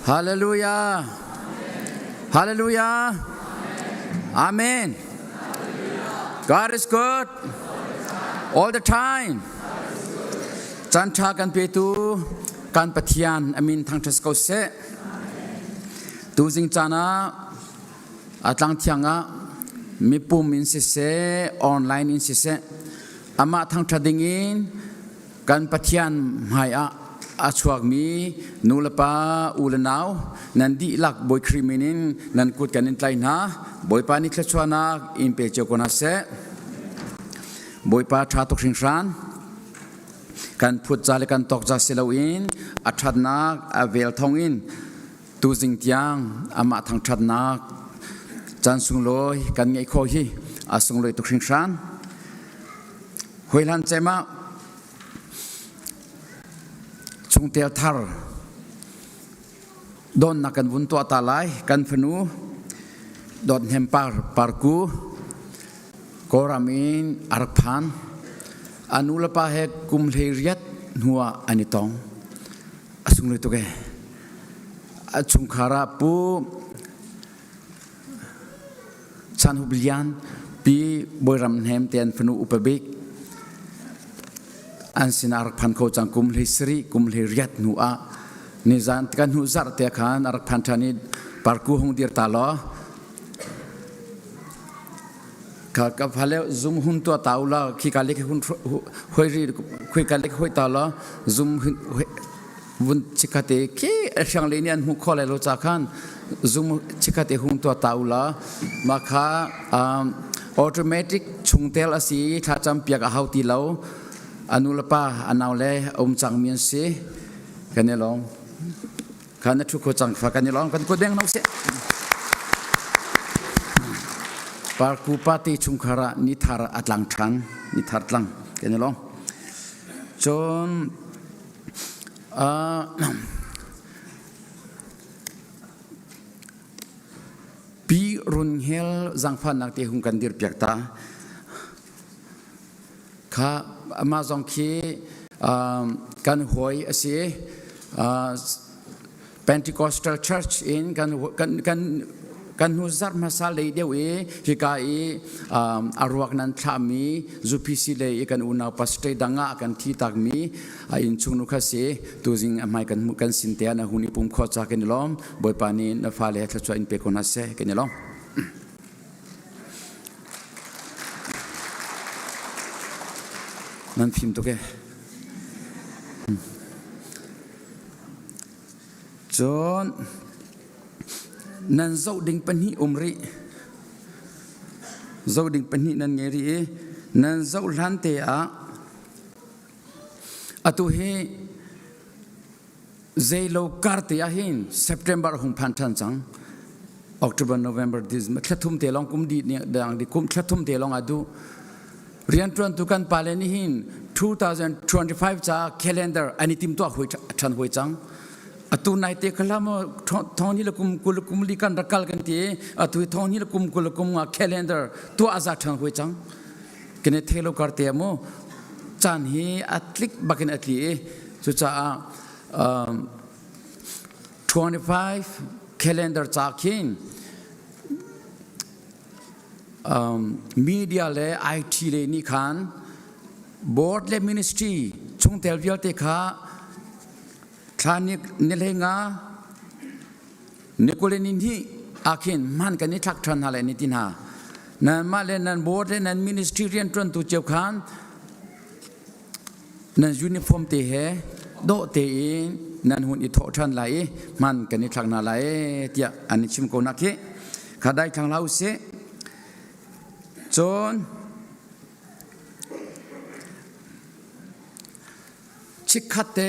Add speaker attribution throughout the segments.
Speaker 1: Hallelujah. Hallelujah. Amen. God is good all the time. Caan ṭha kan petu kan Pathian amin thangṭhat ko seh. Tuzing caan ah a tlang thiang ah mipum in siseh, online in siseh, amah thangṭhat ding in kan Pathian hmai ah a chuakmi nu le pa u le nau nan dihlak Bawi Khrih min in nan kut kan in tlai hna. Bawipa nih thluachuahnak in pe cio ko hna seh. Bawipa ṭha tuk hringhran. Kan phut ca le kan tawk ca si loin a ṭhatnak a vel thawng in tuzing tiang amah thangṭhatnak caan sunglawi kan ngeih khawh hi a sunglawi tuk hringhran. Hawihlan cem ah chungtel thar donnak kan vun tuah ta lai. Kan fanu Dawt Hnem Par Parku Kawlram in a rak phan. A nu le pa he kum 18 hnu ah an i tong. A sunglawi tuk ee. A chungkhar ah Pu Chan Hup Lian, Pi Bawi Ram Hnem te an fanu upa bik an sinah a rak phan kho cang kum 17 kum 18 hnu ah nizan kan hnu zarh te khan a rak phan ṭhan i parku hung dir ta law ka ka phale zum hun tua tau la khi ka le hun hoi ri khoi ka le hoi ta la zum vun chikhate khi hriang le nih an hmuh khawh lai lo ca khan zum chikhate hung tua ta ula ma kha automatic chungtel a si thlacam piak a hau ti lo anu le pa anau le um cang mi an si kan i lawm khan na thu kho cang fa kan i lawm kan kut beng no se parku party chungkhar ah ni thar a tlang than ni thar tlang kan i lawm cun Pi Run Hngel zaangfahnak te hung kan dirpiak ta. Kha amah zong khi kan hawi a si. Pentecostal Church in kan kan kan kan hnu zarh hmasa lei deuh i hika i a ruak nan thlahmi UPC lei i kan unau pastor dang ah kan thi takmi a innchung nu kha si tuzing a hmai kan hmuh kan sin te ah na hun i pum khawh ca kan i lawm Bawipa nih na fale thluachuah in pe ko hna seh kan i lawm. Nan fim tuk e. Cun nan zoh ding pahnih um rih. Zoh ding pahnih nan ngei rih i nan zoh hlan te ah atu hi zeilo kar te ah hin September hung phan ṭhan cang. October, November, December thla thum te lawng kum dih dang di kum thla thum te lawng a duh. Rianṭuantu kan pale nih hin 2025 ca calendar an i timtuah hui ṭhan hui cang. Atu nai te khala mo thong ni le kum kul kum li kan rakal kan ti atu thong ni le kum kul kum nga calendar tuah aza ṭhan hui cang. Kene thelo kar te mo caan hi a tlik bakin a tli i cucaah 25 calendar ca khin media le IT le nih khan board le ministry chungtel vialte kha thla ni hlei nga ni kul ni hnih ahkhin hman kan i thlak ṭhan hna le ni ti hna nanmah le nan board le nan ministry rianṭuantu cio khan nan uniform te he dawh tein nan hun i thawh ṭhan lai i hman kan i thlak hna lai tiah an i chim ko nak hi kha dai thlang hlah usih cun chikkhat te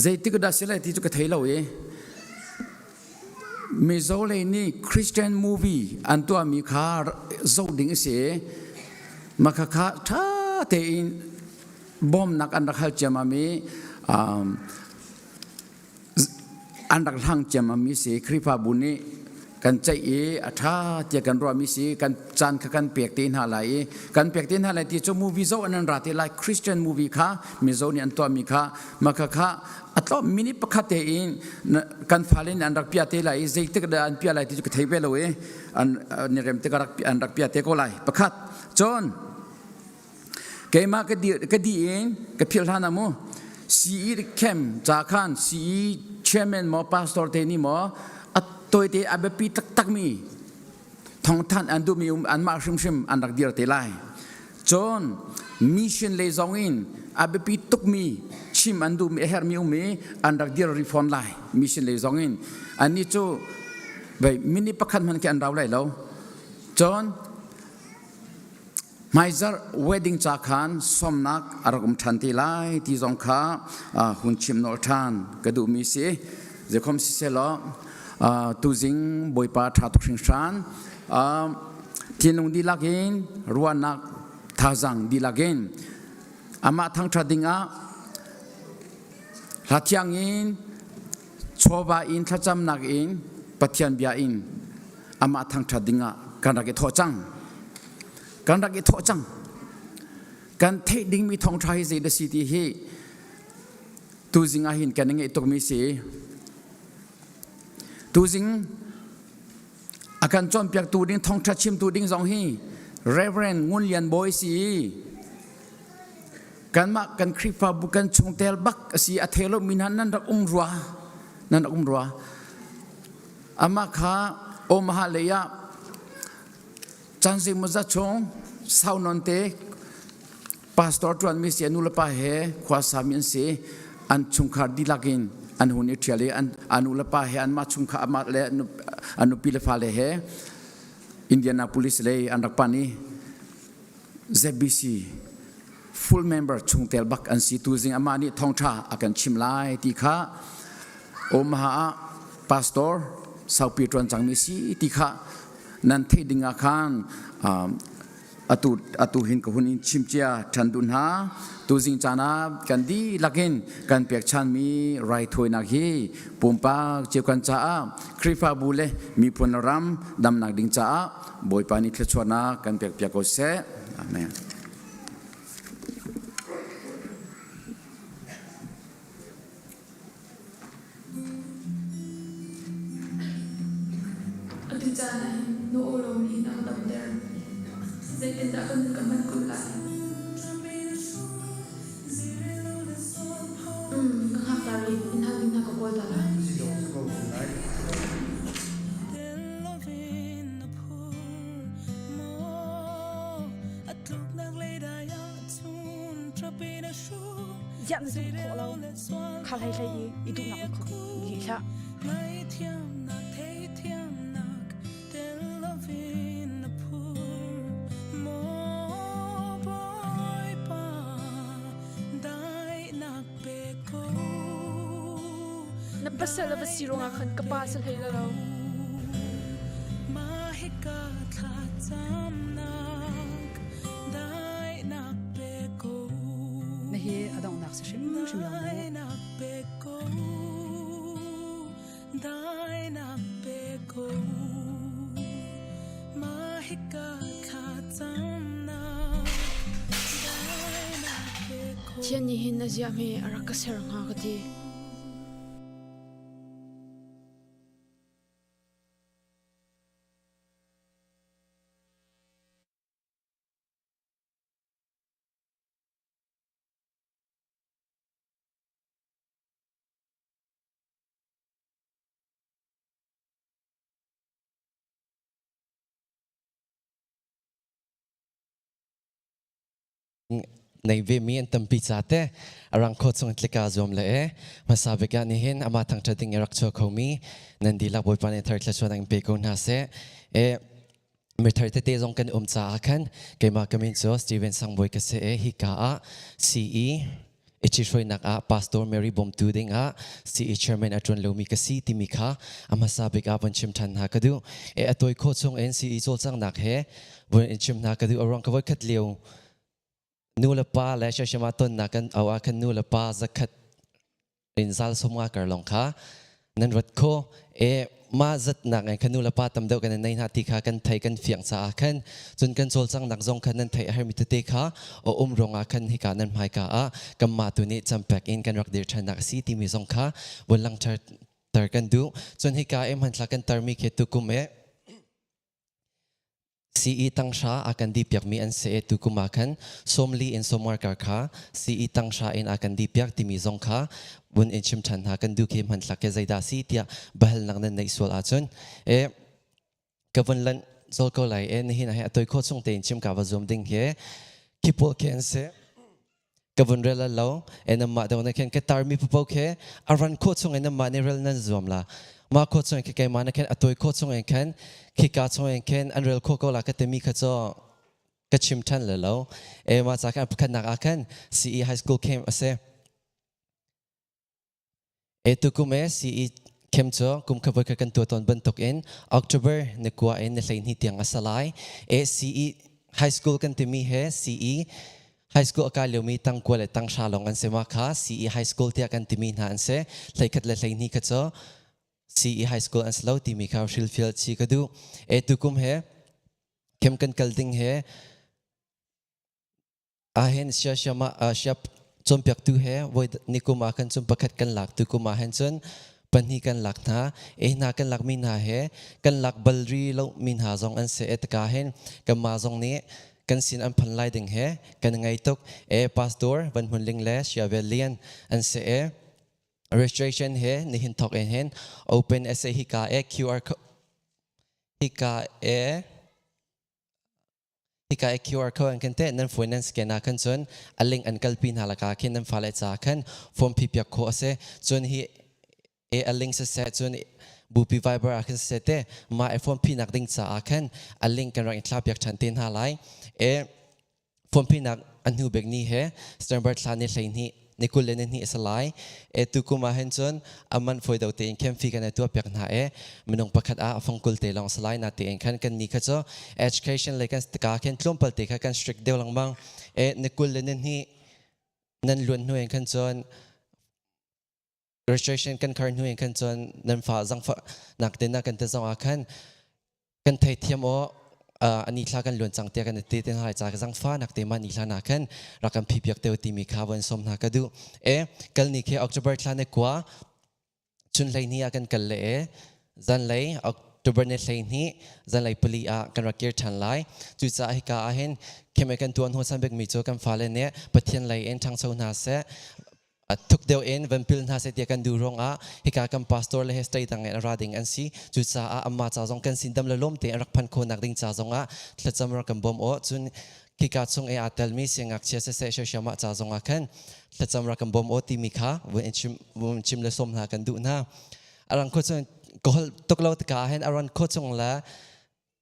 Speaker 1: zeitik dah si lai ti cu ka thei lo i Mizo lei nih Christian movie an tuahmi kha zoh ding a si. Mah khakha ṭha tein bawmnak an rak hal ciammam i an rak hlang ciammam mi si. Khrihfabu nih Kan ceih i a ṭha tiah kan ruahmi si kan caan kha kan pek te hna lai i kan pek te hna lai ti cu movie zoh an ra te lai. Christian movie kha Mizo nih an tuahmi kha maka kha a tlawm minute pakhat te in kan fale nih an rak piah te lai i zeitik dah an piah lai ti cu ka thei ve lo i an ni rem te an rak piah te ko lai. Pakhat cun keimah ka di ka di in ka philh hlan ah mu CE camp ca khan CE chairman maw pastor te nih maw a tawite a biapi taktakmi thawngthanh an duhmi um anmah hrimhrim an rak dir te lai. Cun mission lei zong in a biapi tukmi chim an duhmi a herhmi um i an rak dir rih fawn lai. Mission lei zong in annih cu minute pakhat hmanh khi an rau lai lo. Cun hmaizarh wedding ca khan sawmnak a rak um ṭhan te lai ti zong kha hun chim nolh ṭhan ka duhmi si. Zeikhom siselaw tuzing Bawipa ṭha tuk hringhran, thinlung dihlak in, ruahnak thazaang dihlak in amah thangṭhat dingah hla thiang in, chawva in, thlacamnak in, Pathian bia in amah thangṭhat dingah kan rak i thawh cang. Kan rak i thawh cang. Kan theih dingmi thawngṭha hi zei dah si ti hi tuzing ah hin kan i ngeih tukmi si. Tuzing a kan cawnpiaktu ding, thawngṭha chimtu ding zong hi Reverend Ngun Lian Bawi si. Kanmah kan Khrihfabu kan chungtel bak a si. A thei lomi hna nan rak um rua, nan rak um rua. Amah kha Omaha lei ah caan zeimawzat chung sau nawn te pastor ṭuanmi si, a nulepa he khua sami an si. An chungkhar dihlak in an hun i ṭhial i a nulepa he, anmah chungkhar, amah le a nupi le fale he Indianapolis lei an rak pan i ZBC full member chungtel bak an si. Tuzing amah nih thawngṭha a kan chim lai ti kha, Omaha ah pastor saupi ṭuan cangmi si ti kha nan theih ding ah khan atu atu hin ka hun in chim cia ṭhan duh hna. Tuzing caan ah kan dihlak in kan pekchanmi raithawinak hi pumpak cio kan caah, Khrihfabu le miphun ram damnak ding caah Bawipa nih thluachuahnak kan pekpiak ko seh. Amen.
Speaker 2: Atu caan ah hin na aw lawng nih na ka damter. Zeitindah ka nun ka hman kun lai? Ka hngak ta rih, inn hal ding hna ka kawl ta lai.
Speaker 3: Ziah na zumh khawh lo? Kha hlei hlei i i duhnak in khuk dih hlah.
Speaker 2: Na pasal a va si ruangah khan ka pa si hlei lo.
Speaker 4: Na hi a donghnak si hrimhrim lo mu.
Speaker 2: Thian nih hin a ziah hme a rak ka ser hnga ka ti.
Speaker 5: Nei ve mi an tampi ca te arang kho chung tlika zuam le e hmasa bik ah nihin ama thangthat ding i rak chuak kho mi nan dihlak Bawipa nih thar thluachuah in pe ko hna seh. E mithar tete zong kan um caah khan keimah ka min cu Steven Sangbawi ka si e hika ah CE i hruainak ah Pastor Mary bawmtu ding ah CE chairman a ṭuan lomi ka si timi kha a hmasa bik ah von chim ṭhan hna ka duh. E a tawi khawh chung in CE cawlcanghnak he von in chim hna ka duh. A ruang ka voikhat lio nu le pa le shashama tonnak kan au ah khan nu le pa 100 in zal 50 kar lawng kha Nan rat kho e ma zatnak ngai khan nu le pa tam deuh kan nei hna ti kha kan thei kan fiang caah khan cun kan cawlcang nak zong khan nan thei a hermi tete kha a um ruangah khan hika nan hmaika ah kanmah tu nih campek in kan rak dir ṭhannak a si timi zong kha vun langhter ter kan duh. Cun hika i hmanthlak kan tarmi khi tukum e CE tanghra a kan dihpiakmi an si i tukum ah khan sawmli in sawmngar kar kha CE tanghra in a kan dihpiak timi zong kha vun in chim ṭhan hna kan duh khi hmanthlak khi zeidah si tiah biahalnak nan neih sual ahcun e ka vun lanh zol ko lai e nihin ah hi a toi khawh chung tein chim ka va zuam ding hi khi pawl khi an si. Ka vun rel lo e namah deuh na khen ka tarmi papo khe a ran khawh chung in namah nih rel nan zuam la. Ma khawh chung in keimah na khen a tawi khawh chung in khan khika chung in khen an rel khawh ko la ka timi kha cu ka chim ṭhan le lo. E ma ca khan pakhatnak ah khan CE High School camp a si. E tukum e CE khem cu kum kha voi kha kan tuah tawn bantuk in October ni kua in ni 12 tiang a sa lai. E CE High School kan timi he CE High School a kai liomi tangkua le tanghra lawng an si ma kha CE High School tiah kan timi hna an si. 11 le 12 kha cu CE High School an si lo timi kha hrilhfial chi ka duh. E tukum he khem kan kal ding he Ahhin siap cawnpiaktu he voi nikum ah khan cun pakhat kan lak, tukum ah hin cun pahnih kan lak hna. E hna kan lakmi hna he kan lak bal ri lomi hna zong an si. E taka hin kanmah zong nih kan sin an phan lai ding he kan ngei tuk. E pastor Van Hmun Ling le Sia Vel Lian an si. E registration he nihin thawk in hin open essay hika e QR hika e Hika i QR code an kan teh nan phone nan scan ah khan cun a link an kalpi hna lakah khin nan fale ca khan form phi piak khawh a si. Cun hi e a link siseh cun Bupi Viber ah khan siseh te mah i form phi nak ding caah khan a link kan rak i thla piak ṭhan te hna lai. E form phi nak a hnu bik ni he September thla ni 12 ni 22 a si lai. E tukum ah hin cun a man foi do tein khem fi kan i tuah piak hna e minung pakhat ah fangkul te lawng salai na tein khan kan ni kha cu education le kan ka khen tlawmpal te kha kan strict deuh lengmang e ni 22 nan luan hnu in khan cun registration kan khar hnu in khan cun nan fa zang fa nak te na kan te zong ah khan kan theithiam aw ani thla kan luan cang tiah kan ti te hai cha zang fa nak te ma ni thla na khan rak kan phi piak teu timi kha von som hna ka du e kal ni khe October thla ne kwa chun hlei ni ah kan kal le e zan lei October ne hlei ni zan lei pali ah kan rak kir than lai cu ca hika ah hin kheme kan tuan ho san bik mi chu kan fale ne Pathian lei in thangcho hna se thuk deuh in van pil hna seh tiah kan duh ruangah hika kan pastor le he state dang in ra ding an si. Cucaah amma ca zong kan sin dam le lawm te an rak phan kho nak ding ca zongah thlacam rak kan bawm aw. Cun khika chung i aa telmi siangngakchia siseh shoshiamah ca zongah khan thlacam rak kan bawm aw timi kha vun chim vun chim le sawm hna kan duh hna. Arang kho chung ka holh tuk lo tikah hin aran kho chung le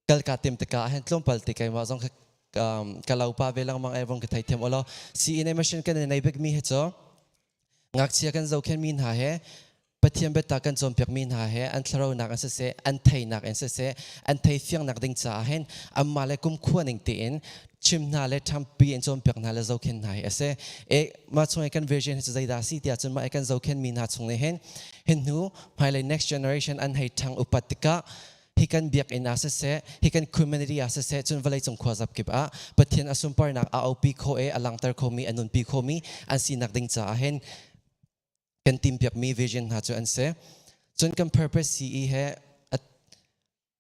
Speaker 5: kal ka tim tikah hin tlawmpal te keimah zong ka lo pa ve lengmang ai vong ka thei thiam olo si in machine kan nei bik mi he cu ngakchia kan zohkhen mi hna he Pathian biatak kan cawnpiak mi hna he an thlaraunak an siseh an theinak in siseh an thei fiangnak ding caah hin anmah le kumkhua ning tein chim hna le ṭhampi in cawnpiak hna le zohkhen hna hi a si. E mah chung i kan vision hi cu zeidah a si tiah cun mah i kan zohkhen mi hna chung nih hin hin hnu hmailei next generation an hei ṭhang upat tikah hi kan biakinn ah siseh hi kan community ah siseh cun vawleicung khuazap kip ah Pathian a sunparnak a aupi kho i a langhter khomi a nunpi khomi an sinak ding caah hin kan timpiakmi vision hna cu an si. Cun kan purpose CE he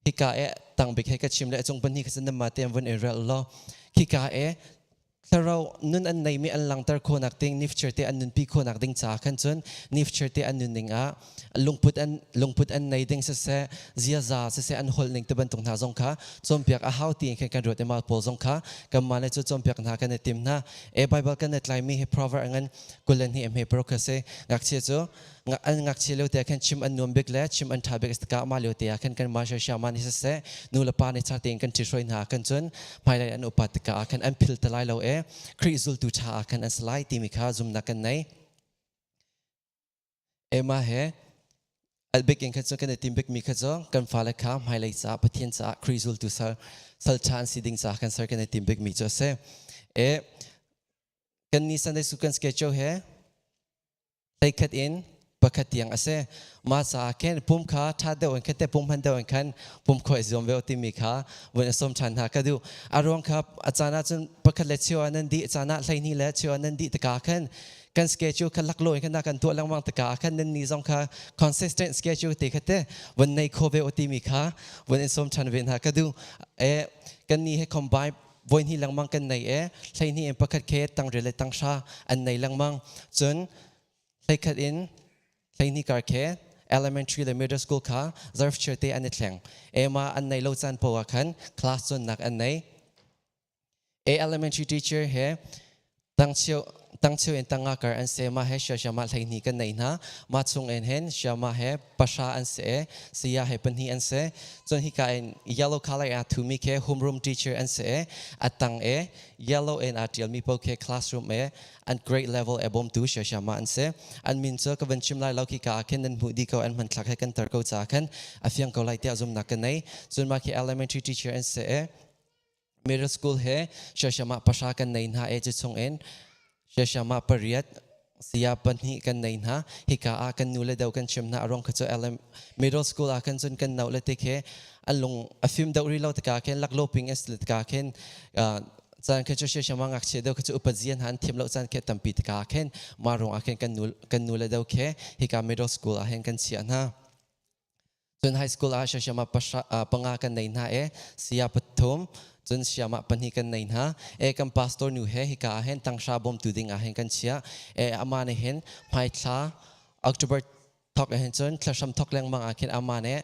Speaker 5: hika e tangbik he ka chim le a cung pahnih kha cun nanmah te an vun i rel law khika e Thlarau nun an neimi an langhter khawhnak ding nifchir te an nunpi khawhnak ding caah khan cun nifchir te an nunning ah lungput an lungput an nei ding siseh ziaza siseh an holh ning te bantuk hna zong kha cawnpiak a hau tiin khan kan ruat i mah pawl zong kha kanmah le cu cawnpiak hna kan i tim hna. E Bible kan i tlaimi hi proverb ngan 22 hme paruk kha si. Ngakchia cu an ngakchia lio te khan chim an nuam bik le chim an ṭha bik tikah mah lio te ah khan kan mah siama nih siseh nu le pa nih ṭha tein kan ṭhithruai hna ah khan cun hmailei an upat tikah ah khan an phil te lai lo e Khrih zultu ṭha ah khan an si lai timi kha zumnak kan nei. Emma he albik in khan cun kan i tim bikmi kha cu kan fale kha hmailei caah Pathian caah Khrih zultu sal sal ṭha an si ding caah kan ser kan i tim bikmi cu a si. E kan ni Sunday school kan schedule he Hleikhat in. Pakhat tiang a si. Mah caah khin pum kha ṭha deuh in khan te pum hman deuh in khan pum khawh i zuam ve timi kha vun i sawm ṭhan hna ka duh. A ruang kha a caan ah cun pakhat le cheu ah nan dih, caan ah 12 le cheu ah nan dih tikah khan kan schedule kha laklawh in khan kan tuah lengmang tikah khan nan ni zong kha consistent schedule te kha te vun nei kho ve timi kha vun in sawm ṭhan ve hna ka duh. E kan ni he combine voi hnih lengmang kan nei e 12 in pakhat khe tangriat le tanghra an nei lengmang. Cun 11 in 12 kar khe elementary le middle school kha zarf te an i thleng. Ema an nei lo caan poah khan class cawnnak an nei. A elementary teacher he tangcheu in tanga kar an se ma he shia ma 12 kan nei hna. Ma chung in hen shia ma he pasha an se siya he panhi an se. Cun hika in yellow color a thumi ke homeroom teacher an se atang e yellow in a tialmi po ke classroom e an grade level e bawmtu shia ma an se. An min cu ka van chim lai lo khi ka khin nan hmuh di ko an hmanthlak he kan tar ko ca khan a fiang ko lai tiah zumnak ka nei. Cun ma khi elementary teacher an se e middle school he shia ma pasha kan nei hna e cu chung in shia ma pariat siya pahnih kan nei hna. Hika ah kan nu le deuh kan chim hna arong kha cu middle school ah kan cun kan nau le te khe an lung a fim deuh ri lo taka khen laklo ping es le taka khen caan khe chu shia ma ngakchia deuh kha chu upat zian han thiam lo caan khe tampi taka khen ma rong ah khen kan nu le deuh khe hika middle school ah hen kan chia hna. Cun high school ah shia ma panga kan nei hna e siya pathum cun siama pahnih kan nei hna e. Kan pastor nu he hika ah hen tangsha bom tu ding ah hen kan chia e. Ama ne hen hmai thla October thok hen cun thlasham thok lengmang ah khin ama ne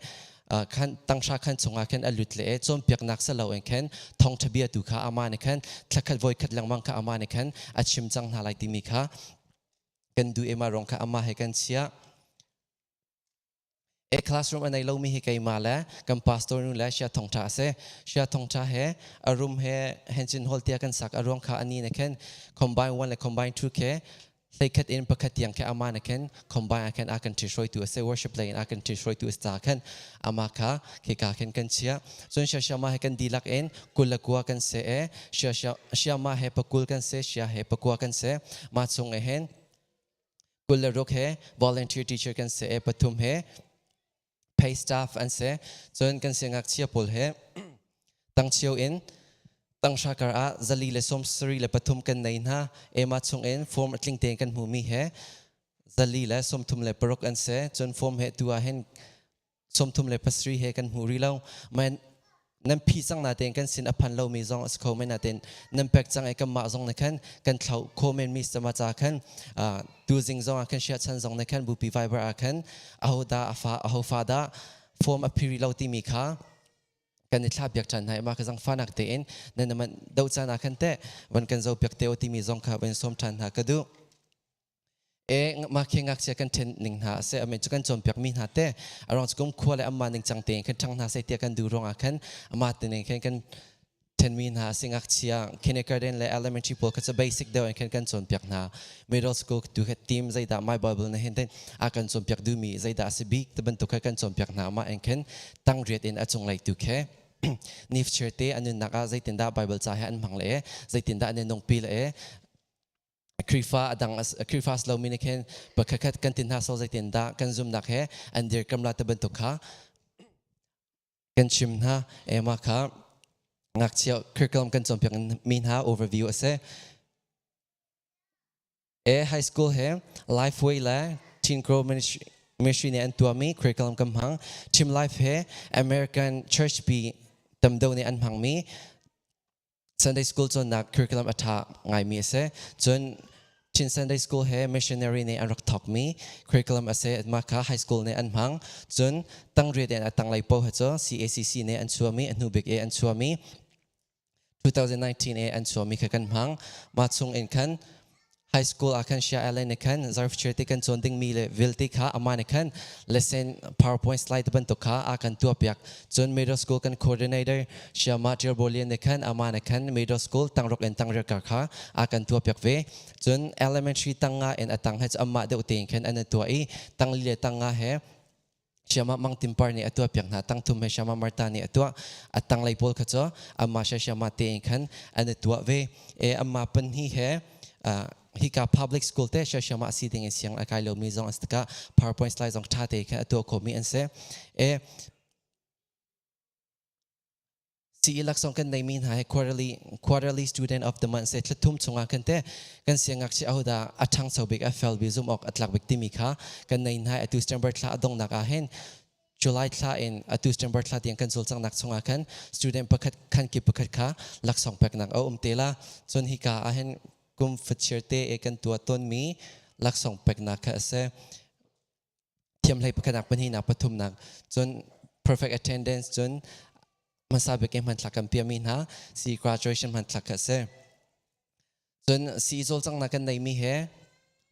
Speaker 5: khan tangsha khan chungah khan alut le e chom piak nak sa lo en khan thong thabia tu kha ama ne khan thlakhat voi khat lengmang kha ama ne khan a chim chang hna lai timi kha kan du ema rong kha ama he kan chia e. Classroom anei lo mi hi keima le kan pastor nu le sia thong tha se. Sia thong tha he a room he henchin hall tia kan sak arong kha ani ne khen combine 1 le combine 2 ke 11 in pakhat tiang ke ama ne khen combine a khen a kan thi shroi tu se, worship lane a kan thi shroi tu sa khan ama kha ke ka khen kan chia. Chun sia sia ma he kan dilak in kul la kwa kan se e. Sia sia sia ma he pakul kan se, sia he pakua kan se. Ma chung e hen 26 he volunteer teacher kan se e, pathum he pay staff an se. Cun kan siangak chia pawl he tangchio in tangsha kar ah 473 kan nei hna. Ema chung in form atling te kan hmu mi he 436 an se. Cun form he tu ah hen 37 he kan hmu ri lo man. Nan phi cang na ten kan sin a phan lo mi zong as kho men na ten nan pek cang e kan mah zong na khan kan thlau kho men mi sama cha khan tu zing zong ah khan shia chan zong na khan bupi Viber ah khan aho da afa aho fa da form a phiri lo ti mi kha kan i thla piak chan hai ma ka zang fanak te in nan man do chan ah khan te van kan zo piak te o ti mi zong kha van som than ha ka du e. Ma khe ngakchia kan then ning hna se amen chu kan chom piak mi hna te arong kum khua le amma ning chang te khan thang hna se tia kan du rong a khan ama te ning khan kan then mi hna se. Ngakchia kindergarten le elementary pawl kha chu basic deuh khan kan chon piak hna. Middle school tu kha team zaida my Bible na hen ten a kan chon piak du mi zaida se bik te ban tu kha kan chon piak hna. Ma en khan tang riat in achung lai tu khe nif cherte anun naka zaitin da Bible cha he an mang le zaitin da an nong pi le Krifa adang Krifa lo mi ne khen pakhat kan tin ha so zaitin da kan zum nak he an dir kam la te bantuk kha kan chim hna. Ema kha ngakchia curriculum kan chom piak mi hna overview ase e. High school he Lifeway le Teen Grow Ministry ne an tuami curriculum kam hang. Team Life he American Church pi tamdo ne an hmang mi Sunday school cawnnak curriculum a ṭha ngaimi a si. Cun Chin Sunday School he missionary nih an rak thawkmi curriculum a si. Mah kha high school nih an hmang. Cun tangriat in a tanglei paoh cu CACC nih an chuahmi, a hnu bik i an chuahmi 2019 i an chuahmi kha kan hmang. Mah chung in khan high school ah khan Shia Allen nih khan zarf te kan cawn dingmi le vialte kha amah nih khan lesson PowerPoint slide bantuk kha a kan tuahpiak. Cun middle school kan coordinator Shia Ma Bolian nih khan amah nih khan middle school tangruk in tangriat kar kha a kan tuahpiak ve. Cun elementary tanga in a tang he cu amah deuh tein khan an tuah i tangli le tanga he Shama Mang Timpar nih a tuah piak hna. Tang thum he Shama Marta nih a tuah. A tanglei pawl kha cu amma Shama tein khan an tuah ve e. Amma panhi he. Hika public school te siasiam ah si ding in siang a kai lomi zong an si tikah PowerPoint slide zong ṭha te khan a tuah khomi an si. E CE laksawng kan neimi hna hi quarterly student of the month se thlathum chungah kan te kan siangngakchia ahodah a ṭhangcho bik a fel bik zum awk a tlak bik timi kha kan nei hna. Atu September thla a donghnak ah hin July thla in atu September thla tiang kan cawlcanghnak chungah khan student pakhat khan ki pakhat kha laksawng peknak a um te la. Cun hika ah hin kum fachiar te e kan tuah tawnmi laksawng peknak kha a si. Thiamhlei pakhatnak, pahnihnak, pathumnak, cun perfect attendance, cun hmasa bik in hmanthlak kan piahmi hna si graduation hmanthlak kha a si. Cun si cawlcanghnak kan neimi he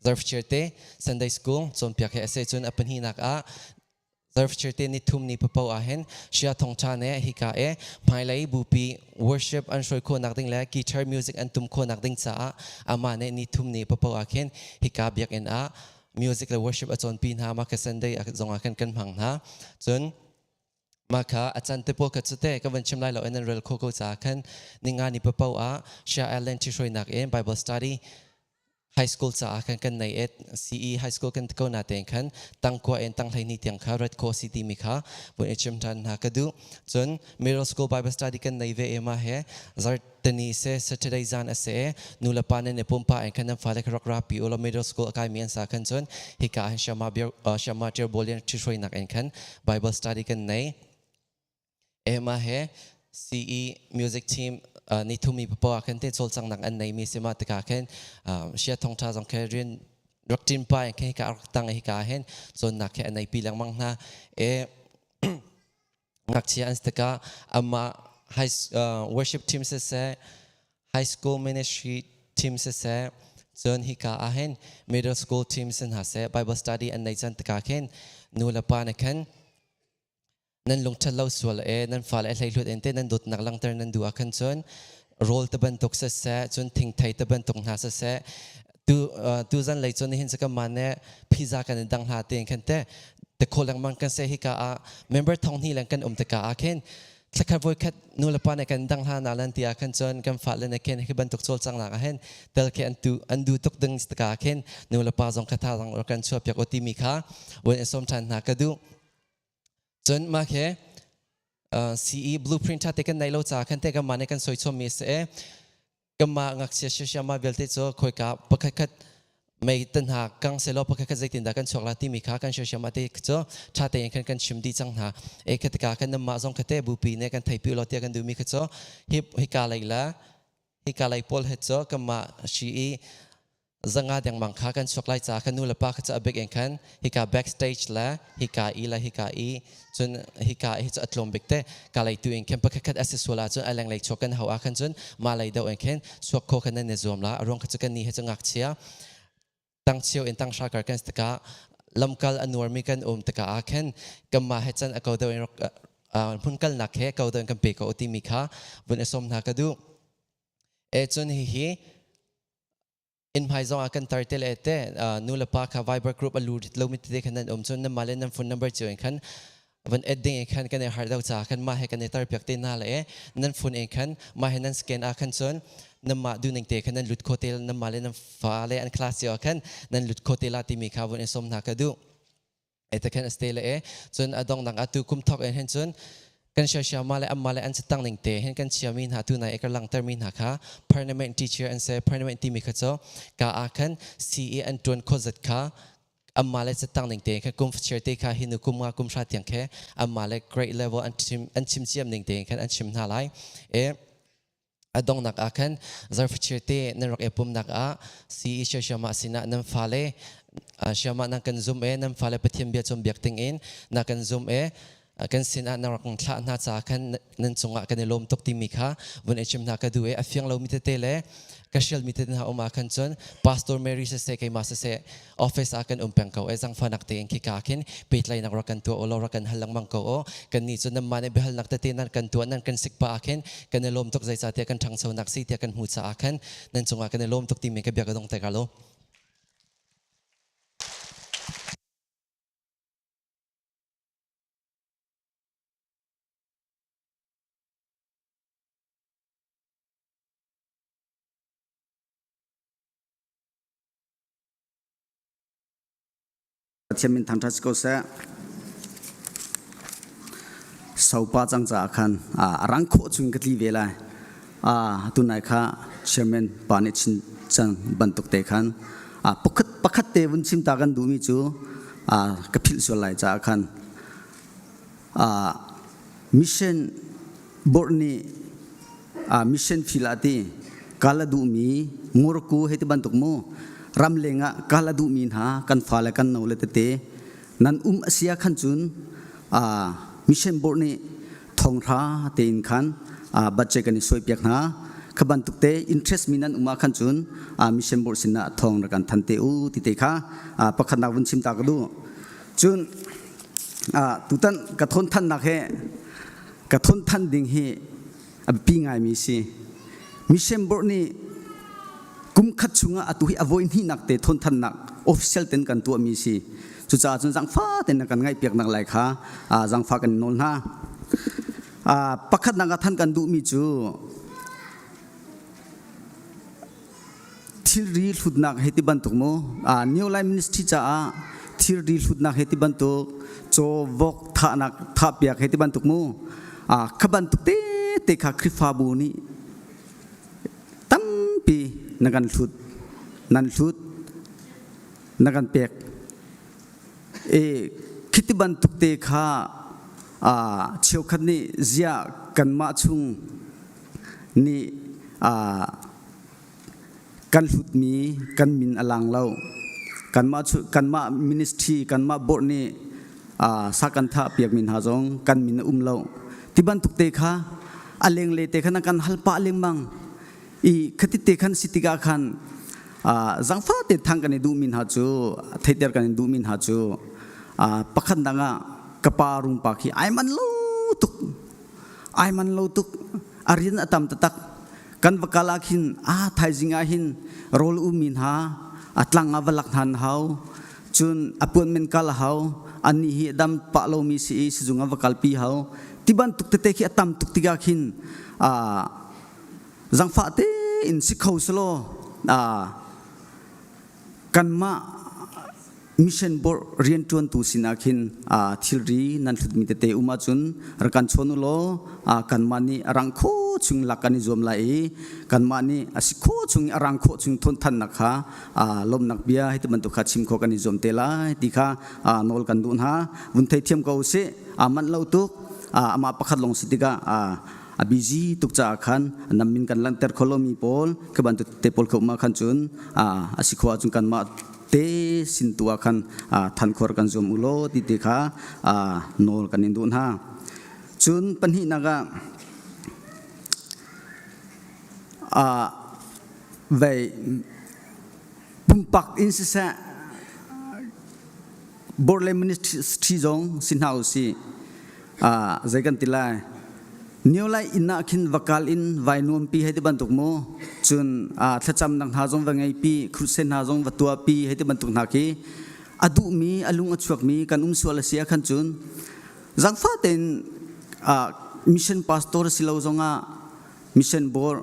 Speaker 5: zarhchir te Sunday school cawnpiak he a si. Cun a pahnihnak ah zarhchir te ni thum ni papo ah hin Shia Thongtha ne hika e hmailei bupi worship an hruai khawhnak ding le guitar music an tum khawhnak ding caah amah nih ni thum ni papo ah khin hika biakinn ah music le worship a cawnpi hna. Mah ka Sunday zong ah khan kan hmang hna. Cun mah kha a can te pawl kha cu te ka van chim lai lo in nan rel kho ko caah khan ninga ni papo ah Shia Allen ṭhihruainak in Bible study high school caah khan kan nei et CE high school kan ko na tein khan tangkua in tanghleini tiang kha red ko si timi kha vun i chim ṭhan hna ka duh. Cun middle school Bible study kan nei ve ema he zartani se Saturday zan a se nu le pa nan i pumpa in khan nan fale kha rak rapi ulaw middle school a kaimi an sa khan. Cun hika hin Shama bir Shama Tir Bolian ṭhihruainak in khan Bible study kan nei. Ema he CE music team ni thumi papo ah khan te cawlcangnak an nei mi sima tika khin sia thong tha zong khe rian rak tin pa in khe ka rak tang hi ka hen cawnnak khe an nei pi lengmang hna. E ngakchia an tika ama high worship team se se high school ministry team se se cun hika ah hin middle school team sin ha se Bible study an nei chan tika khin nu le pa ne khan nan lungṭhat lo sual e nan fale a hleihluat in te nan dawtnak langhter nan duh ah khan cun rawl te bantuk siseh, cun thingthei te bantuk hna siseh, tu tu zan lei cun nihin ka man ne pizza kan in dang hla tein khan te te kho lengmang kan se. Hika ah member thong hnih leng kan um te ka ah khin thlakhat voi khat nu le pa ne kan dang hla na lan ti ah khan cun kan fa le ne khin hi bantuk chawl cang nak ah hin tel khi an tu an du tuk ding ka khin nu le pa zong kha tha zong kan chuah piak o ti mi kha wen som than hna ka du. Cun mah khi CE blueprint ṭha te kan nei lo ca khan te kan mah nih kan soi chom mi si e kanmah ngakchia siasiama vialte cu khoika pakhat khat mei tan hna kang selaw pakhat khat zeitin dah kan chuak la timi kha kan siasiama te cu ṭha tein khan kan chim dih cang hna. E kha tika kan namah zong kha te bupi ne kan theipi lo tiah kan duhmi kha cu hi hika lei la hika lei pawl he cu kanmah si i zanga dengmang kha kan chuak lai ca kan nu le pa kha cu a bik in khan hika backstage le hika i le hika i cun hika hi cu a tlawm bik te ka lei tu in khin pakhat khat a si sual ahcun a lenglei chuak kan hau ah khan cun ma lei deuh in khin chuak kho khan nan i zuam la. A ruang kha cu kan ni he cu ngakchia tang chio in tang hra kar kan si tikah lamkal a nuarmi kan um tikah ah khin kanmah he can a ko deuh in hmun kalnak he ko deuh in kan pe ko timi kha vun i sawm hna ka duh. E cun hihi in hmai zong ah kan tar te le te nu le pa kha Viber group a lu lo mi te khan nan um cun nan mah le nan phone number cio in khan van add ding in khan kan i har deuh ca khan mah he kan i tar piak te na le nan phone in khan mah he nan scan ah khan cun nan mah du ning te khan nan lut kho te nan mah le nan fa le an class cio ah khan nan lut kho te la timi kha vun i som hna ka duh. E te khan a le e cun a dong dang atu kum thok in hin cun kan shia ma le amma le an tang ning te hin kan chia mi hna tu nai ekar langter mi hna kha permanent teacher an se. Permanent ti mi kha cho ka a khan CE an tuan kho zat kha amma le tang ning te kha kum chair te kha hinu kum nga kum sha tiang khe amma le grade level an chim an chim chiam ning te khan an chim hna lai. E a dongnak ah khan zarfachir te nan rak e pumnak ah si siama sinah nan fale siama nan kan zum e nan fale Pathian bia chom biak ting in na kan zum e kan sinah nan rak thlah hna ca khan nan cungah kan i lawm tuk timi kha vun i chim hna ka duh. E a fiang lo mi tete le ka hrial mi tete hna um ah khan cun Pastor Mary siseh keimah siseh office ah kan um peng ko e zangfanak tein khika khin pehtlaihnak rak kan tuah ulaw rak kan hal lengmang ko o. Kan nih cu nan mah nih biahalnak tete nan kan tuah nan kan sik pa ah khin kan i lawm tuk zeicahtiah kan ṭhangchonak si tiah kan hmu caah khan nan cungah kan i lawm tuk timi ka bia ka dong te ka lo.
Speaker 6: Pathian min thangṭhat si ko seh. Sopa cang caah khan a rang khawh chung ka tli ve lai. Tunai kha chairman pa nih chin cang bantuk te khan pakhat pakhat te vun chim ta kan duhmi cu ka philh sual lai caah khan mission board nih mission field ah ti kal a duhmi ngurku hei ti bantuk mu ramleng ah kal a duhmi hna kan fale kan no le tete nan um a sia khan cun mission board nih thonghra tein khan budget kan i suai piak hna kha bantuk te interest mi nan um ah khan cun mission board sinah thong ra kan than te u ti te kha pakhat nak vun chim ta ka du cun tutan ka thon than nak he ka thon than ding hi a biapi ngaimi si. Mission Board nih kum khat chungah atu hi a voi hnihnak te thawnthannak official ten kan tuahmi si. Cucaah cun zangfa ten kan ngaihpiak nak lai kha zangfa kan nawl hna. Pakhatnak ah than kan duhmi cu thilri hlutnak he ti bantuk mu New Life Ministry caah thilri hlutnak he ti bantuk caw vok thahnak thahpiak he ti bantuk mu kha bantuk te te kha Khrihfabu nih tampi na kan hlut nan hlut na kan pek e khiti bantuk te kha cheukhat nih ziah kanmah chung nih kan hlutmi kan min a lang lo. Kanmah, kanmah ministry, kanmah board nih sa kan thah piakmi hna zong kan min a um lo. Ti bantuk te kha a lengle te khan kan hal pah lengmang. I khati te khan si tikah khan zangfa te thang kan i duhmi hna cu theiter kan i duhmi hna cu pakhat dang ah ka pa rung pa khi ai man lo tuk ai man lo tuk a rian a tam taktak kan va kal ah khin a thaizing ah hin rawl ummi hna a tlang ah va lak hna hau cun a puan men kal a hau annih hi dam pah lomi si i sizung ah va kalpi hau ti bantuk tete khi a tam tuk tikah khin zangfah tein si kho selaw kanmah mission board rianṭuantu sinah khin thilri nan hlutmi tete um ahcun rak kan chawn u law kanmah nih a rang kho chung lak kan i zuam lai i kanmah nih a si kho chung a rang khawh chung thawn-thannak kha lawmhnak bia hiti bantuk kha chim khawh kan i zuam te lai ti kha nawl kan duh hna. Vun theithiam ko usih. Manh lo tuk amah pakhat lawng si tikah a busy tuk caah khan nam min kan langhter kho lomi pawl khi bantuk te pawl kha um ah khan cun a si khawh ahcun kanmah te sin tu ah khan thankhor kan zuam u law ti te kha nawl kan in duh hna. Cun pahnihnak ah vei pumpak in siseh board le ministry zong si hna usih zei kan ti lai New Light inn ah khin vakal in vai nuampi hei ti bantuk mu cun thlacam nak hna zong va ngeipi crusade hna zong va tuahpi hei ti bantuk hna khi a duhmi a lung a chuakmi kan um sual a si ah khan cun zangfa tein mission pastor si lo zongah mission board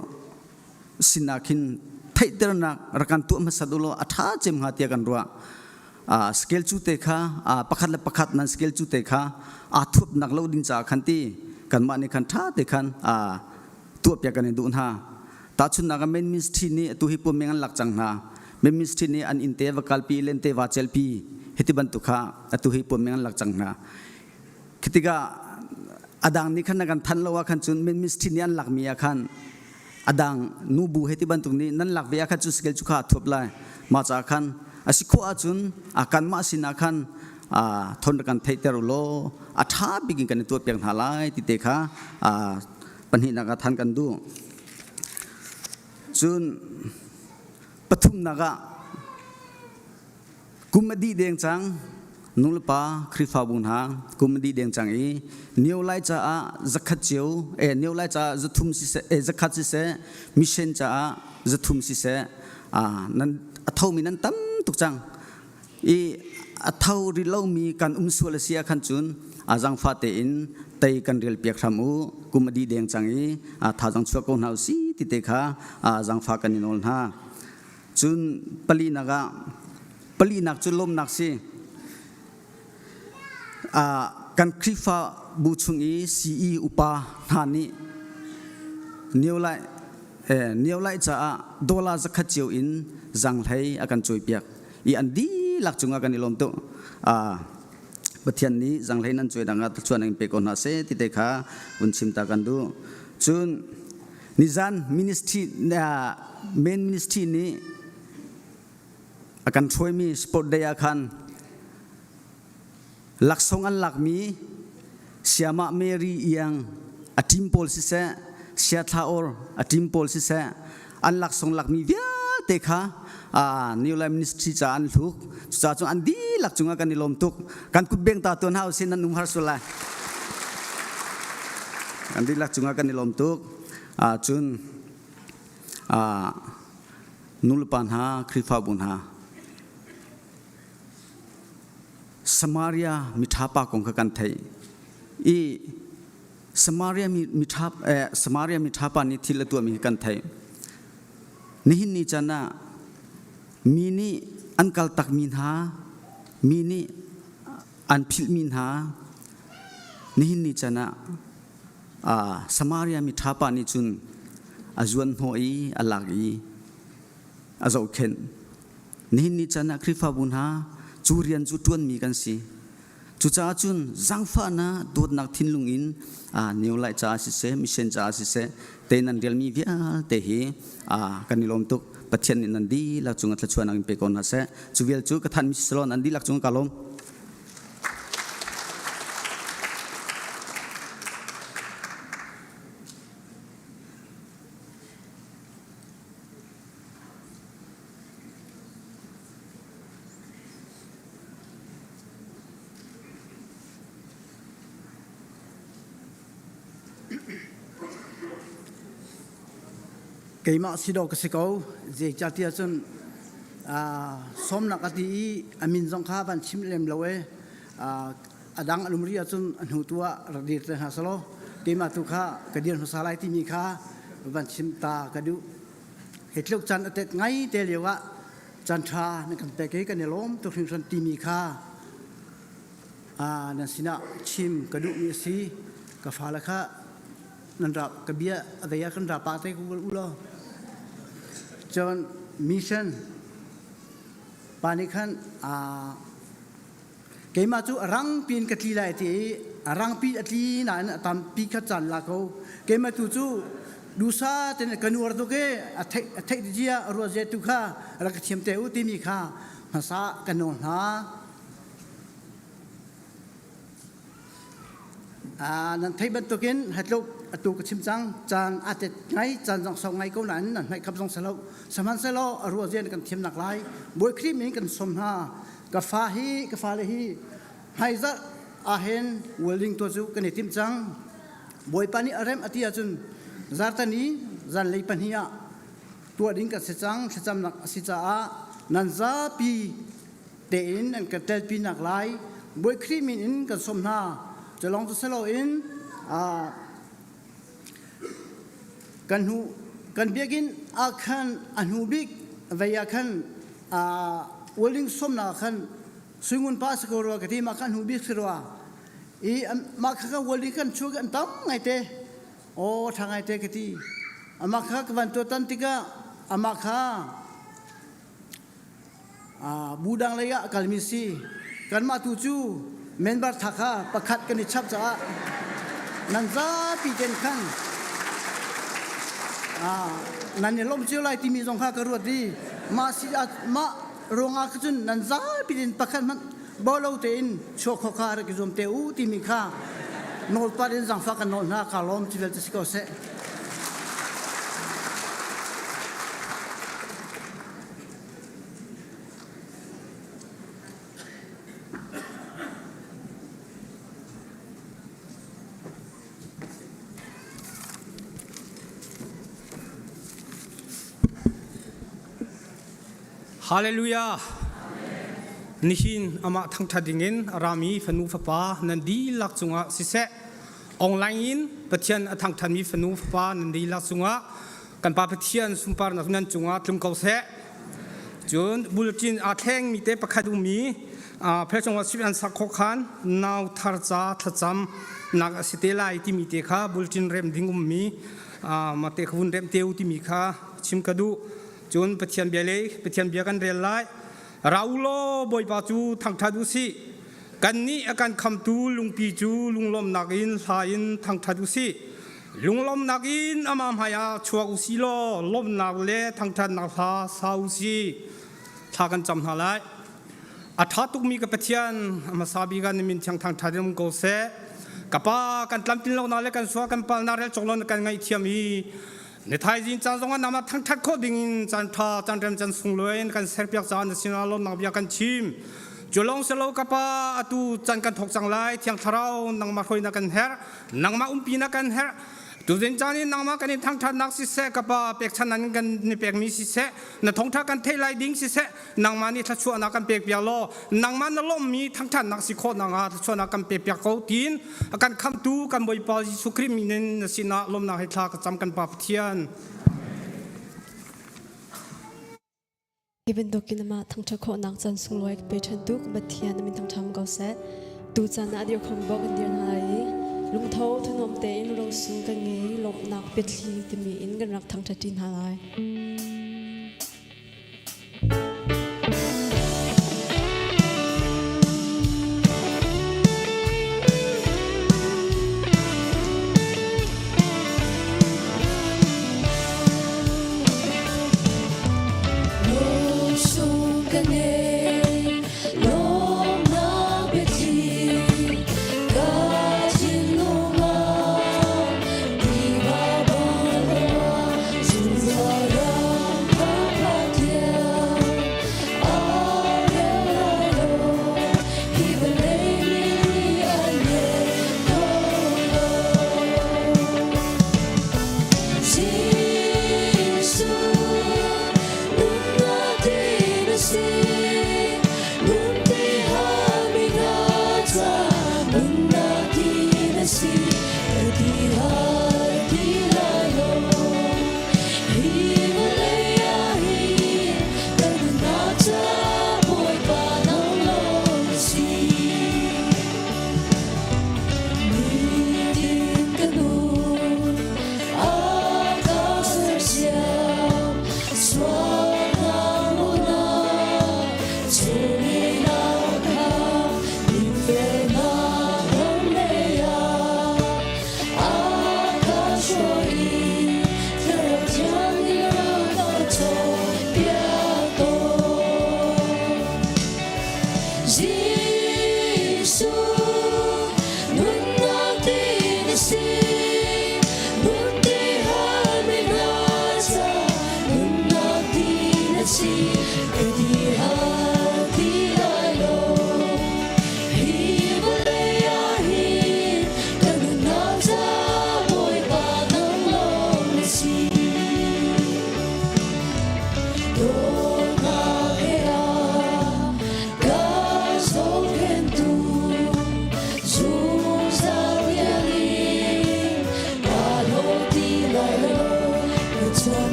Speaker 6: sinah khin theihternak rak kan tuah hmasat u law a ṭha cem hnga tiah kan ruah. Scale cu te kha pakhat le pakhat nan scale cu te kha aa thuapnak lo ding caah khan ti kanmah nih khan ṭha te khan tuahpiak kan in duh hna. Tahchunhnak ah main ministry nih atu hi puameng an lak cang hna. Main ministry nih an inn te va kalpi len te va celpi hiti bantuk kha atu hi puameng an lak cang hna. Khi tikah a dang nih khan na kan thanh lo ah khan cun main ministry nih an lakmi ah khan a dang nubu he ti bantuk nih nan lak ve ah khan cu scale cu kha a thuap lai mah caah khan a si khawh ahcun a kanmah sinah khan thon kan theihter u law a ṭha bik in kan i tuahpiak hna lai ti te kha pahnihnak ah than kan duh cun pathumnak ah Kum a dih deng cang. Nulepa Khrihfabu hna kum a dih deng cang i nio lai caah zakhat cio eh nio lai caah zathum siseh eh zakhat siseh mission caah zathum siseh ah nan a thomi nan tam tuk cang i a tho rih lomi kan um sual a si ah khan cun a zangfah tein tei kan rial piak hram u kum a dih deng cang i thazang chuah ko hna u si ti te kha zangfah kan i nawl hna Cun palinak ah palinak cu lawmnak si. Kan Khrihfa bu chung i CE upa hna nih New Light New Light caah dollar zakhat cio in zanghlei a kan cawipiak i an dihlak cungah kan i lawm tuk. Pathian nih zanghlei nan cuai dangah thluachuah in pe ko hna seh ti te kha vun chim ta kan duh. Cun nizan ministry main ministry nih a kan hruaimi sport day ah khan laksawng an lakmi Siamah Mary Iang a team pawl siseh Sia Thla Or a team pawl siseh an laksawng lakmi vialte kha New Life Ministry ca an hluk cucaah cun an dihlak cungah kan i lawm tuk kan kut beng ta tuan hau sin nan um har sul lai kan dihlak cungah kan i lawm tuk cun nulepa hna Khrihfabu hna Samaria miṭha pa kong kha kan theih i Samaria mi miṭha eh, Samaria miṭha pa nih thil a tuahmi hi kan theih. Nihin ni chan ah mi nih an kaltakmi hna, mi nih an philhmi hna, nihin ni chan ah ah Samaria miṭha pa nih cun a zuan hnawh i a lak i a zohkhenh. Nihin ni chan ah Khrihfabu hna cu rian cu ṭuanmi kan si. Cucaah cun zaangfahnak dawtnak thinlung in New Light caah siseh, mission caah siseh, te nan rialmi vialte hi kan i lawm tuk. Pathian nih nan dihlak cungah thluachuahnak in pe ko hna seh. Cu vial cu ka thanmi si selaw nan dihlak cungah ka lawm.
Speaker 7: Keimah si dawh ka si ko. Zeicahtiah cun sawmnak a ti i a min zong kha van chim lem lo e. A dang an um rih ahcun a hnu tu ah rak dir te hna selaw keimah tu kha ka dir hmasa lai timi kha van chim ta ka duh. Hi tluk caan a tet ngai te lio ah caan ṭha na kan pek i kan i lawm tuk hringhran timi kha nan sinah chim ka duhmi a si. Ka fale kha nan ra ka bia a vei ah kan ra pa te ku u law. Cun mission pa nih khan Keimah cu a rangpi in ka tli lai ti i a rangpi a tli nain a tampi kha caan la ko. Keimah tu cu dusa ten ka nuar tuk i a theih a theih zia a ruah zia tu kha rak ka thiam te u timi kha hmasa ka nawl hna. Nan theih bantukin hatluk atu ka chim cang caan aa tet ngai caan zong sau ngai ko nain nan hmaih khap zong selo sihmanhsehlaw a ruah zia kan thiamnak lai Bawi Khrih min kan sawm hna ka fa hi ka fale hi hmaizarh ahhin welding tuah cu kan i timh cang Bawipa nih a remh a ti ahcun zartani zanlei pahnih ah tuah ding kan si cang thlacamnak a si caah nan zapi tein an kan telpinak lai Bawi Khrih min in kan sawm hna culong cu siloin kan hnu kan biakinn ah khan a hnu bik vei ah khan welding sawmnak ah khan suingun pa si ko rua ka ti mah kha hnu bik si rua i mah kha ka welding kan chuak an tam ngaite aw ṭha ngaite ka ti amah kha ka van tuatan tikah amah kha Bu dang lei ah a kalmi si. Kanmah tu cu member tha kha pakhat kan i chap caah nan zapi ten khan nan i lawm cio lai timi zong kha ka ruat i mah si mah ruangah cun nan zapi in pakhat hmanh bolo tein chuak kho kha rak i zuam te u timi kha nawlpat in zangfah kan nawl hna ka lawm ci vialte si ko seh.
Speaker 8: Hallelujah. Nihin amah thangṭhat dingin a rami fanu fapa nan dihlak cungah siseh online in Pathian a thangṭhatmi fanu fapa nan dihlak cungah kan Pa Pathian sunparnak nan cungah tlung ko seh. Cun bulletin aa thlengmi te pakhat ummi Phe worship an sak khawh khan nau thar ca thlacam nak a si te lai timi te kha bulletin rem ding ummi mate kha vun rem te u timi kha chim ka duh. Cun Pathian bia le Pathian bia kan rel lai. Ra u law Bawipa cu thangṭhat u sih. Kannih a kan khamtu lungpi cu lunglawmhnak in hla in thangṭhat u sih. Lunglawmhnak in amah hmaiah chuak u sih law lawmhnak le thangṭhatnak hla sa u sih. Thla kan cam hna lai. A ṭha tukmi ka Pathian, a hmasa bik ah na min thiang thangṭhat in um ko seh. Ka Pa, kan tlamtlin lonak le kan sual kan palnak rel cawk lo na kan ngaihthiam i Ni thaizing caan zongah nama thangṭhat khawh dingin caan ṭha caan rem caan sunglawi in kan serpiak caah na sinah lawmnak bia kan chim. Cu lawng si lo ka pa atu caan kan thawk cang lai Thiang Thlarau nangmah hruainak kan herh nangmah umpinak kan herh Tuzing caan in nangmah kan in thangṭhatnak siseh ka pa pekchanhnak kan ni pekmi siseh na thawngṭha kan theih lai ding siseh nangmah nih thluachuahnak kan pek piak law nangmah na lawmmi thangṭhatnak si khawh nakhnga thluachuahnak kan pek piak ko tiin a kan khamtu kan Bawipa Jesuh Khrih min in na sinah lawmnak he thla ka cam kan Pa Pathian.
Speaker 9: Hi bantukin amah thangṭhat khawhnak caan sunglawi ka pe ṭhan tu ka Pathian na min thangṭham ko seh. Tu caan ah dir khom bawk kan dir hna lai i lungtho thanuam tein rosung kan ngei lawmhnak biathli timi in kan rak thangṭhat ṭi hna lai.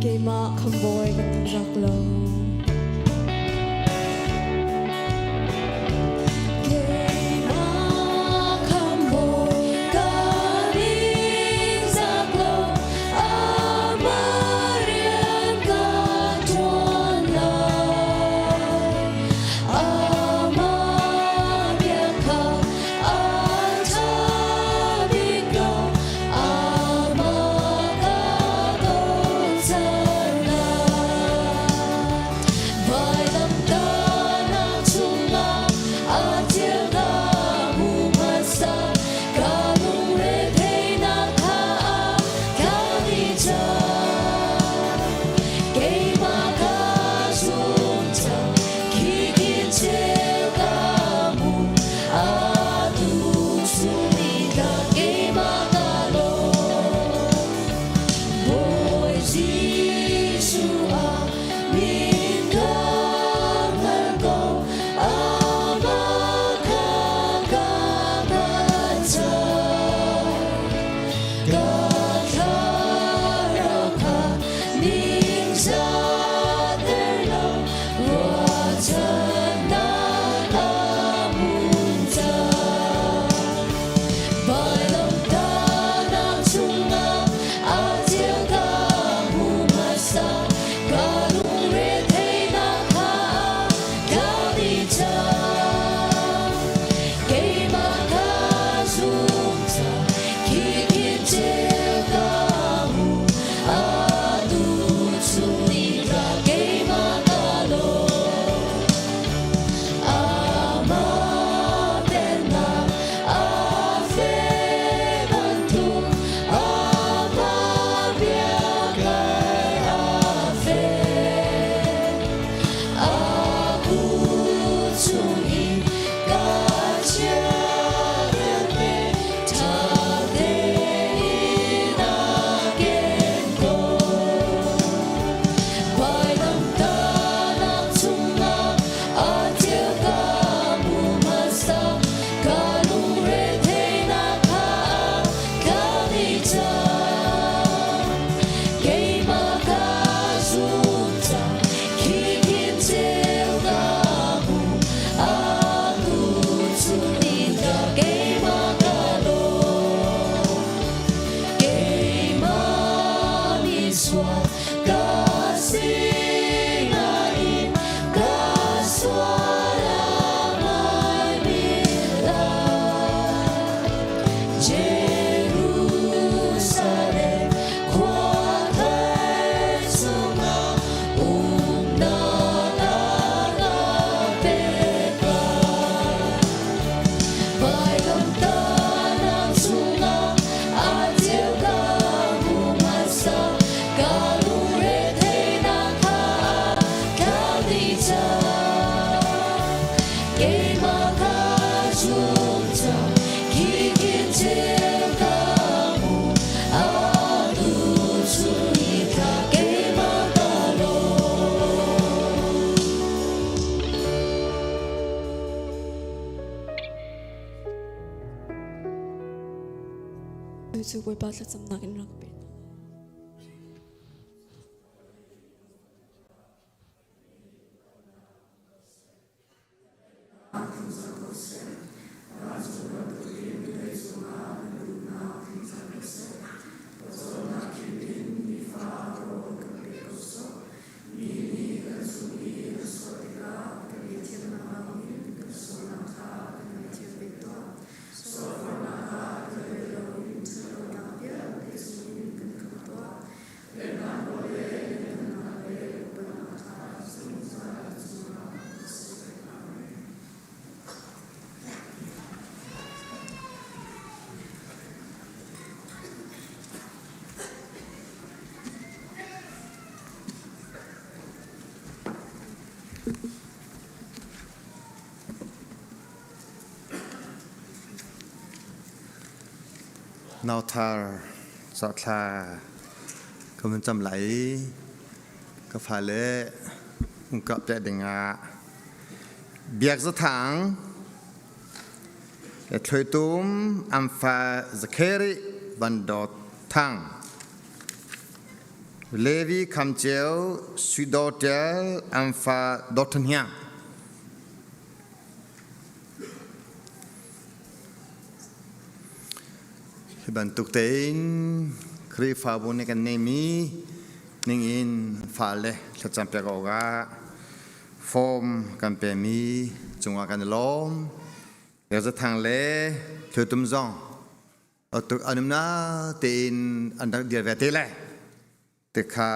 Speaker 10: Keimah khambawi kan rak lo. Keimah khambawi kan
Speaker 11: Min ka hngal ko, amah kha ka hngatchan. Ka thlarau kha ningzahter lo, ruahchannak a hmun cang. Vailamtahnak chungah aa ṭial ka hmu hmasa, ka lungretheihnak kha tlau dih cang. Keimah kha zum cang, khi khin ceu ka hmu, atu chung ni tla keimah ka lawm. Amah pennak a feh bantuk, amah biakam a feh. A kut chungin ka chia vialte ṭha tein a ken ko. Vailamtahnak chungah aa ṭial ka hmu hmasa, ka lungretheihnak kha a tlau dih cang. Keimah ka zum cang, khi khin ceu ka hmu, a kut chungin ka keimah ka lawm. Keimah misual ka si nain ka sual a ngaimi lai. Jerusalem khua thar chungah umnak a ka pek lai. Vailamtahnak chungah aa ṭial ka hmu hmasa, ka lungretheihnak kha a tlau dih cang. Keimah kha zum cang, khi khin ceu ka hmu, atu chun ni thla keimah ka lawm.
Speaker 10: Tu cu Bawipa thlacamnak in rak pe hna.
Speaker 12: Nauthar cathla ka vun cam lai i ka fale ungkah piah dingah Biak Zathang le Thluaitum Amfa Zakheri Van Dawt Thang Levi Kham Ceu Sui Daw Ṭial Amfa Dawt Than Hniang. Hi bantuk tein Khrihfabu nih kan neimi ningin fale thlacam piak awkah form kan pemi cungah kan i lawm. Zathang le Thluaitum zong Tuk anum na tein an rak dir ve te le te kha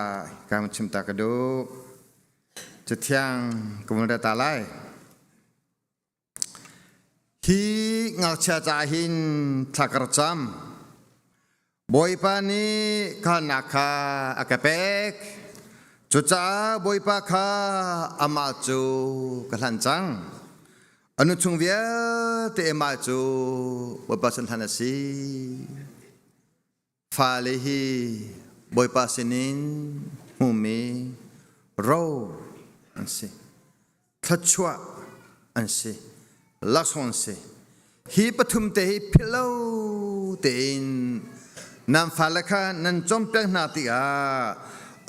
Speaker 12: ka hun chim ta ka duh. Cathiang ka vun ra ta lai. Hi ngakchia ca hin thla ka rak cam. Bawipa nih khalnak kha a ka pek. Cucaah Bawipa kha amah cu ka hlan cang. A nu chung vialte mah cu Bawipa sin hlan a si. Fale hi Bawipa sinin hmumi Ro an si. Thluachuah an si. Laksawng an si. Hi pathum te hi philh lo tein nan fale kha nan cawnpiak hna tikah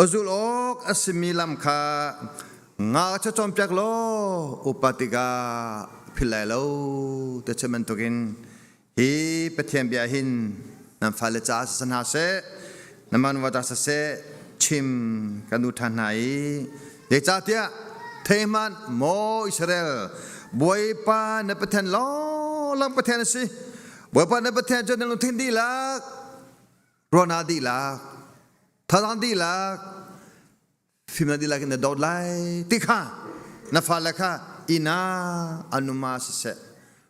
Speaker 12: a zulh awk a simi lam kha ngakchia cawnpiak law upa tikah philh lai lo ti chim bantukin hi Pathian bia hin nan fale caah si hna seh nan man va ta siseh chim kan duh ṭhan hna i zeicahtiah thei hmanh maw Israel Bawipa na Pathian lawnglawng Pathian a si Bawipa na Pathian cu na lungthin dihlak ruahnak dihlak thazaang dihlak fimnak dihlak in na dawt lai ti kha na fale kha inn ah anuma siseh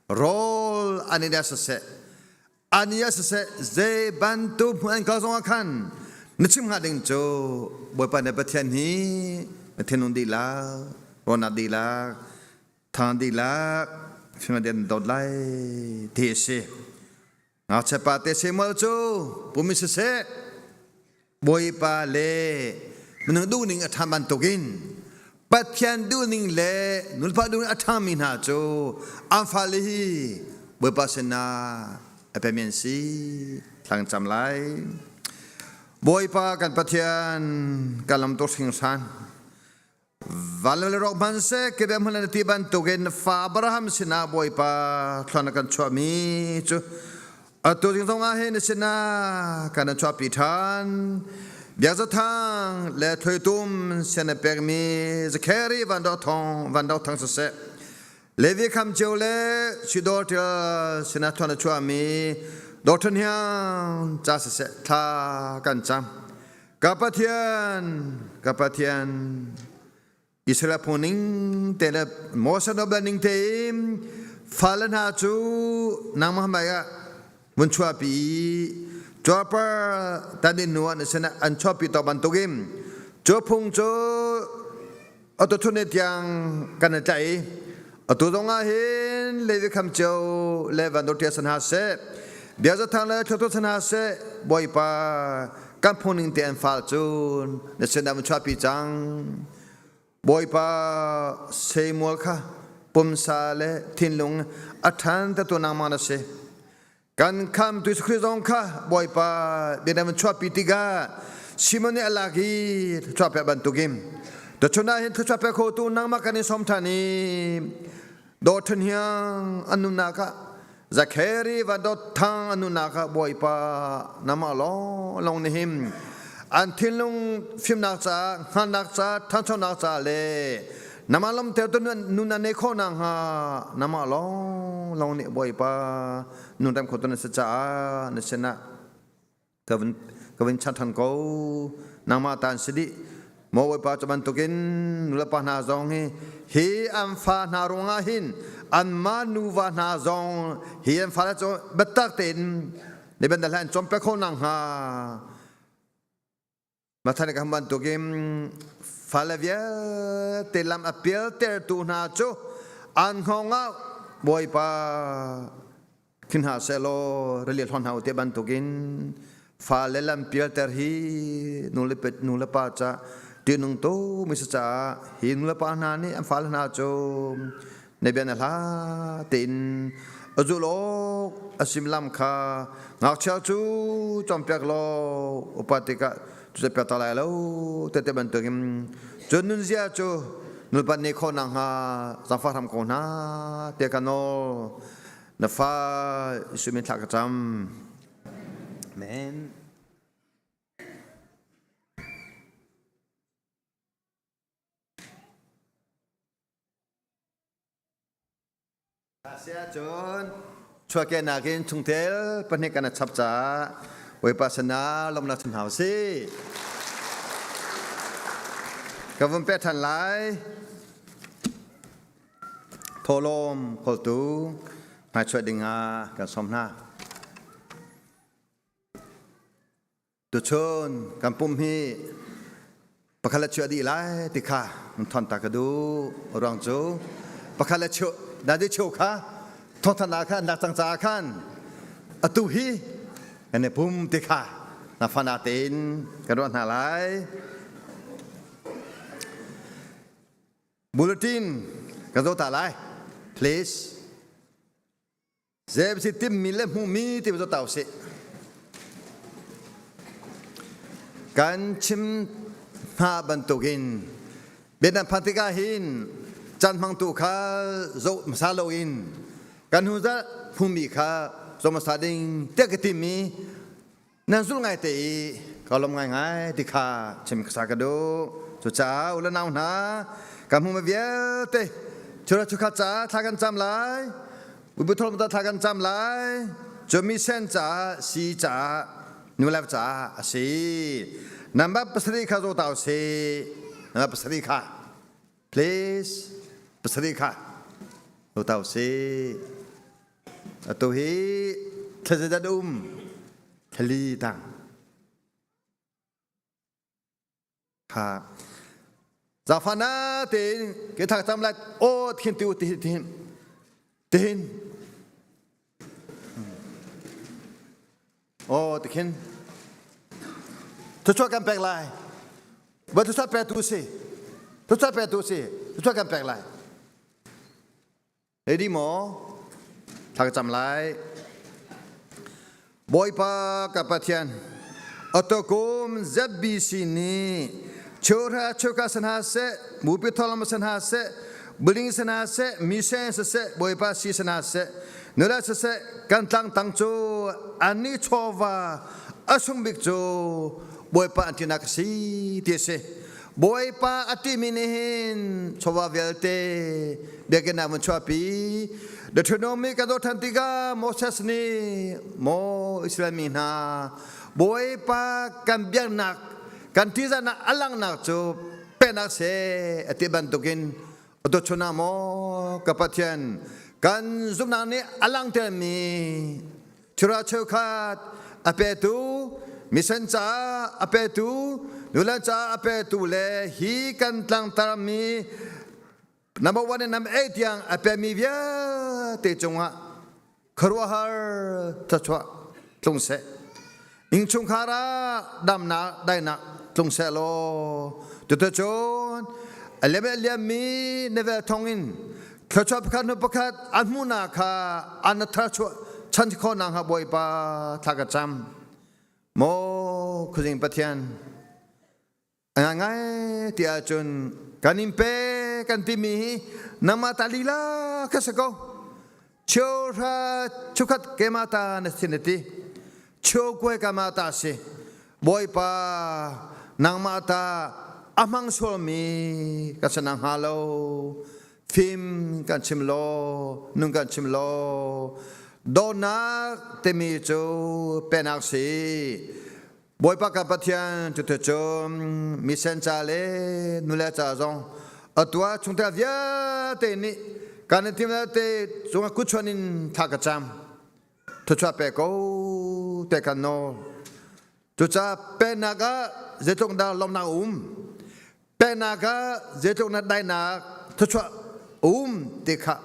Speaker 12: rawl an ei siseh ani ah siseh zei bantuk hmun an kal zongah khan na chim hnga ding cu Bawipa na Pathian hi na thinlung dihlak ruahnak dihlak thang dihlak fimnak dihlak na dawt lai ti a si. Ngakchia pa te Samuel cu pum in siseh Bawipa le minung duhning a ṭha bantukin Pathian duhning le nulepa duhning a ṭhami hna cu an fale hi Bawipa sinah a pemi an si. Thla kan cam lai. Bawipa kan Pathian kan lam tu hringhran Van le rawk hmanhseh kebe hmun na ti bantukin fa Abraham sinah Bawipa thluan kan chuahmi cu atu ding zong ah hin na sinah kan chuahpi ṭhan. Biakzathang le thluitum sian na pekmi Zakhari van do thong van do thang siseh Levi kham cio le Sidor ṭil sinah thluan na chuahmi Dawṭhan hiang ca siseh thla kan cam. Ka Pathian, ka Pathian, Israel phung ning te le Moses nawlbia ning tein fale hna cu nangmah hmai ah vun chuahpi i cuarpar tan in nu ah na sinah an chuahpi to bantukin cu phung cu atu thun tiang kan i tlaih i atu zong ah hin Levi kham cio le van tia san hna seh bia zathang le thluachuah san hna seh Bawipa kan phung ning te an fal cun na sin ah chuahpi cang Bawipa Samuel kha pumsa le thinlung a ṭhan te tu nangmah na si Kan khamtu Jesuh Khrih zong kha Bawipa bia na van chuahpi tikah Simon nih a lak i thluachuah pek bantukin tuchun ah hin thluachuah pek khotu nangmah kan in sawm ṭhan i dawṭhan hiang an nunnak ah Zakhari van dawt thang an nunnak ah Bawipa nangmah lawnglawng nih hin an thinlung fimnak caah hngalhnak caah ṭhanchonak caah le Namah lamter tu nun an nei khawh nakhnga namah lawnglawng nih Bawipa nun rem kho tu na si caah na sinah ka vun ka vun chan than ko nangmah ta an si dih maw Bawipa cu bantukin nulepa hna zong hi hi an fa hna ruangah hin anmah nuva hna zong hi an fale cu biatak tein ne ban hlan cawmpiak kho nakhnga Mathan ka bantukin fale vialte lam a pialtertu hna cu an hngawng ah Bawipa khin hna sehlaw rili hlon hna u ti bantukin fale lam pialter hi nu le pa ca ṭihnung tu mi si caah hi nu le pa hna nih an fale hna cu na bia na hla tein a zulh awk a sim lam kha ngakchia cu cawnpiak law upa tikah cucapiak ta lai lo tete bantukin cun nunzia cu nulepa nih khawh nakhnga zaangfah hram ko hna tiah ka nawl na fa Jesuh min thla ka cam Amen. Asiahcun chuahkehnak in chungtel pahnih kan chap caah Bawipa sinah lawmhnak chim hna usih. Ka vun pek ṭhan lai. Thawhlawm kawltu hmaichuah dingah kan sawm hna. Tuchun kan pum hi pakhat le chuah dih lai ti kha thon ta ka duh ruang cu pakhat le chuah dadi cheu kha thawngthan ah khan nak cang caah khan atu hi kan i pum ti kha na fana tein kan ruah hna lai. Bulletin kan zoh ta lai. Please. Zeb si timmi le hmuhmi ti zoh ta usih. Kan chim hna bantukin Vietnam phan tikah hin caan hmangtu kha zoh hmasa loin kan hnu zarh hmuhmi kha zoh hmasa ding tiah ka timi Nan zulh ngai te i ka lawm ngaingai ti kha chim ka sa ka duh. Cucaah u le nau hna, ka hmuhmi vialte chura chukhat caah thla kan cam lai. Bubu tholm ta thla kan cam lai. Cu mi sen caah, si caah, nulev caah a si. Number pasarih kha zo ta u si. Number pasarih kha. Please. Pasarih kha. Zo ta u si. Atu hi thlazet um thlali tang kha zafana tein ke thak cham lai o thin tu ti tin tin o tikhin thuchuak kan pek lai ba thuchuak pe tu si thuchuak pe tu si thuchuak kan pek lai Ready maw? Thla ka cam lai. Bawipa ka Pathian, atukum ZBC nih chura chuka san ha seh, mupi tholam san ha seh, building san ha seh, mission siseh, Bawipa si san ha seh, nula siseh, kan tlang tang cu ani chawva asung bik cu Bawipa an tinak si ti si. Bawipa a timi nih hin chawva vialte biakinn ah vun chuahpi. Deuteronomy ka zoh ṭhan tikah Moses nih maw Israel mi hna Bawipa kan biaknak kan ṭihzahnak a langhnak cu peknak seh a ti bantukin tuchun ah maw ka Pathian kan zumhnak nih a langhtermi Chura cheukhat a petu, mission caah a petu, nulan caah a petu le hi kan tlangtarmi number one in number eight tiang a pemi vialte cungah khuaruahhar thluachuah tlung seh. Innchungkhar ah damnak dainak tlung seh law tutucun a liam a liammi na vel thawngin thluachuah pakhat hnu pakhat an hmuhnak kha an tharchuah chan khawh nakhnga Bawipa thla ka cam. Maw khuazing Pathian, a ngai ti ahcun kan in pe kan timi hi nangmah ta lila kha si ko. Cheuhra chukhat keimah ta na sin a ti. Cheukuai keimah ta si. Bawipa nangmah ta a hmang sualmi ka si nakhnga lo. Fim kan chim law, nun kan chim law. Dawtnak timi cu penak si. Bawipa ka Pathian cuticun misen ca le nule ca zong atu ah chungtel vialte nih kan i tim te cungah kutchuan in thla ka cam. Thuchuah pe ko te kan nawl. Cucaah pennak ah zeitluk dah lawmhnak a um, pennak ah zeitluk na dainak thuchuah um ti kha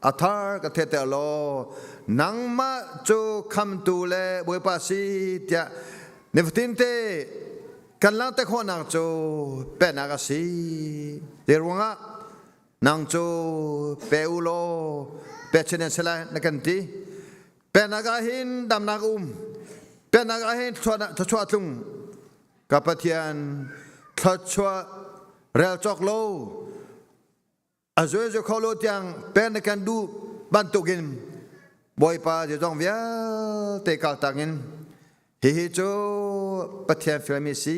Speaker 12: a thar ka thehter law nangmah cu khamtu le Bawipa si tiah nifatin te kan langhter khawhnak cu pennak a si. Te ruangah nang cu pe u law pek chin si lai na kan ti. Pennak ah hin damnak um. Pennak ah hin thluachuah tlung. Ka Pathian thluachuah rel cawk lo a zui zui kho lo tiang pen na kan duh bantukin Bawipa zeizong vialte kaltak in hihi cu Pathian fialmi si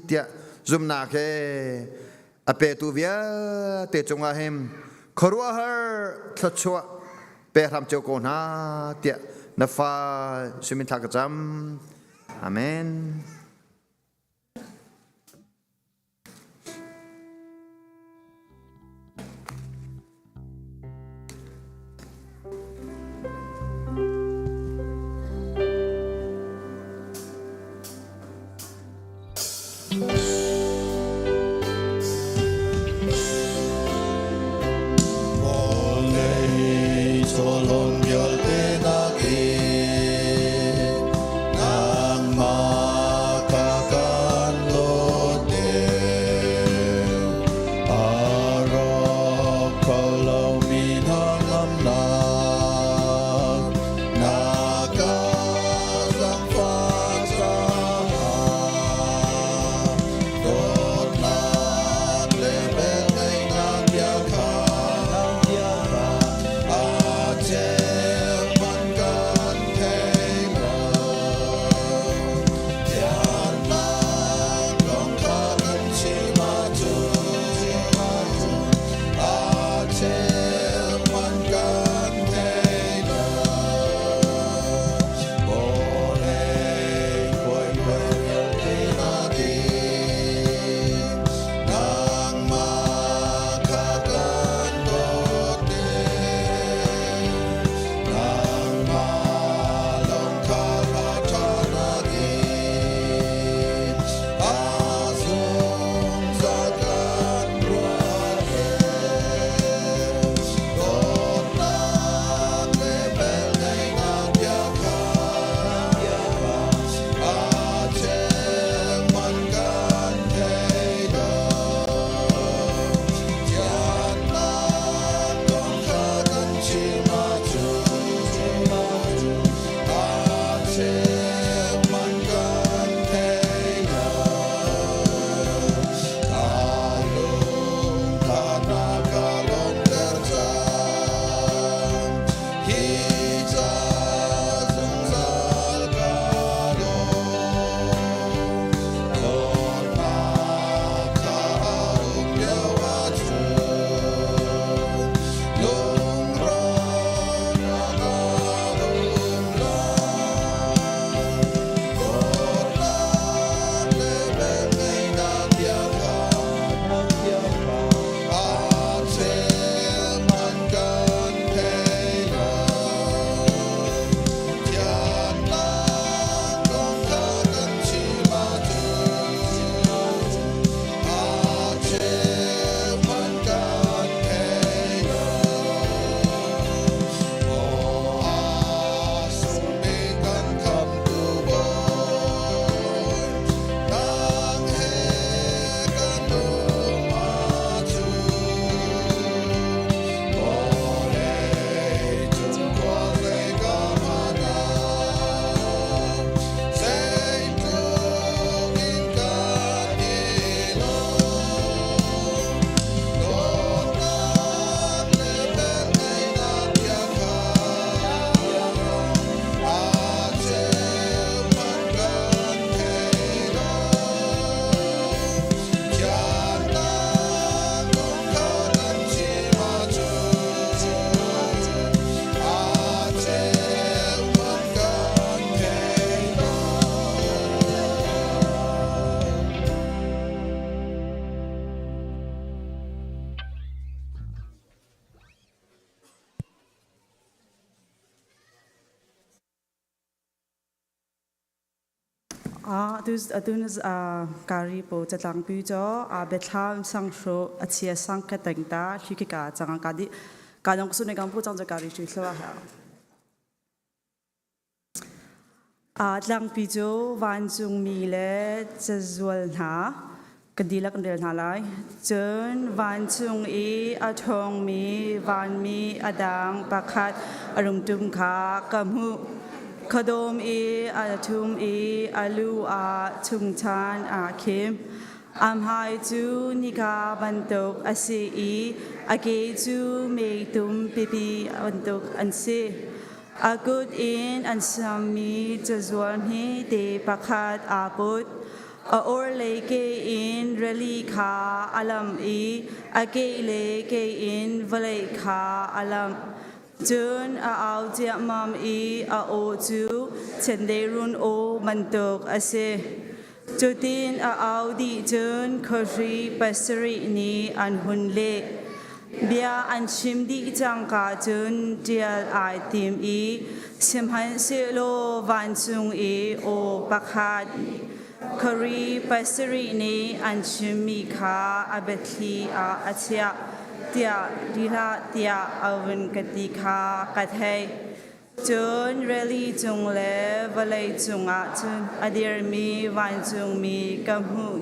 Speaker 12: tiah zumhnak he a petu vialte cungah hin khuaruahhar thluachuah pe hram cio ko hna tiah na fa simin thla ka cam. Amen.
Speaker 13: Vawlei chawlhon vialte nakin nangmah. Atu atu kari po catlang pi cho a bethlam sang hro a chia sang ka teng ta hi ki ka chang ka di ka nong su ne kam pu chang cha kari chu thla ha. A tlangpi cu vancungmi le cazual hna ka dihlak an rel hna lai. Cun vancung i a ṭhawngmi vanmi a dang pakhat a rungṭum kha ka hmuh. Khuadawm i a ṭhum i a lu ah chungchan aa khim. A hmai cu nika bantuk a si i a ke cu meitum pipi bantuk an si. A kut in an sammi cazual hmete pakhat aa put. A orhlei ke in rili kha a lamh i a kehlei ke in vawlei kha a lamh. Cun a au ciammam i a aw cu chendeirun aw bantuk a si. Cutin a au dih cun khuahri pasarih nih an hun leh. Bia an chim dih cangka cun ṭial ai tim i sihmanhsehlaw vancung i aw pakhat khuari pasarih nih an chimmi kha a biathli ah a chiah tiah ti hlah tiah a vun ka ti kha ka theih. Cun rili cung le vawlei cungah cun a dirmi vancungmi ka hmuh.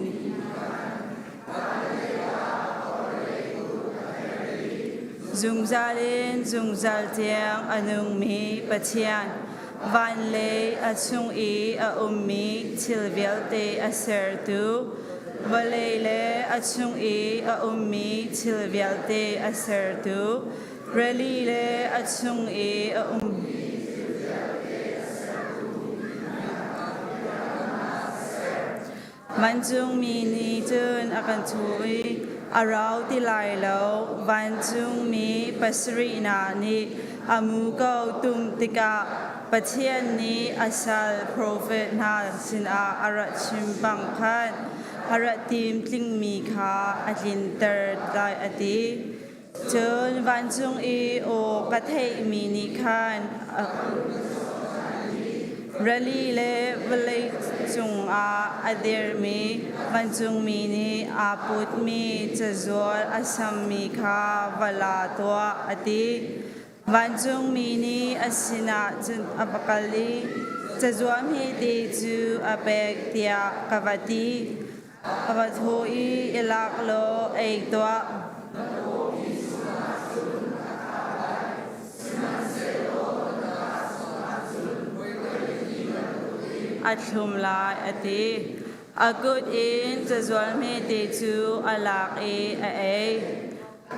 Speaker 13: Zungzal in zungzal tiang a nungmi Pathian, van le a chung i a ummi thil vialte a sertu, vawlei le a chung i a ummi thil vialte a sertu, Rili le a chung i a um. Vancungmi nih cun a kan chuh i a rau ti lai lo. Vancungmi pasarihnak nih a muko tum tikah Pathian nih a sal profet hna sinah a rak chim bang khan a rak tim tlingmi kha a tlinter lai a ti. Cun vancung i aw ka theihmi nih khan rili le vawlei cungah a dirmi vancungmi nih aa putmi cazual a sammi kha va la tuah, a ti. Vancungmi nih a sinah cun a va kal i cazual hmete cu a pek tiah ka va ti. A va thaw i i lak law ei tuah. A thlum lai a ti. A kut in cazual hmete cu a lak i a ei.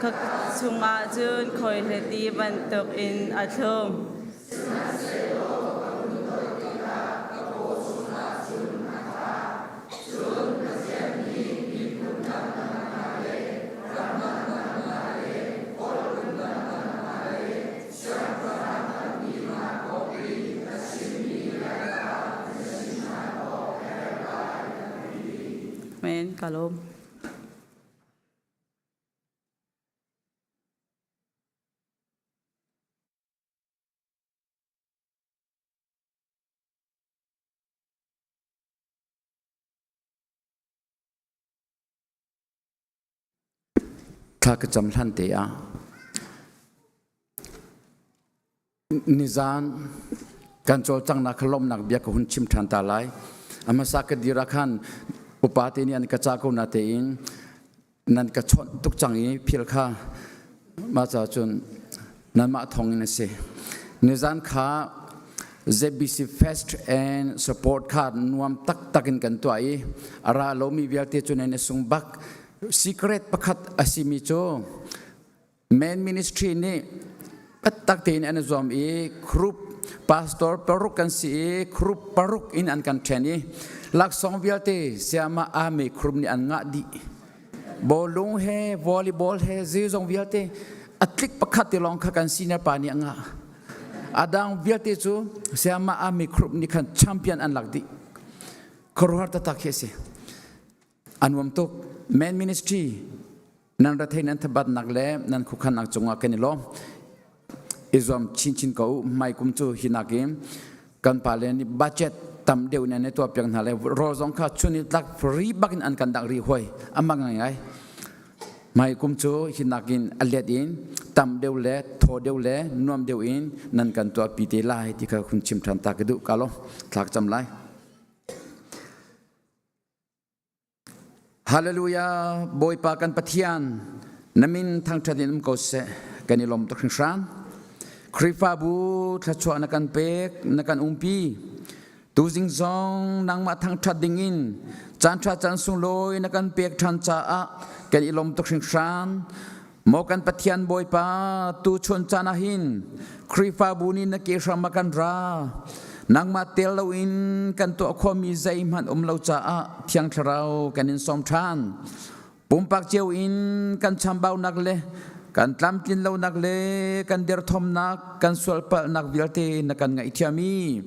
Speaker 13: Ka chungah cun khuaihliti bantuk in a thlum. Men ka lawm.
Speaker 1: Thla ka cam hlan te ah nizan kan cawlcanghnak kha lawmhnak bia ka hun chim ṭhan ta lai. A hmasa ka dir ah khan upa te nih an ka ca ko na tein nan ka chawnh tuk cang i phil kha mah ca cun nanmah thawng in a si. Nizan kha ZBC Fest and Support kha nuam taktak in kan tuah i a ra lomi vialte cu nan i sung bak. Secret pakhat a simi cu Men Ministry nih taktak tein an i zuam i group pastor paruk kan si i group paruk in an kan ṭhen i laksawng vialte sayama ame group nih an ngah dih. Bawlung he volleyball he zeizong vialte a tlik pakhat te lawng kha kan senior pa nih a ngah. A dang vialte cu sayama ame group nih khan champion an lak dih. Khuaruahhar taktak khi a si. A nuam tuk. Men Ministry nan rethei nan thabatnak le nan khukhannak cungah kan i lawm i zuam chinchin ko u hmai kum cu hi nakin kan pale nih budget tam deuh in an i tuah piak hna le rawl zong kha chun i tlak ri bak in an kan dak ri hoi amang ngai ngai mai kum cu hi nakin a let in tam deuh le thaw deuh le nuam deuh in nan kan tuah pi te lai ti kha hun chim than ta ka duh ka lo thlak cam lai. Hallelujah Bawipa kan Pathian na min thangṭhat in um ko seh kan i lawm tuk hringhran Khrihfabu thluachuah na kan pek na kan umpi tuzing zong nangmah thangṭhat dingin caan ṭha caan sunglawi na kan pek ṭhan caah kan i lawm tuk hringhran Maw kan Pathian Bawipa, tuchun caan ah hin Khrihfabu nih na ke hram ah kan ra. Nangmah tel loin kan tuah khomi zeihmanh um lo caah Thiang Thlarau kan in sawm ṭhan. Pumpak cio in kan chambaunak le kan tlamtlin lonak le kan derthawmnak, kan sualpalhnak vialte na kan ngaihthiam i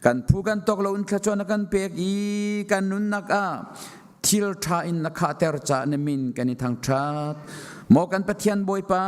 Speaker 1: kan phu kan tawk loin thluachuah na kan pek i kan nunnak ah thil ṭha in na khahter caah na min kan i thangṭhat. Maw kan Pathian Bawipa,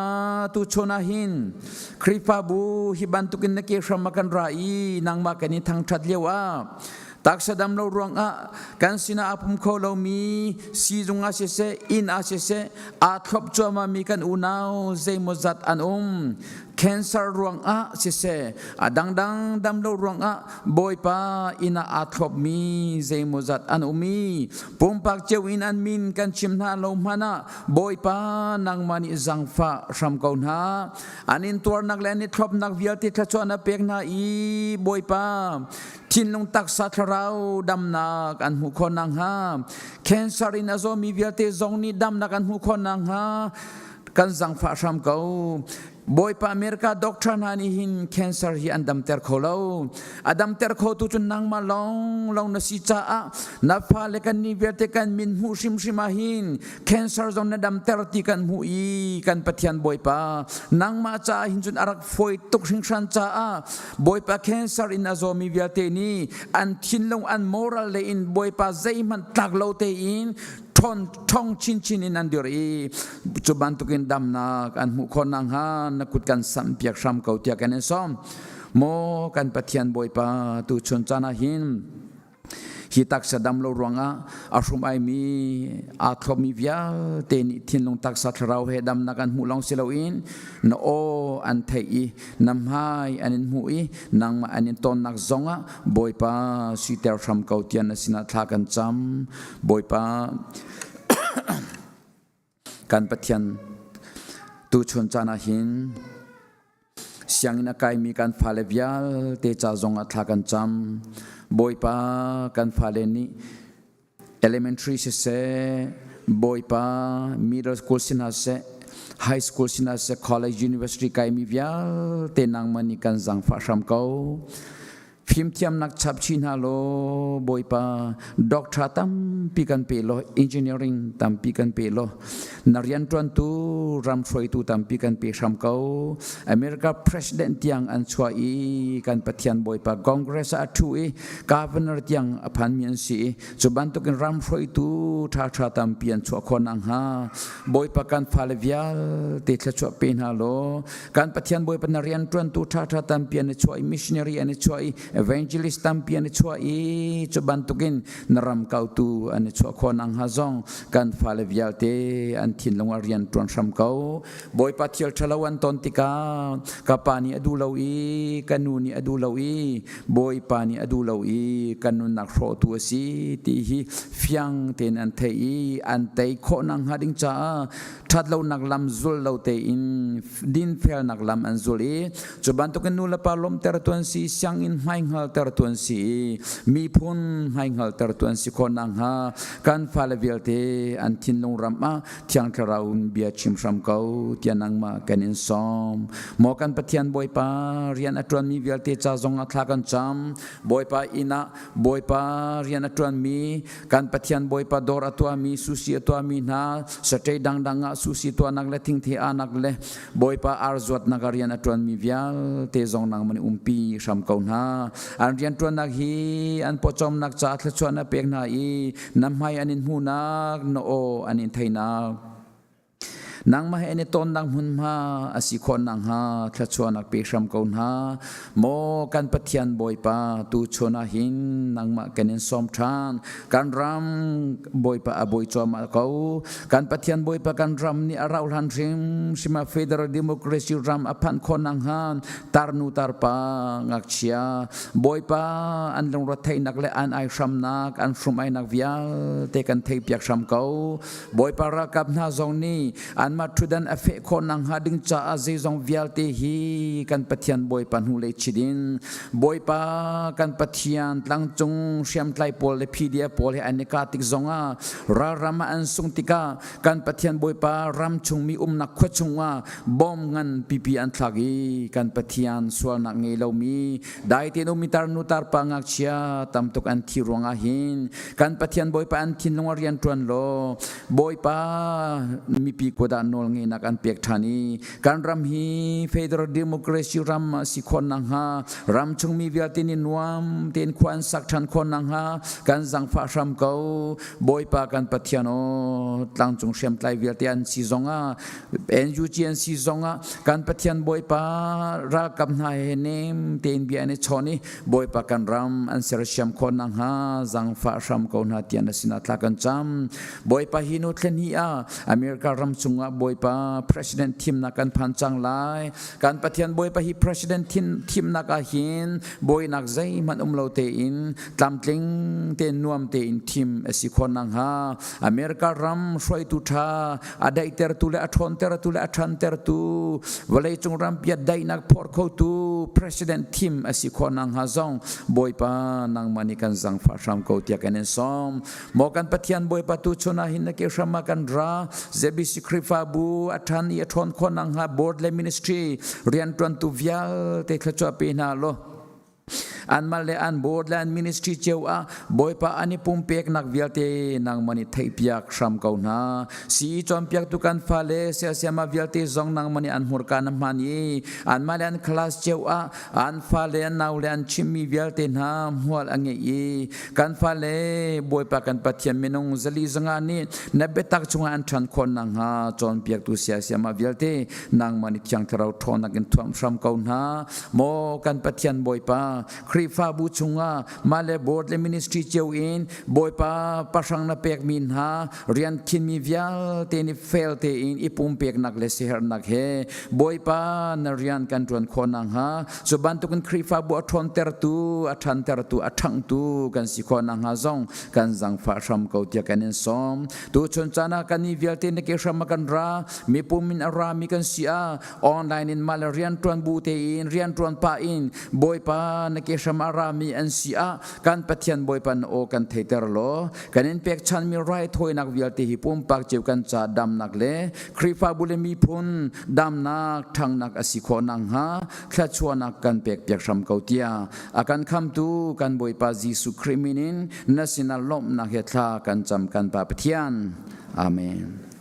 Speaker 1: tuchun ah hin Khrihfabu hi bantukin na ke hram ah kan ra i nangmah kan i thangṭhat lio ah taksa dam lo ruangah kan sinah aa pum kho lomi siizung ah siseh inn ah siseh aa thlop cuahmahmi kan unau zeimawzat an um cancer ruangah siseh a dangdang dam lo ruangah Bawipa inn ah aa thlopmi zeimawzat an um i pumpak cio in an min kan chim hna lo hmanh ah Bawipa nangmah nih zaangfah hram ko hna. An intuarnak le an i thlopnak vialte thluachuah na pek hna i Bawipa thinlung taksa thlarau damnak an hmuh khawh nakhnga cancer in a zawmi vialte zong nih damnak an hmuh khawh nakhnga kan zaangfah hram ko. Bawipa America doctor hna nih hin cancer hi an damter kho lo. A damter kho tu cu nangmah lawng lawng na si caah na fale kan nih vialte kan min hmuh hrimhrim ah hin cancer zong na damter ti kan hmuh i kan Pathian Bawipa nangmah caah hin cun a rak fawi tuk hringhran caah Bawipa cancer in a zawmi vialte nih an thinlung an moral le in Bawipa zeihmanh tlak lo tein ṭhawn ṭhong chinchin in an dir i cu bantukin damnak an hmuh khawh nakhnga na kut kan samh piak hram ko tiah kan in sawm. Maw kan Pathian Bawipa tuchun caan ah hin hi taksa dam lo ruangah a hrum aimi aa thlopmi vialte nih thinlung taksa thlarau he damnak an hmuh lawng si loin na aw an theih i na hmai an in hmuh i nangmah an in tonnak zongah Bawipa siter hram ko tiah na sinah thla kan cam. Bawipa kan Pathian tuchun caan ah hin sianginn a kaimi kan fale vialte ca zong ah thla kan cam. Bawipa kan fale nih elementary siseh, Bawipa middle school si hna seh, high school si hna seh, college university kaimi vialte nangmah nih kan zaangfah hram ko. Fimthiamnak chap chih hna law Bawipa doctor tampi kan pe law engineering tampi kan pe law na rianṭuantu ram hruaitu tampi kan pe hram ko. America president tiang an chuah i kan Pathian Bawipa Congress ah a ṭhu i governor tiang a phanmi an si i cu bantukin ram hruaitu ṭhaṭha tampi an chuah khawh nakhnga Bawipa kan fale vialte thluachuah pe hna law Kan Pathian Bawipa na rianṭuantu ṭhaṭha tampi an i chuah i missionary an i chuah i evangelist tampi an i chuah i cu bantukin na ram kautu an i chuah khawh nakhnga zong kan fale vialte an thinlung ah rian ṭuan hram ko. Bawipa thil ṭhalo an ton tikah ka pa nih a duh lo i ka nu nih a duh lo i Bawipa nih a duh lo i kan nunnak hrawhtu a si ti hi fiang tein an theih i an tei khawh nakhnga ding caah ṭhatlonak lam zul lo tein dinfelnak lam an zul i cu bantukin nu le pa lawmhter tu an si sianginn hmaihngalter tu an si i miphun hmaihngalter tu an si khawh nakhnga kan fale vialte an thinlung ram ah Thiang Thlarau in bia chim hram ko tiah nangmah kan in sawm. Maw kan Pathian Bawipa rian a ṭuanmi vialte ca zong ah thla kan cam. Bawipa inn ah Bawipa rian a ṭuanmi Kan Pathian Bawipa dawr a tuahmi, sushi a tuahmi hna, satei dangdang ah sushi tuahnak le thingthi anak le Bawipa ar zuatnak ah rian a ṭuanmi vialte zong nangmah nih umpi hram ko hna. An rianṭuannak hi an pawcawmnak caah thluachuah na pek hna i na hmai an in hmuhnak, na aw an in theihnak. Nangmah he an i tonnak hmunhma a si khawh nakhnga thluachuahnak pe hram ko hna. Maw kan Pathian Bawipa, tuchun ah hin nangmah kan in sawm ṭhan. Kan ram Bawipa a bawi cuahmah ko. Kan Pathian Bawipa kan ram nih a rauh hlan hrimhrim ah Federal Democracy ram a phanh khawh nakhnga tarnu tarpa ngakchia Bawipa an lungretheihnak le an aihramnak an hrum-ainak vialte kan theihpiak hram ko. Bawipa ralkap hna zong nih anmah ṭhutdan a feh khawh nakhnga ding caah zeizong vialte hi kan Pathian Bawipa hnulei chit in Bawipa kan Pathian tlangcung hriamtlai pawl le PDF pawl he an i kah tik zongah ralram ah an sung tikah kan Pathian Bawipa ram chungmi umnak khua chungah bom ngan pipi an thlak i kan Pathian sualnak ngei lomi dai tein ummi tarnu tarpa ngakchia tamtuk an thi ruangah hin kan Pathian Bawipa an thinlung ah rian ṭuan law Bawipa mipi kut ah nawl ngeihnak an pek ṭhan i kan ram hi federal democracy ram a si khawh nakhnga ram chungmi vialte nih nuam tein khua an sak ṭhan khawh nakhnga kan zangfah hram ko. Bawipa kan Pathian aw tlangcung hriamtlai vialte an si zongah NUG an si zongah kan Pathian Bawipa ralkap hna he nem tein bia an i chawn i Bawipa kan ram an sersiam khawh nakhnga zangfah hram ko hna tiah na sinah thla kan cam. Bawipa hi nu thlen hi ah America ram chungah Bawipa President thimnak kan phan cang lai. Kan Pathian Bawipa hi President thimnak ah hin bawinak zeihmanh um lo tein tlamtling tein nuam tein thim a si khawh nakhnga America ram hruaitu ṭha a daihtertu le a ṭhawntertu le a ṭhantertu vawleicung rampi ah daihnak phor khotu president thim a si khawh nakhnga zong Bawipa nangmah nih kan zangfah hram ko tiah kan in sawm. Maw kan Pathian Bawipa tu chun ah hin na ke hram ah kan ra ZBC Khrihfabu a ṭhan i a ṭhawn khawh nakhnga board le ministry rianṭuantu vialte thluachuah pe hna law Anmah le an board le an ministry cio ah Bawipa an i pumpeknak vialte nangmah nih theihpiak hram ko hna. Sii cawnpiaktu kan fale siasiama vialte zong nangmah nih an hmurka na hman i anmah le an class cio ah an fale an naule an chimmi vialte hna hmual a ngeih i kan fale Bawipa kan Pathian minung zali zanga nih na biatak chungah an ṭhan khawh nakhnga cawnpiaktu siasiama vialte nangmah nih Thiang Thlarau ṭhawnnak in thuamh hram ko hna. Maw kan Pathian Bawipa, Khrihfabu chungah mah le board le ministry cio in Bawipa pahrang na pekmi hna rian khinmi vialte nih fel tein i pumpeknak le siaherhnak he Bawipa na rian kan ṭuan khawh nakhnga cu bantukin Khrihfabu a ṭhawntertu, a ṭhantertu, a ṭhanghtu kan si khawh nakhnga zong kan zangfah hram ko tiah kan in sawm. Tuchun caan ah kan i vialte na ke hram ah kan ra, mipum in a rami kan si ah online in mah le rianṭuan bu tein rianṭuan pah in Bawipa na ke hram a rami an si ah kan Pathian Bawipa na aw kan theiter law kan in pekchanmi raithawinak vialte hi pumpak cio kan ca damnak le Khrihfabu le miphun damnak ṭhangnak a si khawh nakhnga thluachuahnak kan pekpiak hram ko tiah a kan khamtu kan Bawipa Jesuh Khrih min in na sinah lawmhnak he thla kan cam kan Pa Pathian. Amen.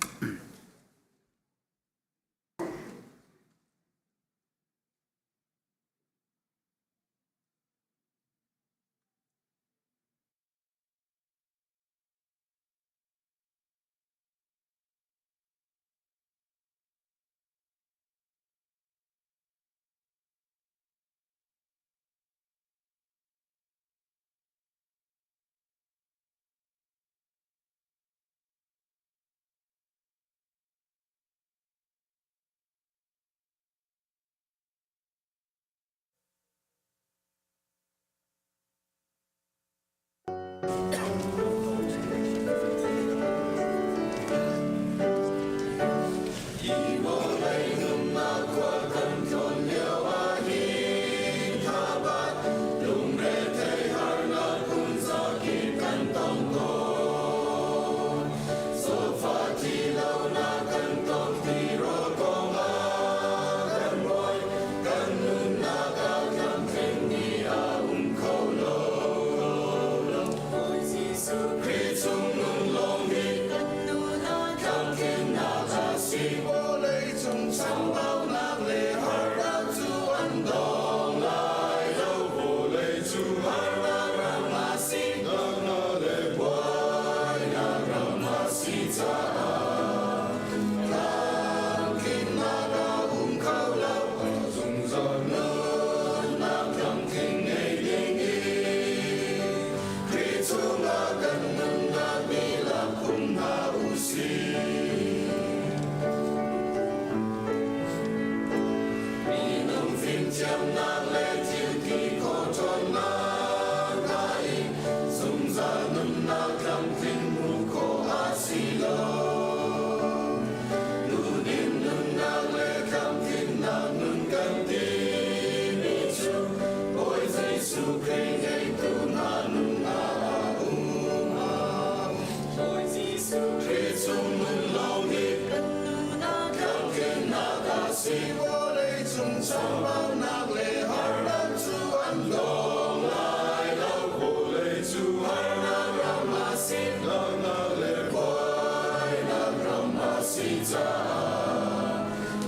Speaker 11: Chambaunak le harnak cu an dong lai lo. Vawlei cu harnak ram a si, donghnak le buainak ram a si caah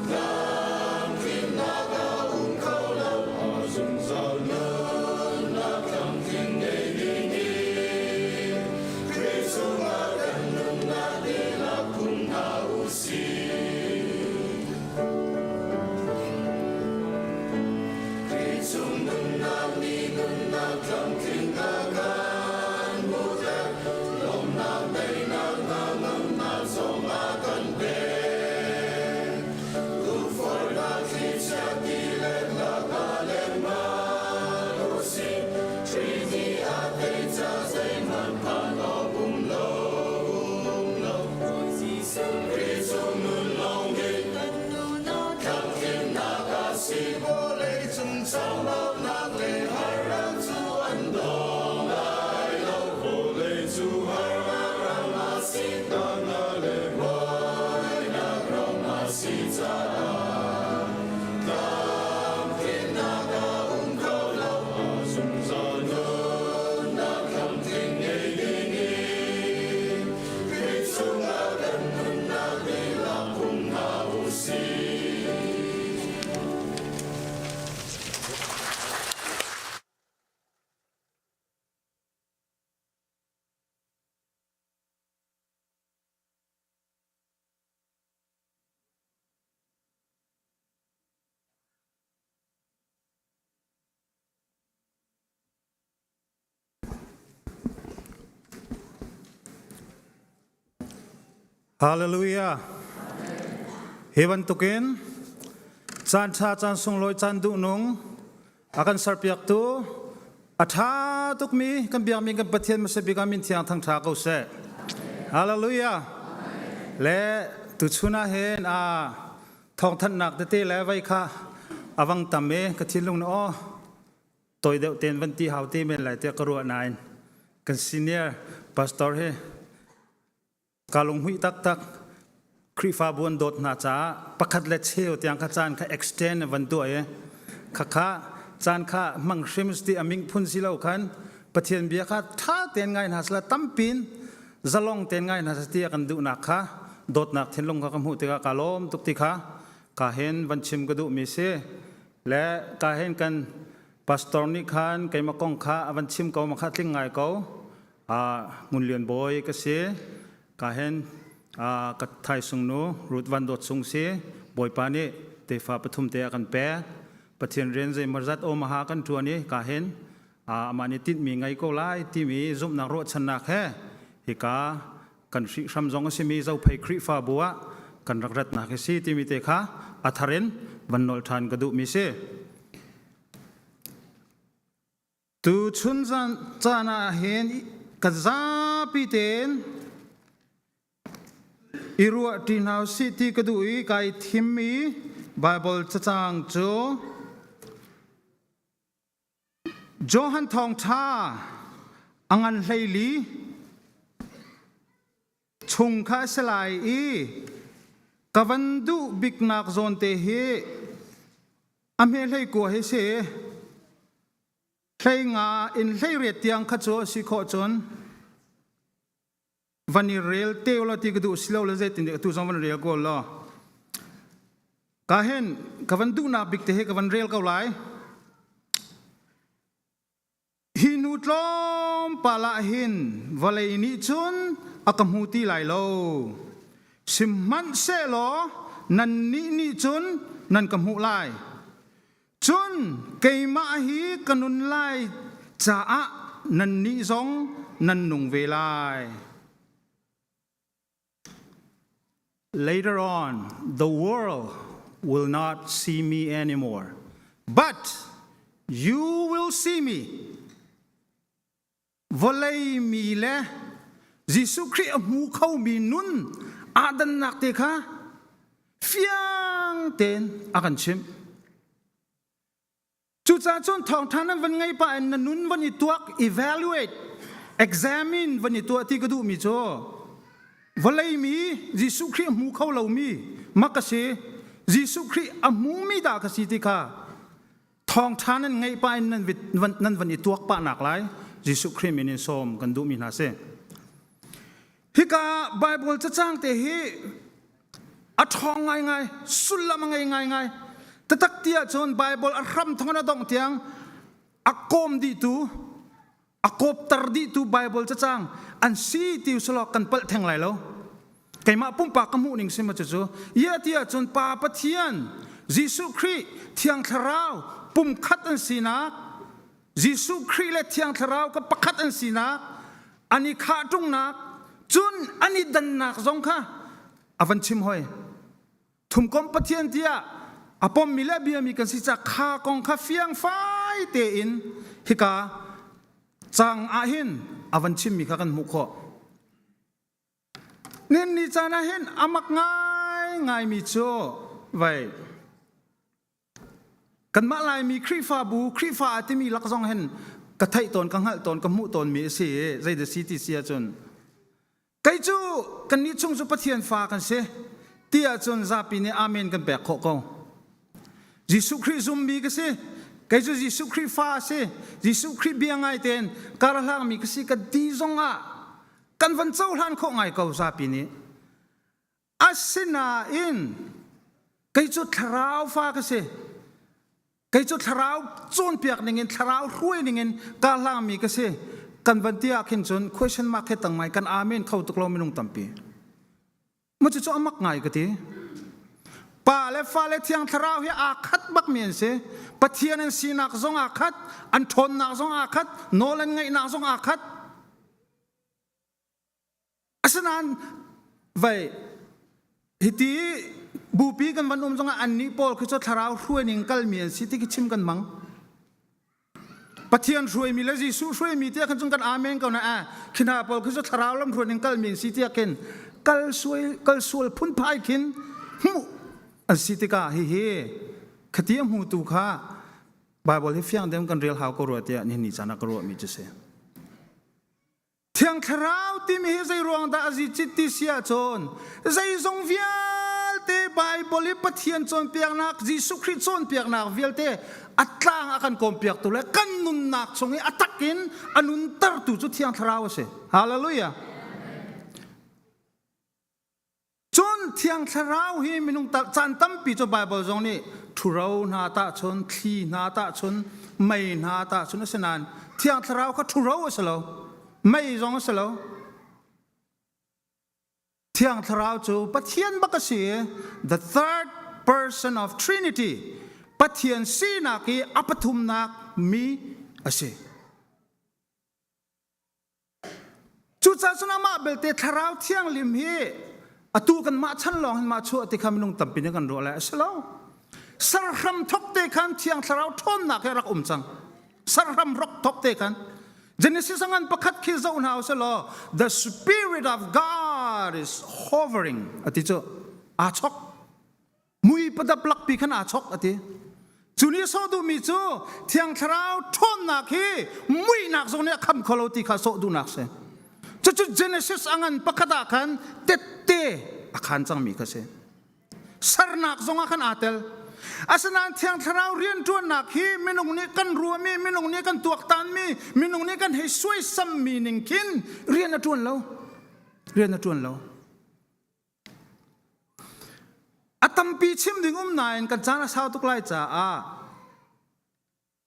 Speaker 11: tlamtlinnak a um kho lo. A zungzal nunnak tlamtling ngei dingin Khrih chungah kan nunnak dihlak phun hna u sih. Khrih chung nunnak nih nunnak tlamtling a kan hmuhter. Lawmhnak, daihnak, hnangamnak zong a kan pek. Tukforhnak thlichia tilet lakah lengmang u sih. Khrih nih a tei ca zeihmanh phan awk um lo, um lo. Khrih chung nun lawng hi tlamtlinnak a si. Vawleicung chambaunak le harnak cu an dong lai lo. Vawlei cu harnak ram a si, dana le buainak ram a si caah tlamtlinnak a um kho lo. A zungzal nunnak tlamtling ngei dingin Khrih chungah kan nunnak dihlak um hna u sih.
Speaker 8: Hallelujah. Hi bantukin caan ṭha caan sunglawi caan duhnung a kan serpiaktu a ṭha tukmi kan biakmi kan Pathian hmasa bik ah min thiang thangṭha ko seh. Hallelujah. Le tuchun ah hin a thawngthanhnak tete le vei kha a vang tam i ka thinlung nih aw Toi deuh tein van ti hau te men lai tiah ka ruah nain kan senior pastor hi ka lunghmuih taktak Khrihfabu an dawt hna caah pakhat le cheu tiang kha caan kha extend van tuah i khakha caan kha hmang hrim ti a ming phun si lo khan Pathian bia kha tha tein ngai hna sela tampin zalong tein ngai hna sela ti a kan duhnak kha dawtnak thinlung kha ka hmuh tikah ka lawm tuk ti kha ka hin van chim ka duhmi si Le ka hin kan pastor nih khan keimah kong kha a van chim ko ma kha tling ngai ko. Ngun Lian Bawi ka si. Ka hin ka thaisung nu Ruth Van Dawt Sung si. Bawipa nih tefa pathum te a kan pek. Pathian rian zeimawzat Omaha kan ṭuan i ka hin amah nih tinhmi ngei ko lai timi zumhnak ruahchannak he hika kan hrihhram zong a simi Zophei Khrihfabu ah kan rak ratnak hi si timi te kha a thar in van nolh ṭhan ka duhmi si. Tu chun caan ah hin kan zapi tein i ruah ṭi hna usih ti ka duh i kai thimmi Baibal cacang cu Johan Thawngṭha a ngan 14 chung kha a si lai i ka van duh biknak zawn te hi a hme 19 hi si. 15 in 18 tiang kha cu a si khawh cun van i rel te law ti ka duh si lo le zeitin atu zong van rel ko law ka hin ka van duhnak bik te hi ka van rel ko lai hi nu tlawmpal ah hin vawlei nih cun a ka hmu ti lai lo sihmanhsehlaw nannih nih cun nan ka hmuh lai Cun keimah hi ka nun lai caah nannih zong nan nung ve lai. Later on, the world will not see me anymore, but you will see me. Vawlei mi le Jesuh Khrih a hmu khomi nun aa dannak te kha fiang tein a kan chimh. Cucaah cun thawngṭha nan van ngei pah in na nun van i tuak, evaluate, examine van i tuah ti ka duhmi cu vawlei mi Jesuh Khrih a hmu kho lomi mak a si.
Speaker 14: Jesuh Khrih a hmumi dah ka si ti kha thawngṭha nan ngeih pah in nan van i tuak pah nak lai Jesuh Khrih min in sawm kan duhmi hna si. Hika Bible cacang te hi a ṭhawng ngaingai, sullam a ngei ngaingai. Tatak ti ahcun Bible a hram thawng in a dongh tiang a kawm dihtu, a kawpter dihtu Bible cacang an si ti usalaw kan palh theng lai lo. Keimah pumpak ka hmuh ning si ma cucu. Ia ti ahcun Pa Pathian, Jesuh Khrih, Thiang Thlarau pumkhat an sinak, Jesuh Khrih le Thiang Thlarau ka pakhat an sinak, an i khah ṭungnak, cun an i dannak zong kha a van chim hoi. Thumkomh Pathian tiah a pommi le a biami kan si caah kha kong kha fiangfai tein hika cang ah hin a van chimmi kha kan hmuh khawh. Nin ni caan ah hin a mak ngaingaimi cu vai kanmah Laimi Khrihfabu Khrihfa a timi lak zong hin ka theih tawn ka hngalh tawn ka hmuh tawnmi a si i zeidah si ti si ahcun kei cu kannih chung cu Pathian fa kan si ti ahcun zapi nih amen kan pek khawh ko. Jesuh Khrih zummi ka si. Kei cu Jesuh Khrih fa a si. Jesuh Khrih bia ngai tein kar hlangmi ka si ka ti zong ah kan van cohlan khawh ngai ko zapi nih. Asinain kei cu thlarau fa ka si. Kei cu thlarau cawnpiak ningin thlarau hruai ningin ka hlangmi ka si. Kan van ti ah khin cun question mark he tang ngai kan amen kho tuk lo minung tampi. Maw cucu a mak ngai ka ti. Pa le fa le thiang thlarau hi aa khat bakmi an si. Pathian an sinak zong aa khat, an ṭhawnnak zong aa khat, nawl an ngeihnak zong aa khat. Asinain vai hiti bupi kan van um zongah annih pawl khi cu thlarau hruai ning kalmi an si ti khi chim kan mang. Pathian hruaimi le Jesuh hruaimi tiah khan cun kan amen ko na a khi hna pawl khi cu thlarau lam hruai ning kalmi an si tiah khin kal sual kal sual phunphai khin hmuh an si tikah hihi khati a hmutu kha Bible hi fiang deuh kan rel hau ko rua tiah nihin ni caan ah ka ruahmi cu si. Thiang Thlarau timi hi zei ruang dah a zi cit ti si ahcun zeizong vialte Baibal i Pathian cawnpiaknak Jesuh Khrih cawnpiaknak vialte a tlang a kan kawmpiaktu le kan nunnak chung i a tak in a nuntertu cu Thiang Thlarau a si. Hallelujah. Cun Thiang Thlarau hi minung caan tampi cu Baibal zong nih ṭhuro hna tahchun, thli hna tahchun, mei hna tahchun a si nain Thiang Thlarau kha ṭhuro a si lo, mei zong a si lo. Thiang Thlarau cu Pathian bak a si i the third person of Trinity, Pathian sinak i a pathumnak mi a si. Cucaah cun amah belte Thlarau Thianghlim hi atu kanmah chan lawng hin mah chuah ti kha minung tampi nih kan ruah lai a si lo. Sarhram thok te khan Thiang Thlarau ṭhawnnak hi a rak um cang. Sarhram rok thok te khan. Genesis a ngan pakhat khi zoh hna usih law the spirit of God is hovering a ti cu aa chok. Mui padap lakpi khan aa chok a ti. Cu nih sawh duhmi cu Thiang Thlarau ṭhawnnak hi muihnak zong nih a kham kho lo ti kha sawh duhnak si. Cucu Genesis a ngan pakhat ah khan tette a khan cangmi kha si. Sernak zong ah khan aa tel. Asinain Thiang Thlarau rianṭuannak hi minung nih kan ruahmi, minung nih kan tuaktanmi, minung nih kan hei suaisammi ning khin rian a ṭuan lo. Rian a ṭuan lo. A tampi chim ding um nain kan caan a sau tuk lai caah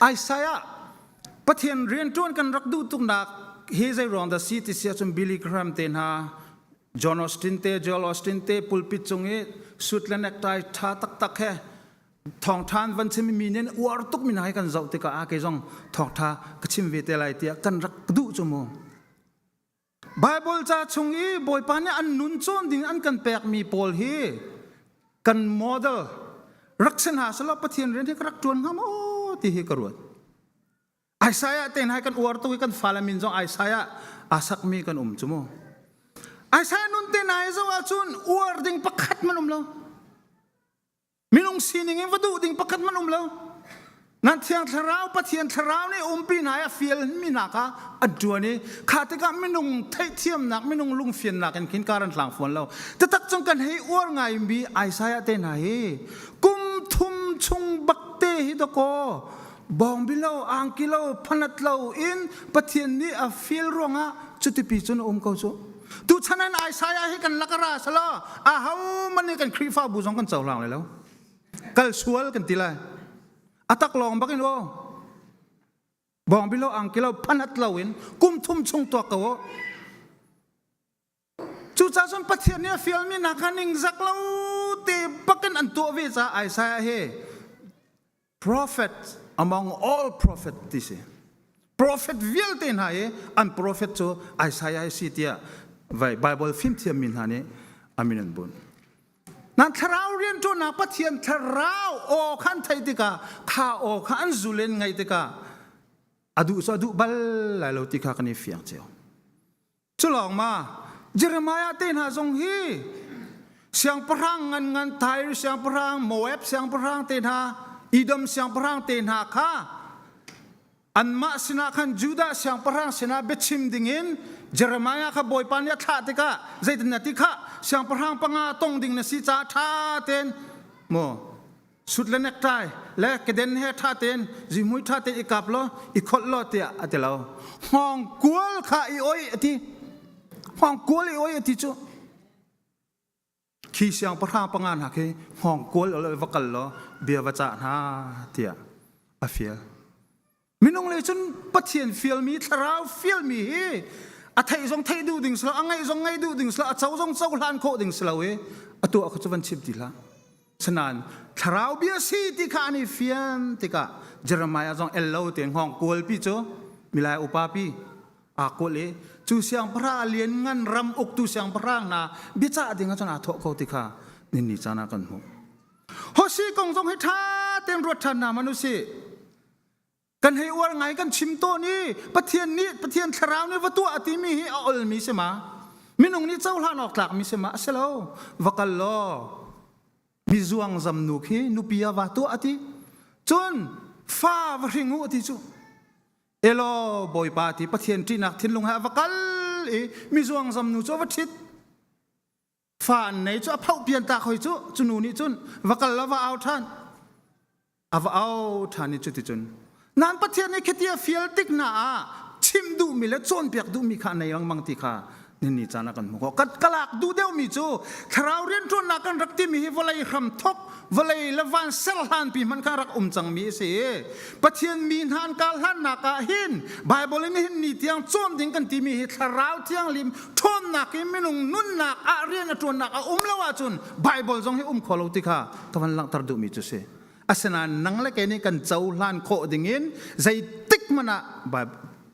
Speaker 14: Isaiah Pathian rianṭuan kan rak duh tuknak hi zei ruang dah si ti si ahcun Billy Graham te hna John Austin te Joel Austin te pulpit cung i suit le necktie ṭha taktak he thawngṭha an van chim mi nih uar tuk mi hna hi kan zoh tikah a kei zong thawngṭha ka chim ve te lai tiah kan rak duh cu mu. Baibal ca chung i Bawipa nih an nun cawn ding an kan pekmi pawl hi kan model rak si hna selaw Pathian rian hi ka rak ṭuan hnga maw ti hi ka ruat. Isaiah te hna kan uar tuk i kan fale min zong Isaiah aa sakmi kan um cu mu. Isaiah nun te hna hi zoh ahcun uar ding pakhat man um lo. Minung sining in va duh ding pakhat man um lo. Nan thiang thlarau Pathian thlarau nih umpi hna i a fial mi hna kha an ṭuan i kha tikah minung theihthiamnak minung lungfiannak in khin kar an hlang fawn lo. Tatak cun kan hei uar ngai mi Isaiah te hna hi kum thum chung bakte hi dakaw bawngbi lo angki lo phanat lo in Pathian nih a fial ruangah cutipi cun a um ko cu. Tuchan in Isaiah hi kan lak a ra selaw aho man nih kan Khrihfabu zong kan cohlang lai lo. Kal sual kan ti lai. A tak lawng bak in aw. Bawngbi lo angki lo phanat lo in kum thum chung tuak ko aw. Cucaah cun Pathian nih a fialmi hna kha ningzak lo te bakin an tuah ve caah Isaiah hi prophet among all prophet ti si. Prophet vialte hna i an prophet cu Isaiah si tiah Bible fimthiammi hna nih a min an bunh. Nan thlarau rianṭuannak Pathian thlarau aw kha an theih tikah kha aw kha an zul in ngaih tikah a duh cu a duh bal lai lo ti kha kan i fiang cio. Cu lawng ma Jeremiah te hna zong hi siangpahrang ngan ngan Tyre siangpahrang Moab siangpahrang te hna Edom siangpahrang te hna kha anmah sinah khan Judah siangpahrang sinah biachim dingin Jeremiah kha Bawipa nih a thlah tikah zeitin na ti kha siangpahrang panga tong ding na si caah ṭha tein maw sut le necktie le keden he ṭha tein zihmui ṭha tein i kap law i kholh law tiah a ti lo hngawng kual kha i oi a ti hngawng kual i oi a ti cu Khi siangpahrang panga hna khi hngawngkual va kal law bia va cah hna tiah a fial. Minung lei cun Pathian fialmi thlarau fialmi hi a theih zong theih duh ding si lo, a ngaih zong ngaih duh ding si lo, a co zong cohlan khawh ding si lo i a tuah kha cu van chim ti hlah. Sinain thlarau bia si ti kha an i fian tikah Jeremiah zong el lo te hngawngkual pi cu milai upa pi aa kawl i cu siangpahrang a lianngan ram uktu siangpahrang hna biacah ding ah cun aa thawh ko ti kha ninni caan ah kan hmuh. Hosi kong zong hi ṭha tein ruat ṭhan hna hmanh usih. Kan hei uar ngai kan chim tawn i Pathian nih Pathian thlarau nih va tuah a timi hi a olmi si ma? Minung nih cohlan awk tlakmi si ma? A si lo. Va kal law mizuang zam nu khi nupi ah va tuah a ti. Cun fa va hring u a ti cu. Elaw Bawipa ti Pathian ṭihnak thinlung he a va kal i mizuangzam nu cu a va ṭhit. Fa an nei cu a phoh pian tak hoi cu cu nu nih cun va kal la va au ṭhan. A va au ṭhan i cuticun nan Pathian nih khiti a fial tik hna ah chimh duhmi le cawnpiak duhmi kha a nei lengmang ti kha ni caan ah kan hmu khawh. Ka, ka lak duh deuhmi cu thlarau rianṭuannak kan rak timi hi vawlei hramthok vawlei le van ser hlanpi hmanh kha rak um cangmi a si i Pathian mi hna an kal hlannak ah hin Bible in hin ni tiang cawn ding kan timi hi thlarau thianghlim ṭhawnnak in minung nunnak ah rian a ṭuannak a um lo ahcun Bible zong hi um kho lo ti kha ka van langhter duhmi cu si. Asinain nang le kei nih kan cohlan khawh dingin zeitik hmanh ah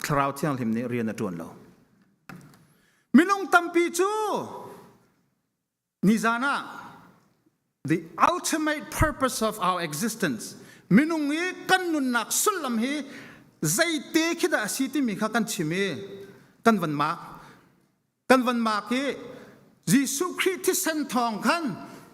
Speaker 14: thlarau thianghlim nih rian a ṭuan lo. Minung tampi cu nizan ah the ultimate purpose of our existence minung i kan nunnak sullam hi zeite khi dah a si timi kha kan chim i kan van mak kan van mak i Jesuh Khrih thisen thawng khan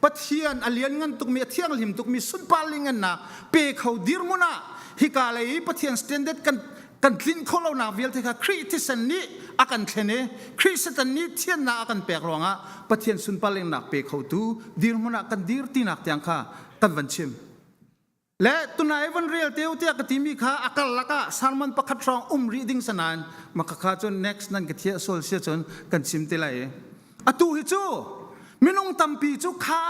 Speaker 14: Pathian a lianngan tukmi a thianghlim tukmi sunpar lingannak pe kho dirhmun ah hika lei i Pathian standard kan kan tlinh khawh lonak vialte kha Khrih thisen nih a kan thlen i Khrih Satan nih thiannak a kan pek ruangah Pathian sunpar lengnak pe khotu dirhmun ah kan dir tinak tiang kha kan van chim. Le tunai van rel teu tiah ka timi kha a karlak ah sermon pakhat hrawng um rih ding sanain maka kha cun next nan ka thiah sual sia cun kan chim te lai i atu hi cu minung tampi cu kha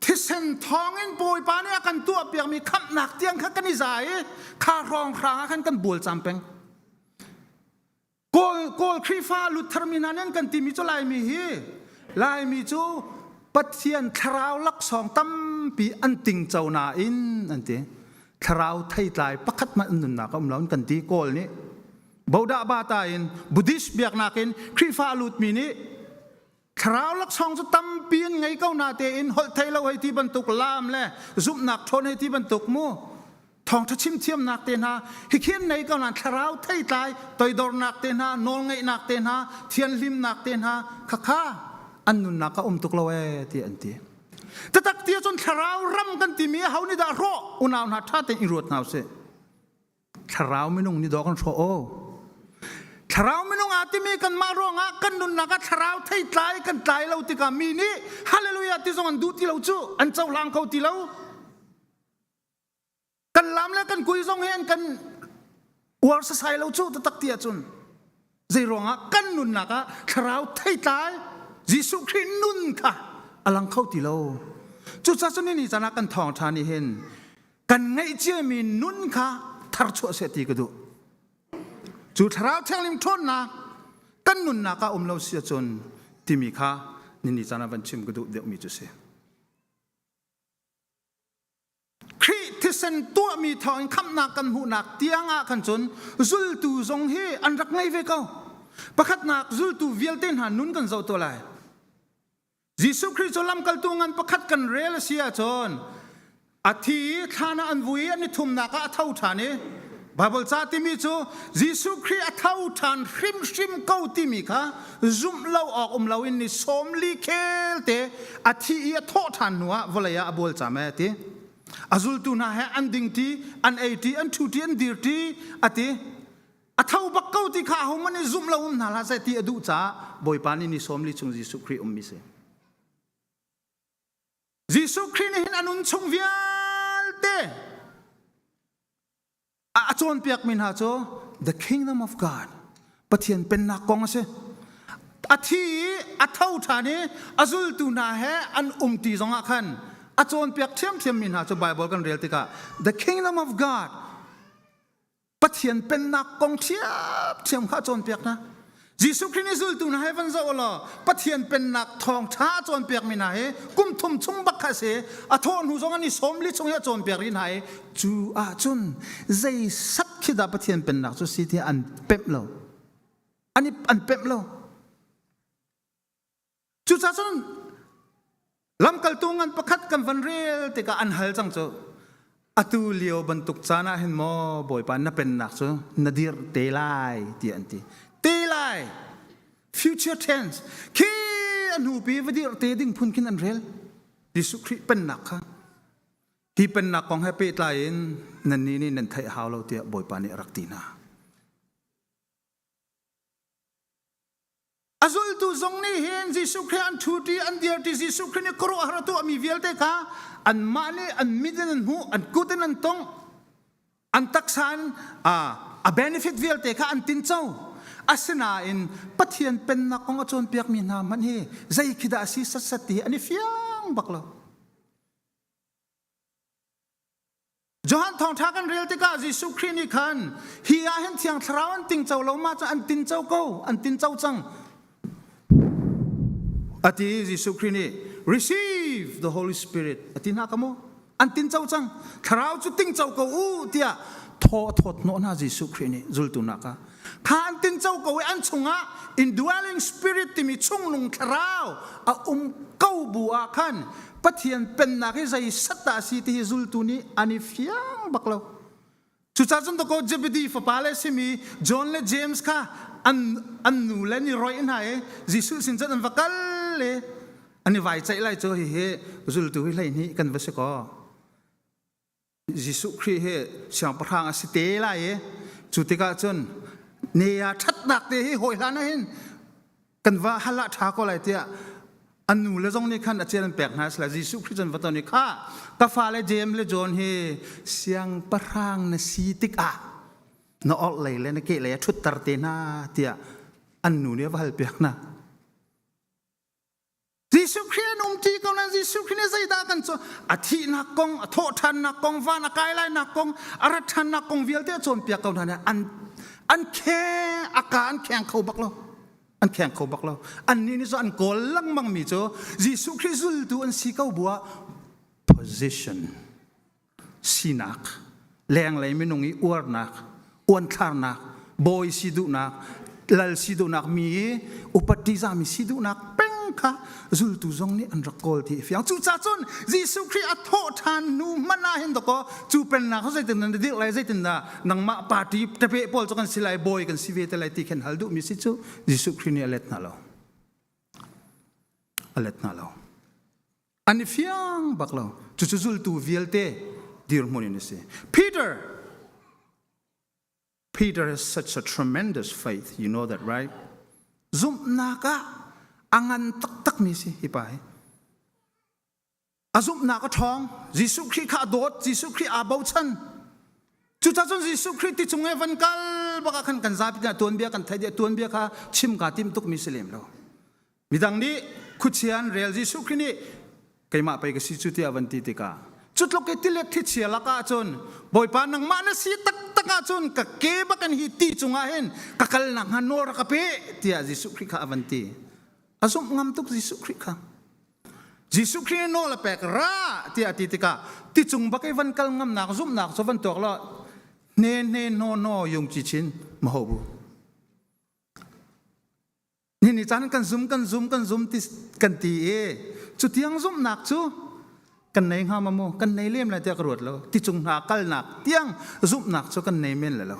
Speaker 14: thisen thawngin Bawipa nih a kan tuah piakmi khamhnak tiang kha kan i za i kha hrawng hrang ah khan kan bual cam peng Kawl, Kawl Khrihfa Luther mi hna nih an kan timi cu Laimi hi Laimi cu Pathian thlarau laksawng tampi an tingco nain an ti. Thlarau theitlai pakhat hmanh an nunnak a um lo an kan ti Kawl nih. Bodah bata in Buddhist biaknak in Khrihfa a lutmi nih Thlarau laksawng cu tampi in ngei ko na tein holh thei lo hei ti bantuk laam le zumhnak ṭhawn hei ti bantuk mu thawngṭha chim thiamnak te hna hikhin nei ko na thlarau theitlai toidornak te hna nawlngeihnak te hna thianhlimnak te hna khakha an nunnak a um tuk lo ee ti an ti. Tatak ti ahcun thlarau ram kan timi ho nih dah hrawh unau hna ṭha tein i ruat hna usih. Thlarau minung nih dawh kan hrawh aw. Thlarau minung aa timi kanmah ruangah kan nunnak ah thlarau theitlai kan tlai lo tikah mi nih hallelujah ti zong an duh ti lo cu an cohlang kho ti lo. Kan lam le kan kui zong hi an kan uar sasai lo cu taktak ti ahcun zei ruangah kan nunnak ah thlarau theitlai Jesuh Khrih nun kha a lang kho ti lo. Cucaah cun ni caan ah kan thawngṭha nih hin kan ngeih ciami nun kha tharchuah seh ti ka duh. Cu thlarau thianghlim ṭhawnnak kan nunnak ah um lo si ahcun timi kha nini caan ah van chim ka duh deuhmi cu si. Khrih thisen tuahmi thawngin khamhnak kan hmuhnak tiang ah khan cun zultu zong hi an rak ngei ve ko. Pakhatnak zultu vialte hna nun kan zoh tuah lai. Jesuh Khrih cu lamkaltu ngan pakhat kan rel a si ahcun a thi i thlan ah an vui i an i thumnak ah a tho ṭhan i Baibal ca timi cu Jesuh Khrih a tho ṭhan hrimhrim ko timi kha zumh lo awk um loin ni sawmli khel te a thi i a thawh ṭhan hnu ah vawlei ah a bual cam e ti. A zultu hna he an dingṭi, an eiṭi, an ṭhuṭi, an dirṭi a ti. A tho bak ko ti kha ahohmanh nih zumh lo um hna hlah seh ti a duh caah Bawipa nih ni sawmli chung Jesuh Khrih ummi si. Jesuh Khrih nih hin a nun chung vialte a cawnpiakmi hna cu the kingdom of God Pathian pennak kong a si a thi i a tho ṭhan i a zultu hna he an umṭi zongah khan a cawnpiak ṭhiamṭhiammi hna cu Bible kan rel tikah the kingdom of God Pathian pennak kong ṭhiamṭhiam kha a cawnpiak hna. Jesuh Khrih nih zultu hna he van zoh law Pathian pennak thawngṭha a cawnpiakmi hna hi kum thum chung bak kha a si. A thawh hnu zong an i sawmli chung hi a cawnpiak rih hna i cu ahcun zei sat khi dah Pathian pennak cu si tiah an pemh lo. An i an pemh lo. Cucaah cun lamkaltu ngan pakhat kan van rel tikah an hal cang cu atu lio bantuk caan ah hin maw Bawipa na pennak cu na dirh te lai tiah an ti. Te lai future tense khi a hnupi va dirh te ding phun khin an rel. Jesuh Khrih pennak kha hi pennak kong he pehtlai in nannih nih nan theih hau lo tiah Bawipa nih a rak ti hna. A zultu zong nih hin Jesuh Khrih an ṭhuṭi, an dirṭi, Jesuh Khrih nih khuaruahhar a tuahmi vialte kha anmah nih an mit in an hmuh, an kut in an tongh, an taksa in a benefit vialte kha an tinco. Asinain Pathian pennak kong a cawnpiakmi hna hmanh hi zei khi dah a si satsat ti hi an i fiang bak lo. Johan thawngṭha kan rel tikah Jesuh Khrih nih khan hi ah hin Thiang Thlarau an tingco lo ma cu an tinco ko, an tinco cang. A ti Jesuh Khrih nih receive the Holy Spirit a ti hna ka mu. An tinco cang. Thlarau cu tingco ko u tiah thaw a thawt hnawh hna Jesuh Khrih nih zultu hna kha. Kha an tinco ko i an chungah indwelling spirit timi chunglung thlarau a um ko bu ah khan Pathian pennak hi zei sat dah a si ti hi zultu nih an i fiang bak lo. Cucaah cun dakaw Zebedee fapa le simi John le James kha an, an nu le an i roih hna i Jesuh sin cun an va kal i an i vai ceih lai cu hihi zultu hi 12 kan va si kaw. Jesuh Khrih hi siangpahrang a si te lai i cu tikah cun ne ah ṭhatnak te hi hawi hlan ah hin kan va hal ah ṭha ko lai tiah an nu le zong nih khan a cel an pek hna sila Jesuh Khrih cun va ton i kha ka fale James le John hi siangpahrang na si tikah na orhlei le na kehlei a ṭhutter te hna tiah an nu nih a va hal piak hna. Jesuh Khrih an umṭi ko nain Jesuh Khrih nih zeidah kan cu a thihnak kong, a thawhṭhannak kong, van a kai lainak kong, a rat ṭhannak kong vialte a cawnpiak ko hna nain an an kheng a ka an kheng kho bak lo. An kheng kho bak lo. Annih nih cu an kawl lengmang mi cu Jesuh Khrih zultu an si ko buah position sinak, lenglei minung i uarnak, uanthlarnak, bawi si duhnak, lal si duhnak, mi i upat ṭihzahmi si duhnak peng kha zultu zong nih an rak kawl ti a fiang. Cucaah cun Jesuh Khrih a thawh ṭhan hnu hmanh ah hin dakaw cu pennak cu zeitin na dirh lai, zeitindah nangmah party ṭapeh pawl cu kan si lai, bawi kan si ve te lai ti khin hal duhmi si cu Jesuh Khrih nih a let hna lo. A let hna lo. An i fiang bak lo. Cucu zultu vialte dirhmun in a si. Peter Peter has such a tremendous faith. You know that, right? Zumhnak ah a ngan taktakmi si hi pa hi. A zumhnak a ṭhawng. Jesuh Khrih kha a dawt. Jesuh Khrih aa bochan. Cucaah cun Jesuh Khrih ti cung i van kal bak ah khan kan zapi hna tuanbia kan theih dih tuanbia kha chim kaa tim tukmi si lem lo. Midang nih khuachia an rel Jesuh Khrih nih keimah pei ka si cu tiah van ti tikah cu tluk i tilet thlichia lakah cun Bawipa nangmah na si taktak ahcun ka ke bak in hi ti cungah hin ka kal nakhnga nawl rak ka pe tiah Jesuh Khrih kha a van ti. A zumh ngam tuk Jesuh Khrih kha. Jesuh Khrih nih nawl a pek ra tiah a ti tikah ti cung bak i van kal ngamnak zumhnak cu van tuak law hne hne hnaw hnaw yung ci chin maho bu. Ni ni caan kan zum kan zum kan zum ti kan ti i cu tiang zumhnak cu kan nei hnga ma mu kan nei lem lai tiah ka ruat lo ti cung hna kalnak tiang zumhnak cu kan nei men le lo.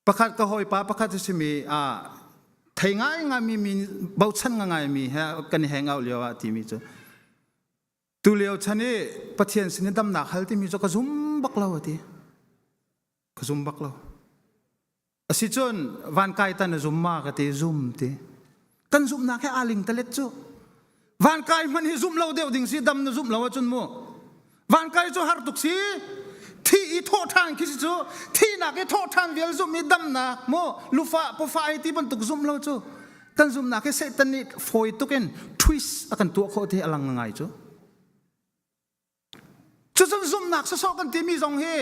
Speaker 14: Pakhat ka hawipa pakhat a simi ah thei ngaingai mi bochan ngai mi he kan i hang out lio ah timi cu tu lio chan i Pathian sin in damnak hal timi cu ka zum bak lo ati ka zum bak lo asicun van kai tan a zum ma ka ti zum ti kan zumhnak he aa ling talet cu van kai hmanh hi zumh lo deuh ding si dam na zumh lo ahcun mu van kai cu har tuk si thi i thawh ṭhan khi si cu thihnak i thawh ṭhan vial zumh i damnak mu lufa pafa hi ti bantuk zumh lo cu kan zumhnak hi Satan nih fawi tuk in twist a kan tuah khawh ti a lang ngai cu Cucun zumhnak sawsawh kan timi zong hi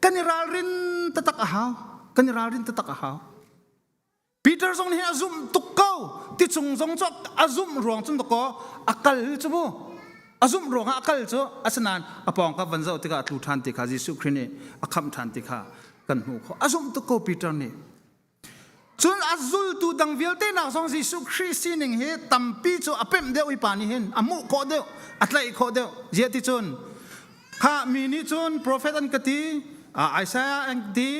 Speaker 14: kan i ralrin taktak a hau. Kan i ralrin taktak a hau. Peter zong nih a zumh tuk ko. Ti cung zong cu a zumh ruang cun dakaw a kal cu mu. A zumh ruangah a kal cu asinain a pawng ka van zoh tikah a tlu ṭhan ti kha Jesuh Khrih nih a khamh ṭhan ti kha kan hmuh khawh. A zumh tuk ko Peter nih. Cun a zultu dang vialte nak zong Jesuh Khrih sining hi tampi cu a pemh deuh hi pa nih hin a hmuh khawh deuh, a tlaih khawh deuh. Ziah ti cun kha mi nih cun profet an ka ti, Isaiah an ka ti,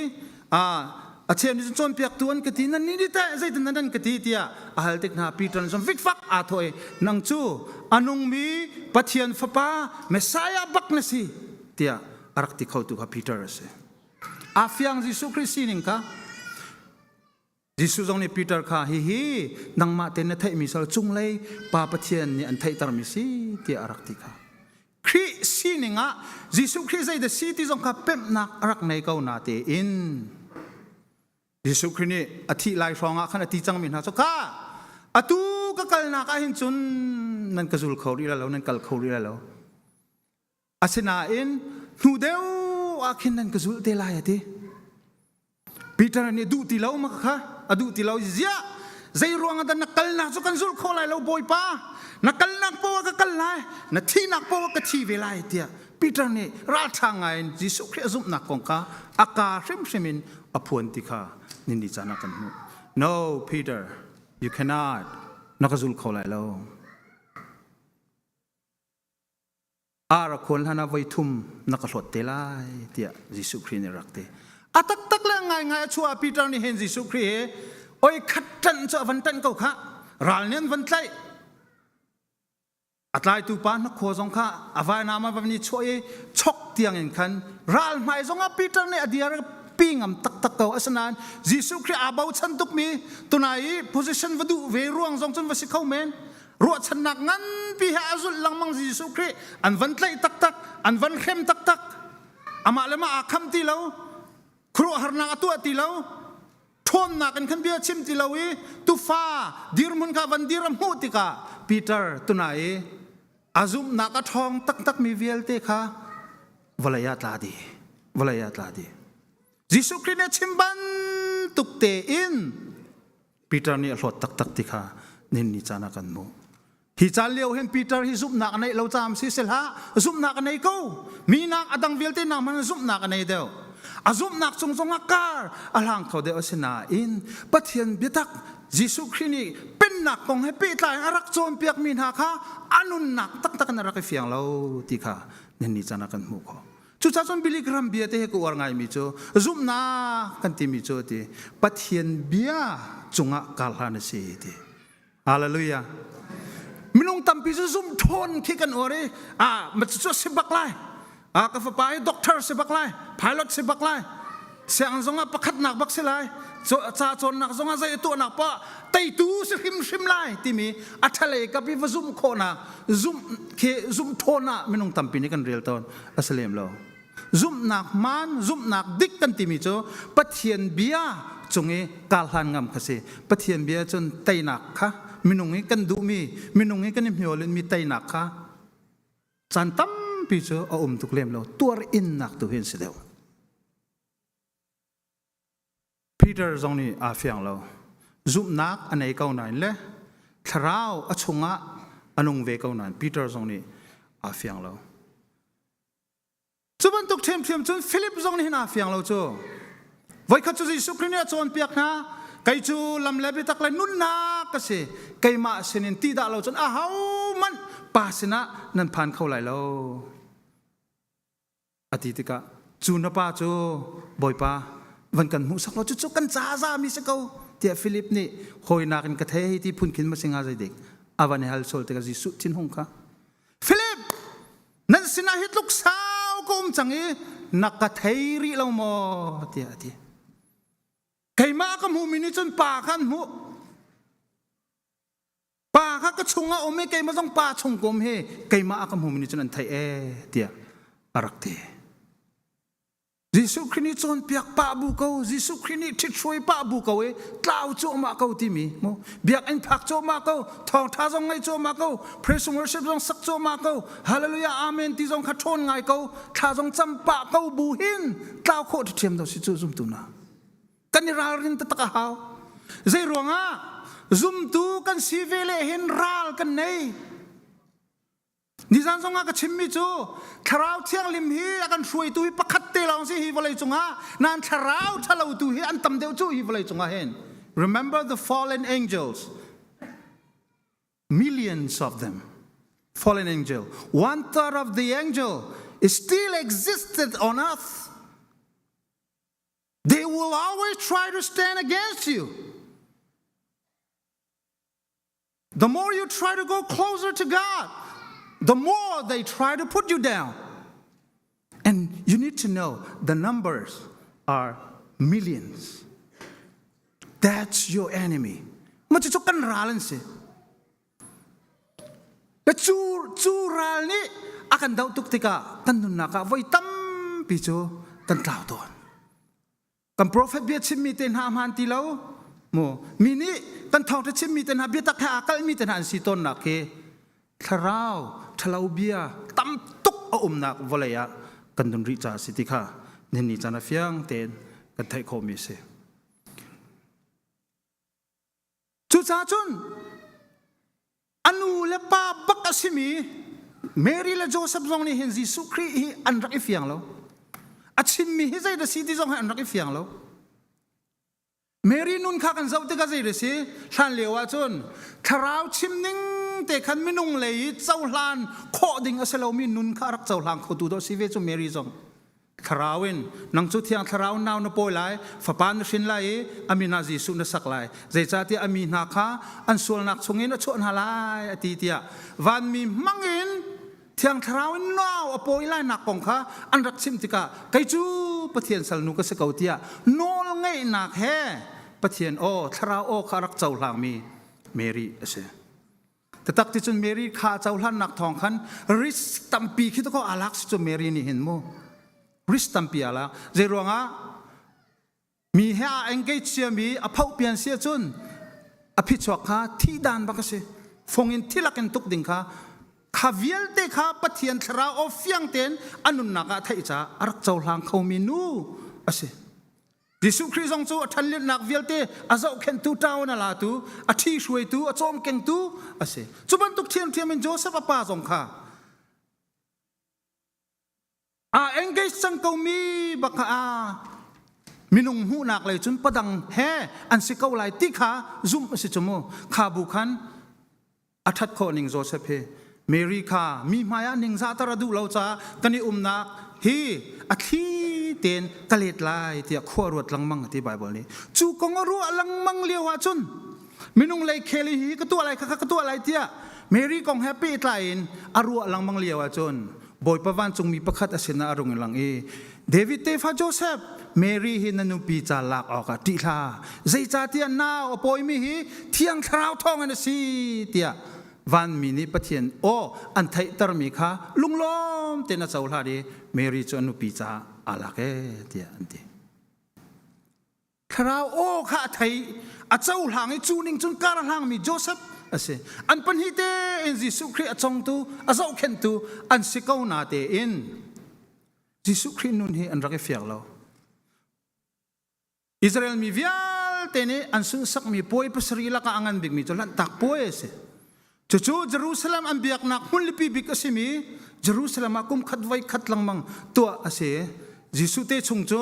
Speaker 14: a cheu nih cun cawnpiaktu an ka ti, nan nih nih teh zeitin nan ka ti tiah a hal tik hna Peter nih cun fikfak aa thawh i nang cu a nungmi Pathian fapa Messiah bak na si tiah a rak ti khotu kha Peter a si. A fiang Jesuh Khrih sining kha Jesuh zong nih Peter kha hihi nangmah tein na theihmi sal cunglei Pa Pathian nih an theihtermi si tiah a rak ti kha. Khrih sining ah Jesuh Khrih zeidah si ti zong kha pemhnak a rak nei ko na tein Jesuh Khrih nih a thih lai hrawng ah khan a ti cangmi hna cu ka atu ka kalnak ah hin cun nan ka zul kho rih lai lo nan kal kho rih lai lo Asinain hnu deuh ah khin nan ka zulh te lai a ti. Peter nih duh ti lo ma kha a duh ti lo ziah zei ruang ah dah na kalnak cu kan zulh khawh lai lo Bawipa na kalnak poah ka kal lai na thihnak poah ka thi ve lai tiah Peter nih ralṭha ngai in Jesuh Khrih a zumhnak kong kha a kaa hrimhrim in a phuan ti kha nini caan ah kan hmuh. No Peter you cannot na ka zul kho lai lo. Ar a khuan hlan ah voi thum na ka hlawt te lai tiah Jesuh Khrih nih rak ti. A taktak le ngaingai a chuah Peter nih hin Jesuh Khrih he oi khat ṭanh cu a van ṭanh ko khah. Ral nih an van tlaih. A tlaitu pa hnakhua zong kha a vainam a van i chuah i chok tiang in khan ral hmai zong ah Peter nih a diar pi ngam taktak ko. Asinain Jesuh Khrih aa bochan tukmi tunai i position va duh ve ruang zong cun va si kho men. Ruahchannak nganpi he a zulh lengmang Jesuh Khrih an van tlaih taktak, an van hrem taktak. Amah le mah aa kham ti lo, khuaruahharnak a tuah ti lo, ṭhawnnak in khan bia chim ti lo i tufa dirhmun kha van dir a hmuh tikah Peter tunai i a zumhnak a ṭhawng taktakmi vialte kha vawlei ah tla dih, vawlei ah tla dih. Jesuh Khrih nih a chim bantuk tein Peter nih a hlawt taktak ti kha nihin ni caan ah kan hmuh. Hi caan lio hin Peter hi zumhnak a neih lo caam si si hlah, zumhnak a nei ko. Minak a dang vialte nak hmanh zumhnak a nei deuh. A zumhnak cung zongah kar a hlang kho deuh asinain Pathian biatak Jesuh Khrih nih pennak kong he pehtlai in a rak cawnpiakmi hna kha a nunnak taktak in a rak i fiang lo ti kha nihin ni caan ah kan hmuh khawh. Cucaah cun Billy Graham bia te he ka uar ngaimi cu zumhnak kan timi cu ti Pathian bia cungah kar hlan a si ti. Hallelujah. Minung tampi cu zumh ṭhawn khi kan uar i ah ma cu si bak lai. Ah ka fapa hi doctor si bak lai, pilot si bak lai. Sianginn zongah pakhatnak bak si lai. Ca cawnnak zongah zei a tuahnak poah teitu si hrimhrim lai timi a ṭhalei kap i va zumh khawhnak zumh khi zumh ṭhawn ah minung tampi nih kan rel tawn a si lem lo. Zumhnak hmaan, zumhnak dik kan timi cu Pathian bia cung i karhlan ngam kha si. Pathian bia cun teinak kha minung i kan duhmi, minung i kan i hmiol mi teinak kha caan tampi cu a um tuk lem lo. Tuar innak tu hi an si deuh. Peter zong nih aa fiang lo. Zumhnak a nei ko nain le thlarau a chungah a nung ve ko nain Peter zong nih aa fiang lo. Cu bantuk ṭhiamṭhiam cun Philip zong nih hin aa fiang lo cu. Voikhat cu Jesuh Khrih nih a cawnpiak hna, kei cu lam le biatak le nunnak ka si. Keimah sinin ti dah lo cun ahohmanh Pa sinah nan phan kho lai lo. A ti tikah cu na pa cu Bawipa van kan hmuhsak law cucu kan ca zami si ko tiah Philip nih hawinak in ka thei ti phun khin ma singa zeidik a van i hal sual tikah Jesuh thinhung kha Philip nan sinah hi tluk sau ka um cang i na ka thei rih lo maw tiah a ti keimah ka hmuhmi nih cun pa kha an hmuh Pa kha ka chungah um i keimah zong pa chung ka um hi keimah a ka hmumi nih cun an theih ee tiah a rak ti. Jesuh Khrih nih cawnpiak pah bu ko, Jesuh Khrih nih ṭhithruai pah bu ko i tlau cuahmah ko timi mu biakinn phak cuahmah ko, thawngṭha zong ngaih cuahmah ko, praise and worship zong sak cuahmah ko, hallelujah amen ti zong kha ṭhawn ngai ko, thla zong cam pah ko bu hin tlau khawh ṭhiam do si cu zumtu na. Kan i ralrin taktak a hau. Zei ruangah zumtu kan si ve le hin ral kan nei. Nizan zong ah ka chimmi cu thlarau thianghlim hi a kan hruaitu hi pakhat te lawng si hi vawlei cungah nan thlarau ṭhalo tu hi an tam deuh cu hi vawlei cungah hin. Remember the fallen angels. Millions of them. Fallen angel. One third of the angel is still existed on earth. They will always try to stand against you. The more you try to go closer to God, the more they try to put you down. And you need to know the numbers are millions. That's your enemy. Ma cu kan ral an si. Cu cu ral nih a kan doh tuk tikah kan nunnak ah voi tampi cu kan tlau tawn. Kan prophet bia chimmi te hna hmaan ti lo mu mi nih kan thawngṭha chimmi te hna biatak he aa kalhmi te hna an si tawnnak hi thlarau ṭhalo bia tam tuk a umnak vawlei ah kan nun rih caah a si ti kha nihin ni caan ah fiang tein kan theih khawhmi a si. Cucaah cun a nu le pa bak a simi Mary le Joseph zong nih hin Jesuh Khrih hi an rak i fiang lo. A chimmi hi zei dah si ti zong hi an rak i fiang lo. Mary nun kha kan zoh tikah zei dah si? Hlan lio ah cun thlarau chim ning te khan minung lei i cohlan khawh ding a si lomi nun kha a rak cohlang khotu dawh si ve cu Mary zong. Thlarau in nang cu thiang thlarau nau na pawi lai fapa na hrin lai i a min ah Jesuh na sak lai zeicahtiah a mi hna kha an sualnak chungin a chuah hna lai a ti tiah vanmi hmangin thiang thlarau in nau a pawi lai nak kong kha an rak chimh tikah kei cu Pathian salnu ka si ko tiah nawl ngeihnak he Pathian aw thlarau aw kha a rak cohlangmi Mary a si. Tatak ti cun Mary kha cohlannak thawng khan risk tampi khi to ko alak si cu Mary nih hin mu risk tampi alak zei ruangah mi he a engage ciami a phoh pian si ahcun a phichuak kha thih dan bak a si fong in thilak in tuk ding kha kha vialte kha Pathian thlarau aw fiang tein a nunnak ah theih caah a rak cohlang khomi nu a si Jesuh Khrih zong cu a ṭhanlennak vialte a zohkhenhtu ṭaun a latu, a ṭhihruaitu, a cawmkengtu a si. Cu bantuk ṭhiamṭhiam in Joseph a pa zong kha aa engage cang komi bak kha aa minung hmuhnak lei cun padang he an si ko lai ti kha zumh a si cu mu. Kha bu khan a ṭhat khawh ning Joseph hi Mary kha mi hmaiah ningzahter a duh lo caah kan i umnak. hi a thli tein ka let lai tiah khua ruat lengmang ti Bible nih. Cu kong a ruah lengmang lio ah cun minung lei khel hi ka tuah lai kha ka tuah lai tiah Mary kong he pehtlai in a ruah lengmang lio ah cun Bawipa vancungmi pakhat a sinah a rung lang i David tefa Joseph Mary hi na nupi ca lak awkah ṭih hlah zeicahtiah nau a pawimi hi Thiang Thlarau thawngin a si tiah vanmi nih Pathian aw an theihtermi kha lunglawm tein a cohlan i Mary cu a nupi caah aa lak ee tiah an ti. Thlarau aw kha a thei, a cohlang i cu ning cun kar a hlangmi Joseph a si. An pahnih tein Jesuh Khrih a congtu, a zohkhenhtu an si ko na tein Jesuh Khrih nun hi an rak i fiang lo. Israel mi vialte nih an sunhsakmi puai pasarih lakah a ngan bikmi cu Lanhtak Puai a si. Cucu Jerusalem an biaknak hmunlipi bik a simi Jerusalem ah kum khat voi khat lengmang tuah a si. Jesuh te chung cu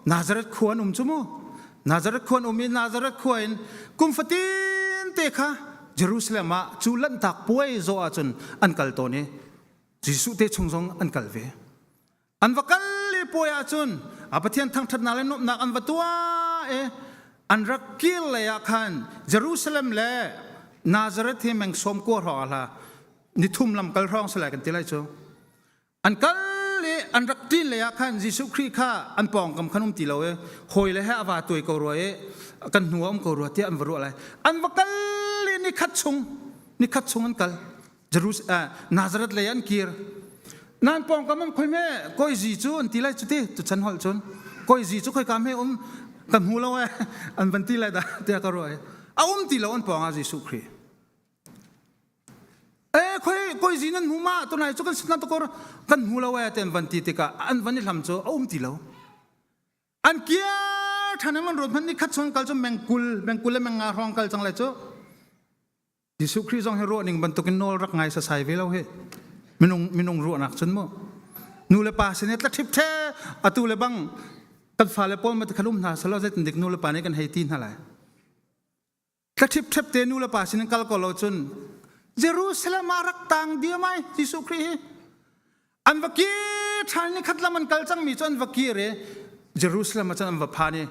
Speaker 14: Nazareth khua an um cu mu. Nazareth khua an um i Nazareth khua in kum fatin te kha Jerusalem ah cu Lanhtak Puai zawh ahcun an kal tawn i Jesuh te chung zong an kal ve. An va kal i puai ahcun a Pathian thangṭhatnak le nuamhnak an va tuah i an rak kir lei ah khan Jerusalem le Nazareth hi meng sawm kua hrawng ah hla nithum lam kal hrawng si lai kan ti lai cu. An kal i an rak ṭin lei ah khan Jesuh Khrih kha an pawngkam khan um ti lo i hawi le he a va tuai ko rua i kan hnu ah um ko rua tiah an va ruah lai. An va kal i nikhat chung nikhat chung an kal. Jerus Nazareth lei an kir. Nan pawngkam an khoi me koi zi cu an ti lai cu ti tu chan holh cun koi zi cu khoi ka me um kan hmu lo e an van ti lai da tiah ka ruah a um ti lo an pawng ah Jesuh Khrih e khoi koi zi nan hmu ma tunai cu kan sin to kan hmu lo e te an van ti tikah an van i hlam cu a um ti lo an kiar than an van ruat hman ni khat chung kal cu mengkul mengkul le menga hrawng kal cang lai cu Jesuh Khrih zong hi ruahning bantukin nawl rak ngai sasai ve lo hi. Minung minung ruahnak cun mu. Nu le pa sin i tla ṭhip ṭhe atu le bang kan fale pawl ma khan um hna salo zeitin dik nu le pa nih kan hei ti hna lai. Tla ṭhip ṭhep te nu le pa sin in kal ko lo cun Jerusalem ah rak tang diam ai Jesuh Khrih hi. An va kir ṭhan ni khat lam an kal cangmi cu an va kir i Jerusalem ah cun an va phan i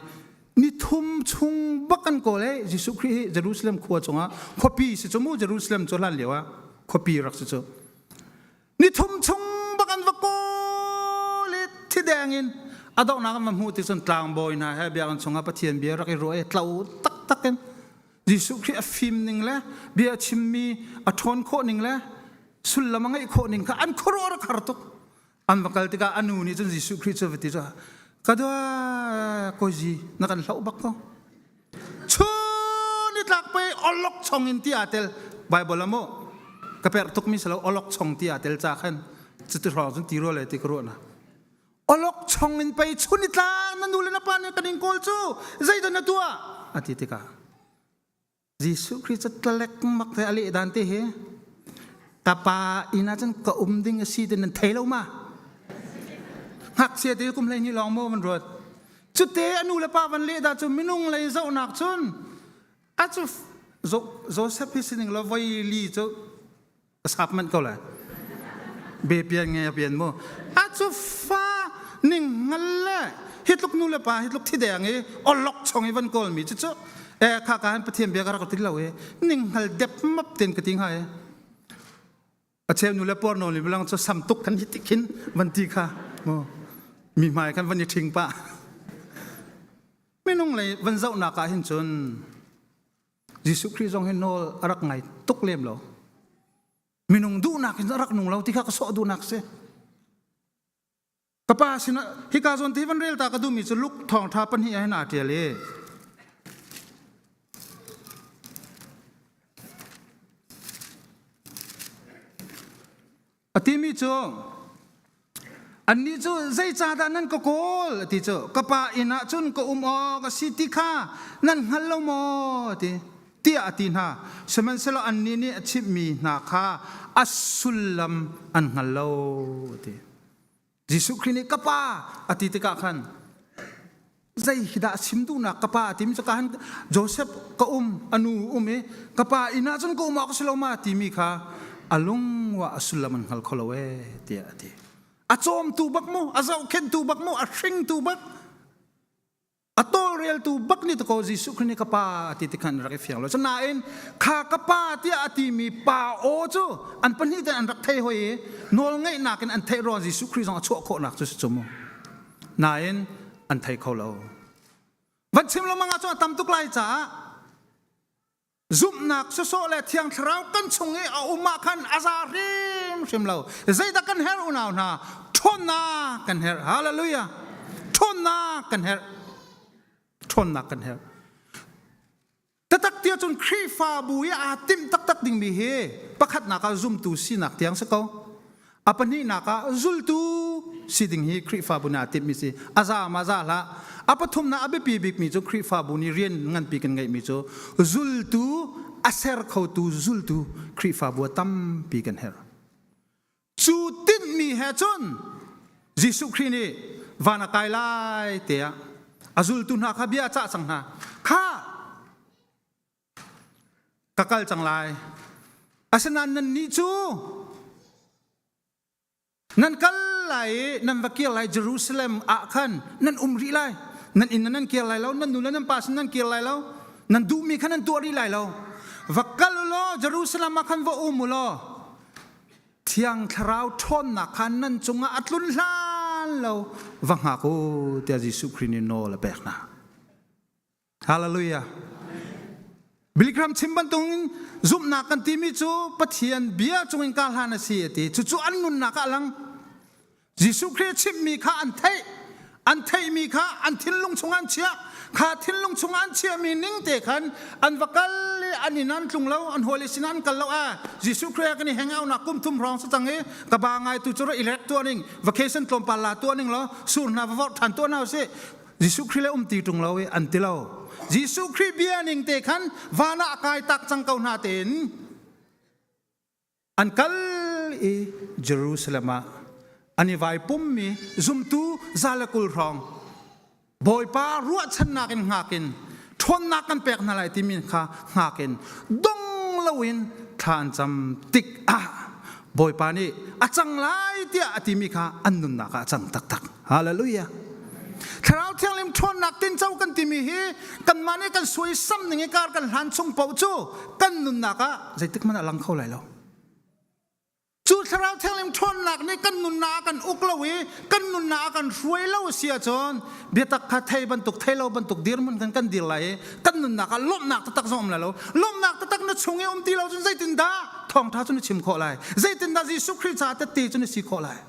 Speaker 14: ni thum chung bak an kawl i Jesuh Khrih hi Jerusalem khua cungah khuapi si cu mu Jerusalem cu hlan lio ah khuapi rak si cu ni thum chung bak an va kawl i thideng in a donghnak an va hmuh ti cun tlangbawi hna he biakinn chungah Pathian bia rak i ruah i tlo taktak in Jesuh Khrih a fim ning le bia a chimmi a ṭhawn khawh ning le sullam a ngeih khawh ning kha an khuaruah rak har tuk. An va kal tikah a nu nih cun Jesuh Khrih cu va ti cu ka dua kawi na kan hloh bak ko. Chun i tlak pei olok chong in ti aa tel Bible ah mu ka perh tukmi si lo olok chong ti aa tel ca khan cuti hrawng cun ti rua le ti ka ruah na. Olok chong in pei chun i tlang na nu le na pa nih kan in kawl cu zeidah na tuah a ti tikah Jesuh Khrih cu tlalek mak te a leh dan te hi ka pa inn ah cun ka um ding a si ti nan thei lo ma ngakchia te kum 12 lawng maw van ruat cute a nu le pa van leh dah cu minung lei zohnak cun a cu Joseph hi sining lo voi li cu a sap manh ko lai be pian nge a pian mu a cu fa ning ngal le hi tluk nu le pa hi tluk thi deng i olok chong i van kawl mi cu cu e kha ka han pathian bia ka rak ti lo i ning hngal dep map ten ka ti hnga e a cheu nu le por nawl ni bilang cu sam tuk kan hi ti khin van ti kha mu mi hmai kan van i ṭhing pa minung lei van zohnak ah hin cun Jesuh Khrih zong hi nawl a rak ngai tuk lem lo. Minung duhnak in a rak nung lo ti kha ka sawh duhnak si. Ka pa sinah hika zawn te van rel ta ka duhmi cu Luke thawngṭha pahnih ah hin aa ṭial i A timi cu annih cu zeicahdah nan ka kawl a ti cu ka pa inn ah cun ka um awk a si ti kha nan hngal lo maw a ti tiah a ti hna sihmanhsehlaw annih nih a chimhmi hna kha a sullam an hngal lo a ti Jesuh Khrih nih ka pa a ti tikah khan zei hi dah chim duhnak ka pa a timi cu ka han Joseph ka um a nu um i ka pa inn ah cun ka um awk a si lo ma timi kha a lung wa a sullam an hngal kho lo ee tiah a ti. A cawmtu bak mu, a zohkhenhtu bak mu, a hringtu bak, a tawlreltu bak nih ko Jesuh Khrih nih ka pa ti ti khan rak i fiang lo. Nain kha ka pa tiah a timi pa aw cu an pahnih ten an rak thei hoi i nawl ngeihnak in an theih ruang Jesuh Khrih zong a chuah khawhnak cu si cu mu. Nain an thei kho lo. Van chim lengmang ah cun a tam tuk lai caah zumhnak sawsawh le thiang thlarau kan chung i a um ah khan a za hrimhrim lo zeidah kan herh unau hna ṭhawnnak kan herh hallelujah ṭhawnnak kan herh ṭhawnnak kan herh tatak tiah cun Khrihfabu i aa timh taktak dingmi hi pakhatnak ah zumtu sinak tiang si ko A pahnihnak ah zultu si ding hi Khrihfabu nih aa timhmi si. A za ma za hlah. A pathumnak a biapi bikmi cu Khrihfabu nih rian nganpi kan ngeihmi cu zultu a ser khotu zultu Khrihfabu a tampi kan herh. Cu tinhmi he cun Jesuh Khrih nih van a kai lai tiah a zultu hna kha bia a cah cang hna. Kha ka kal cang lai. Asinain nannih cu nan kal lai i nan va kir lai Jerusalem ah khan nan um rih lai. Nan inn nan kir lai lo, nan nu le nan pa sin nan kir lai lo, nan duhmi kha nan tuah rih lai lo. Va kal u law Jerusalem ah khan va um u law Thiang Thlarau ṭhawnnak kha nan cungah a tlun hlan lo va hngak u tiah Jesuh Khrih nih nawl a pek hna. Hallelujah. Billy Graham chim bantukin zumhnak kan timi cu Pathian bia cungin ka hlan a si a ti. Cucu an nunnak ah a lang. Jesuh Khrih chimmi kha an theih. An theihmi kha an thinlung chungah an chiah. Kha thinlung chungah an chiahmi ning te khan an va kal i an inn an tlung lo, an hawile sinah an kal lo. Ah, Jesuh Khrih kan i hang out nak kum thum hrawng si cang i ka ba ngai tu cu ra i lek tuah ning, vacation tlawmpal la tuah ning law sur hna va vorh ṭhan tuah hna usih. Jesuh Khrih le um ti ṭung lo i an ti lo. Jesuh Khrih bia ning te khan van ah kai tak cang ko hna tein an kal i Jerusalem ah an i vai pummi zumtu za le 20 hrawng Bawipa ruahchannak in hngak in ṭhawnnak kan pek hna lai timi kha hngak in dong loin thla an cam tik ah Bawipa nih a cang lai tiah a timi kha an nunnak ah a cang taktak. Hallelujah. Thlarau Thianghlim ṭhawnnak tinco kan timi hi kanmah nih kan suaisam ning i kar kan hlan chung paoh cu kan nunnak ah zeitik hmanh ah lang kho lai lo. Cu Thlarau Thianghlim ṭhawnnak nih kan nunnak a kan uk lo i kan nunnak a kan hruai lo a si ahcun biatak kha thei bantuk thei lo bantuk dirhmun kan kan dir lai i kan nunnak ah lawmhnak taktak zong um lai lo. Lawmhnak taktak na chung i um ti lo cun zeitindah thawngṭha cu na chim khawh lai? Zeitindah Jesuh Khrih caah tette cu na si khawh lai?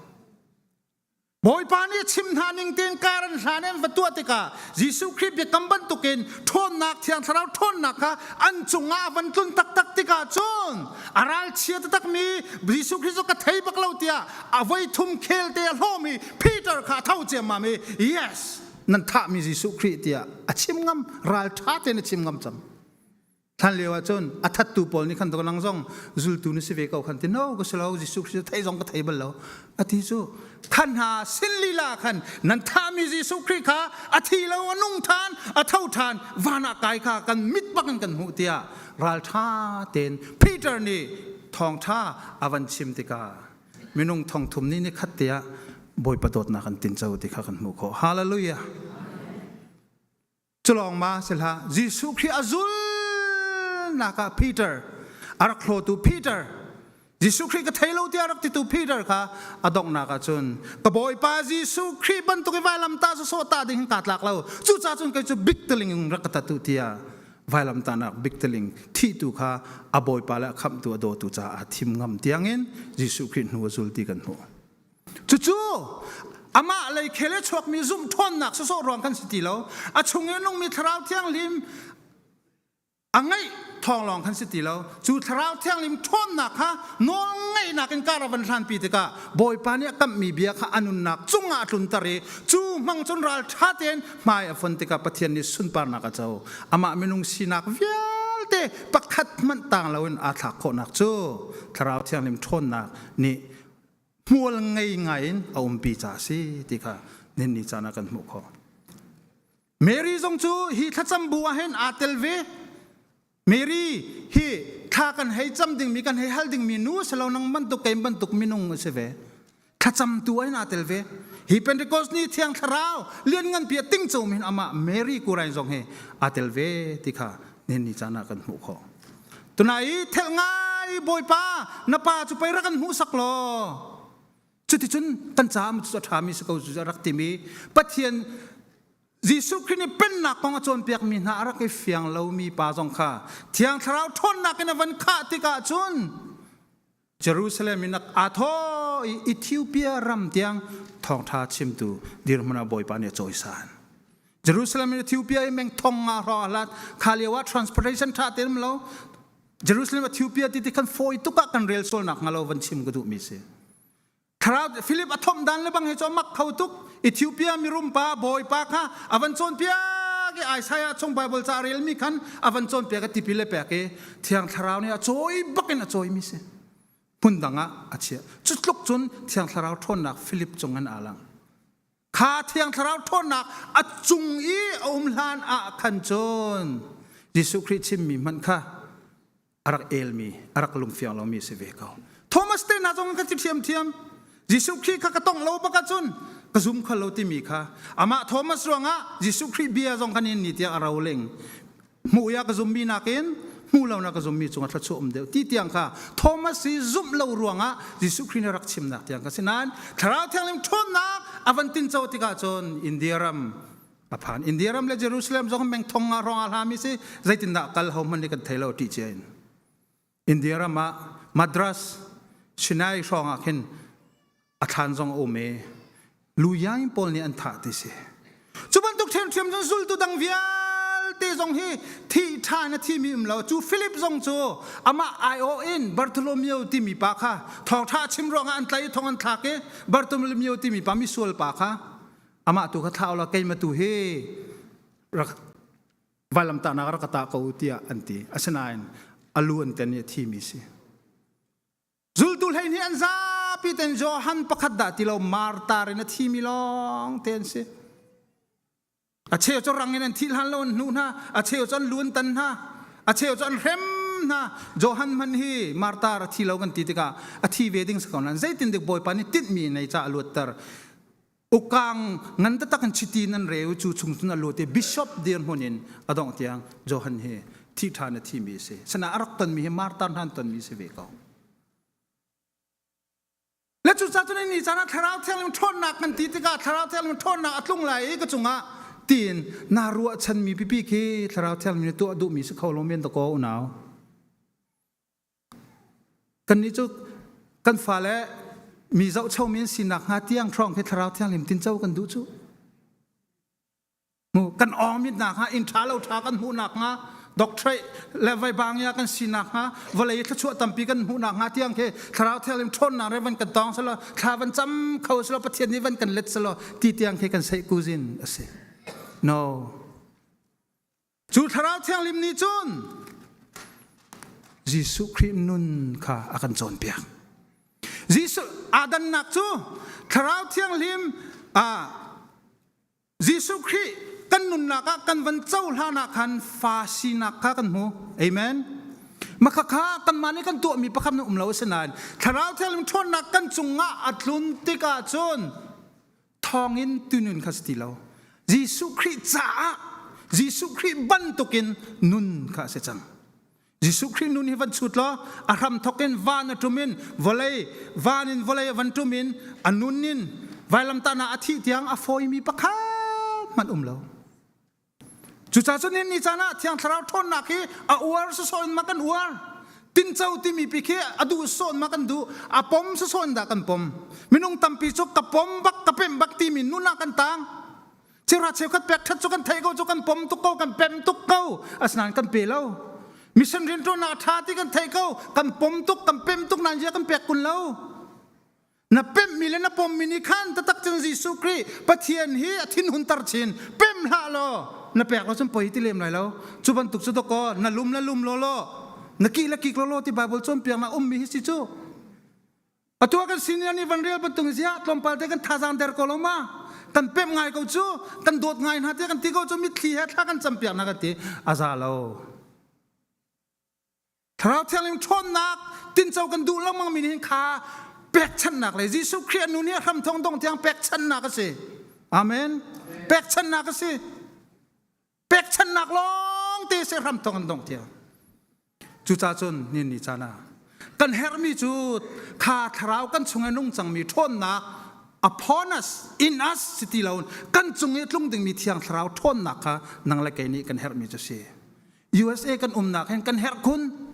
Speaker 14: Bawipa nih chim hna ning tein kar an hlan an va tuah tikah Jesuh Khrih biakam bantukin ṭhawnnak Thiang Thlarau ṭhawnnak kha an cungah a van tlun taktak tikah cun a ralchia taktakmi Jesuh Khrih cu ka thei bak lo tiah a voi thum khel te a hlawmi Peter kha a tho ciammam i yes nan thahmi Jesuh Khrih tiah a chim ngam ralṭha tein a chim ngam cang. Hlan lio ah cun a thattu pawl nih khan nang zong zultu na si ve ko khan ti no ka si lo Jesuh Khrist thei zong ka thei bal lo a ti cu khan hna sin lila khan nan thahmi Jesuh Khrih kha a thi lo a nung than a tho than van ah kai kha kan mit bak in kan hmuh tiah raltha tein Peter nih thawngtha a van chim tikah minung thongthum nih ni khat te ah Bawipa dawtnak an tinco ti kha kan hmuh khawh hallelujah Culawng ma si hlah Jesuh Khrih a zulnak ah Peter a rak hlawtu Peter Jesuh Khrih ka thei lo tiah rak titu Peter kha a donghnak ah cun ka Bawipa Jesuh Khrih bantuk i vailamtah sawsawh tah ding hin kaa tlak lo cucaah cun kei cu biktiling in rak ka tatu tiah vailamtahnak biktiling thihtu kha a Bawipa le a khamhtu a dawtu caah a thim ngam tiangin Jesuh Khrih hnu a zul ti kan hmuh. Cucu amah lei khel i chuakmi zumh ṭhawnnak sawsawh ruang kan si ti lo. A chung i nungmi Thlarau Thianghlim a ngeih thawng lawng kan si ti lo. Cu Thlarau Thianghlim ṭhawnnak kha nawl ngeihnak in kar a van hlanpi tikah Bawipa nih a kamhmi bia kha a nunnak cungah a tlunter i cu hmang cun ralṭha tein hmai a fon tikah Pathian nih sunparnak a co. Amah minung sinak vialte pakhat hmanh tang loin aa thlak khawhnak cu Thlarau Thianghlim ṭhawnnak nih hmual ngei ngai in a umpi ca a si ti kha nihin ni caan ah kan hmuh khawh. Mary zong cu hi thlacam bu ah hin aa tel ve. Mary hi thla kan hei cam dingmi kan hei hal dingmi nu si lo nang bantuk keim bantuk minung a si ve. Thlacamtu ai naa tel ve. Hi Pentecost ni Thiang Thlarau lianngan pi a tingco mi hin amah Mary Kurain zong hi aa tel ve ti kha nihin ni caan ah kan hmuh khawh. Tunai i thelh ngai Bawipa na pa cu pei rak kan hmuhsak law cuticun kan caah cu a ṭhami si ko cu a rak timi Pathian Jesuh Khrih nih pennak kong a cawnpiakmi hna a rak i fiang lomi pa zong kha Thiang Thlarau ṭhawnnak in a van khah tikah cun Jerusalem in aa thawh i Ethiopia ram tiang thawngṭha chimtu dirhmun ah Bawipa nih a cawisan. Jerusalem in Ethiopia i meng thong nga hrawng a hlat. Kha lio ah transportation ṭha tein um lo. Jerusalem Ethiopia ti ti khan fawi tuk ah kan rel sualnak hnga lo van chim ka duhmi si. Thlarau Philip a thomh dan le bang hi cu a mak kho tuk. Ethiopia mirum pa bawipa kha a van cawnpiak i Isaiah chung Bible ca relmi khan a van cawnpiak i tipil le pek i Thiang Thlarau nih a cawi bak in a cawimi si. Hmun dang ah a chiah. Cu tluk cun Thiang Thlarau ṭhawnnak Philip cung in aa lang. Kha Thiang Thlarau ṭhawnnak a cung i a um hlan ah khan cun Jesuh Khrih chimmi hmanh kha a rak elmi a rak lungfiang lomi a si ve ko Thomas te hna zong ka ti ṭhiamṭhiam Jesuh Khrih kha ka tongh lo bak ahcun ka zum kho lo timi kha amah Thomas ruangah Jesuh Khrih bia zong kan in ni tiang a roling hmuh ya ka zummi nakin hmu lo na ka zummi cungah thluachuah um deuh ti tiang kha Thomas hi zumh lo ruangah Jesuh Khrih nih rak chimnak tiang ka si nain Thlarau Thianghlim ṭhawnnak a van tinco tikah cun India ram a phan India ram le Jerusalem zong meng thong nga hrawng a hlami si zeitindah kal ho hmanh nih kan thei lo ti cia in India ram ah Madras Chennai hrawng ah khin a thlan zong a um i Luyain pawl nih an thah ti si cu bantuk ṭhiamṭhiam cun zultu dang vialte zong hi thi ṭha in a thimi um lo cu Philip zong cu amah aiawh in Bartholomew timi pa kha thawngṭha chim ruangah an tlai i thong an thlak i Bartholomew timi pa misual pa kha amah tu kha thlah ulaw keimah tu hi rak vailamtahnak rak ka tah ko tiah an ti asinain a lu an ten i a thimi si zultu 12 an zapi ten Johan pakhat dah ti lo martar in a thimi lawng te an si a cheu cu rang in an thih hlan lo an hnuh hna a cheu cu an lu an tan hna a cheu cu an hrem hna Johan hman hi martar a thi lo kan ti tikah a thi ve ding si ko nain zeitin dik Bawipa nih tinhmi nei ca a luatter ukang ngan taktak in chiti nan reu cu chung cun a lut i bishop dirhmun in a dongh tiang Johan hi thi ṭhan a thimi a si. Sana a rak tonmi hi martar hna an tonmi si ve ko. Le cucaah cun ni caan ah thlarau thianghlim ṭhawnnak kan ti tikah thlarau thianghlim ṭhawnnak a tlung lai i ka cungah tiin naa ruahchanmi pipi khi thlarau thianghlim nih tuah duhmi si kho lo men dakaw unau. Kannih cu kan fale mi zohchomi an sinak hnga tiang hrawng khi thlarau thianghlim tinco kan duh cu. Mu kan awngmit nak hnga inn ṭha lo ṭha kan hmuh nak hnga doctorate le vaibang ya kan sinak hnga vawlei thluachuah tampi kan hmuh nak hnga tiang khi thlarau thianghlim ṭhawnnak re van kan tawng selaw thla van cam kho selaw Pathian nih van kan let selaw ti tiang khi kan seih kuzin a si. No. Cu Thlarau Thianghlim nih cun Jesuh Khrih nun kha a kan cawnpiak. Jesuh aa dannak cu Thlarau Thianghlim ah Jesuh Khrih kan nunnak ah kan van cohlan ah khan fa sinak kha kan hmu. Amen. Maka kha kanmah nih kan tuahmi pakhat na um lo a si nain Thlarau Thianghlim ṭhawnnak kan cungah a tlun tikah cun thawngin tunun kha si ti lo Jesuh Khrih caah Jesuh Khrih bantukin nun kha a si cang Jesuh Khrih nun hi van chut law a hram thok in van a ṭum in vawlei van in vawlei a van ṭum in a nun in vailamtahnak a thih tiang a fawimi pakhat hmanh um lo Cucaah cun ni caan ah Thiang Thlarau ṭhawnnak hi a uar sawsawh in ma kan uar. Tinco timi pi khi a duh sawsawh in ma kan duh. A pom sawsawh in dah kan pom. Minung tampi cu ka pom bak ka pem bak timi nun ah kan tang. Cheuhra cheukhat pek ṭhat cu kan theih ko cu kan pom tuk ko kan pem tuk ko. Asinain kan pe lo. Mission rianṭuannak a ṭha ti kan theih ko kan pom tuk kan pem tuk nain zia kan pek kun lo. Na pemhmi le na pommi nih khan taktak cun Jesuh Khrih Pathian hi a thinhunter chin. Pem hlah law na pek lo cun poi ti lem lai lo. Cu bantuk cu dawkaw na lum le lum law law na kih le kik law law ti Bible cawnpiaknak ummi hi si cu. Atu ah kan senior nih van rel bantuk ziah tlawmpal te kan thazaang der ko lo ma kan pemh ngai ko cu kan dawt ngai hna te kan ti ko cu mitthli he thla kan campiak hna kan ti a za lo. Thlarau Thianghlim ṭhawnnak tinco kan duh lengmang mi nih hin kha. Pekchanhnak le Jesuh Khrih a nun hi a hram thong dong tiang pekchanhnak a si. Amen. Pekchanhnak a si. Pekchanhnak lawng te si hram thong an dong tiang. Cucaah cun ni ni caan ah kan herhmi cu kha thlarau kan chung i nung cangmi ṭhawnnak upon us in us si ti lo kan cung i tlung dingmi thiang thlarau ṭhawnnak kha nang le kei nih kan herhmi cu si. USA kan umnak hin kan herh khun.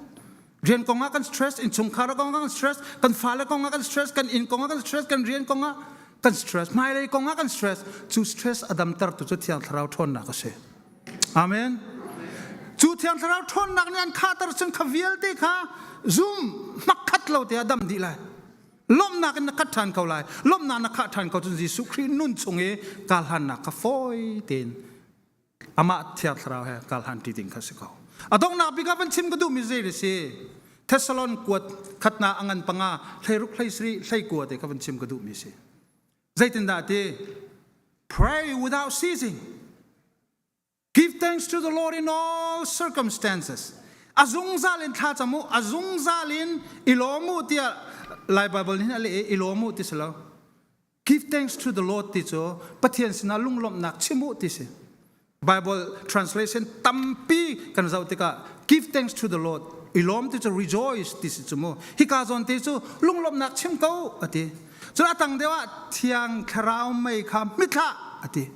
Speaker 14: Rian kong ah kan stress, innchungkhar kong ah kan stress, kan fale kong ah kan stress, kan inn kong ah kan stress, kan rian kong ah kan stress, hmailei kong ah kan stress. Cu stress a damter tu cu thiang thlarau ṭhawnnak a si. Amen. Cu thiang thlarau ṭhawnnak nih an khahter cun kha vialte kha zum hmakkhat lo te ah dam dih lai. Lawmhnak in na khat ṭhan ko lai. Lawmhnak na khah ṭhan ko cun Jesuh Khrih nun chung i karhlannak kha fawi tein amah thiang thlarau he karhlan ṭi ding kha si ko. A donghnak bik ah van chim ka duhmi zei si? Thessalon kuat khatna a ngan panga hleiruk hleisarih hleikua te kha van chim ka duhmi si. Zeitindah ti? Pray without ceasing. Give thanks to the Lord in all circumstances. A zungzal in thla cam u, a zungzal in i lawm u tiah Lai Bible nih a leh i i lawm u ti si lo. Give thanks to the Lord ti cu Pathian sinah lunglawmhnak chim u ti si. Bible translation tampi kan zoh tikah give thanks to the Lord i lawm ti cu rejoice ti si cu mu. Hika zawn te cu lunglawmhnak chim ko a ti. Cun a tang deuh ah thiang thlarau mei kha hmithlah a ti.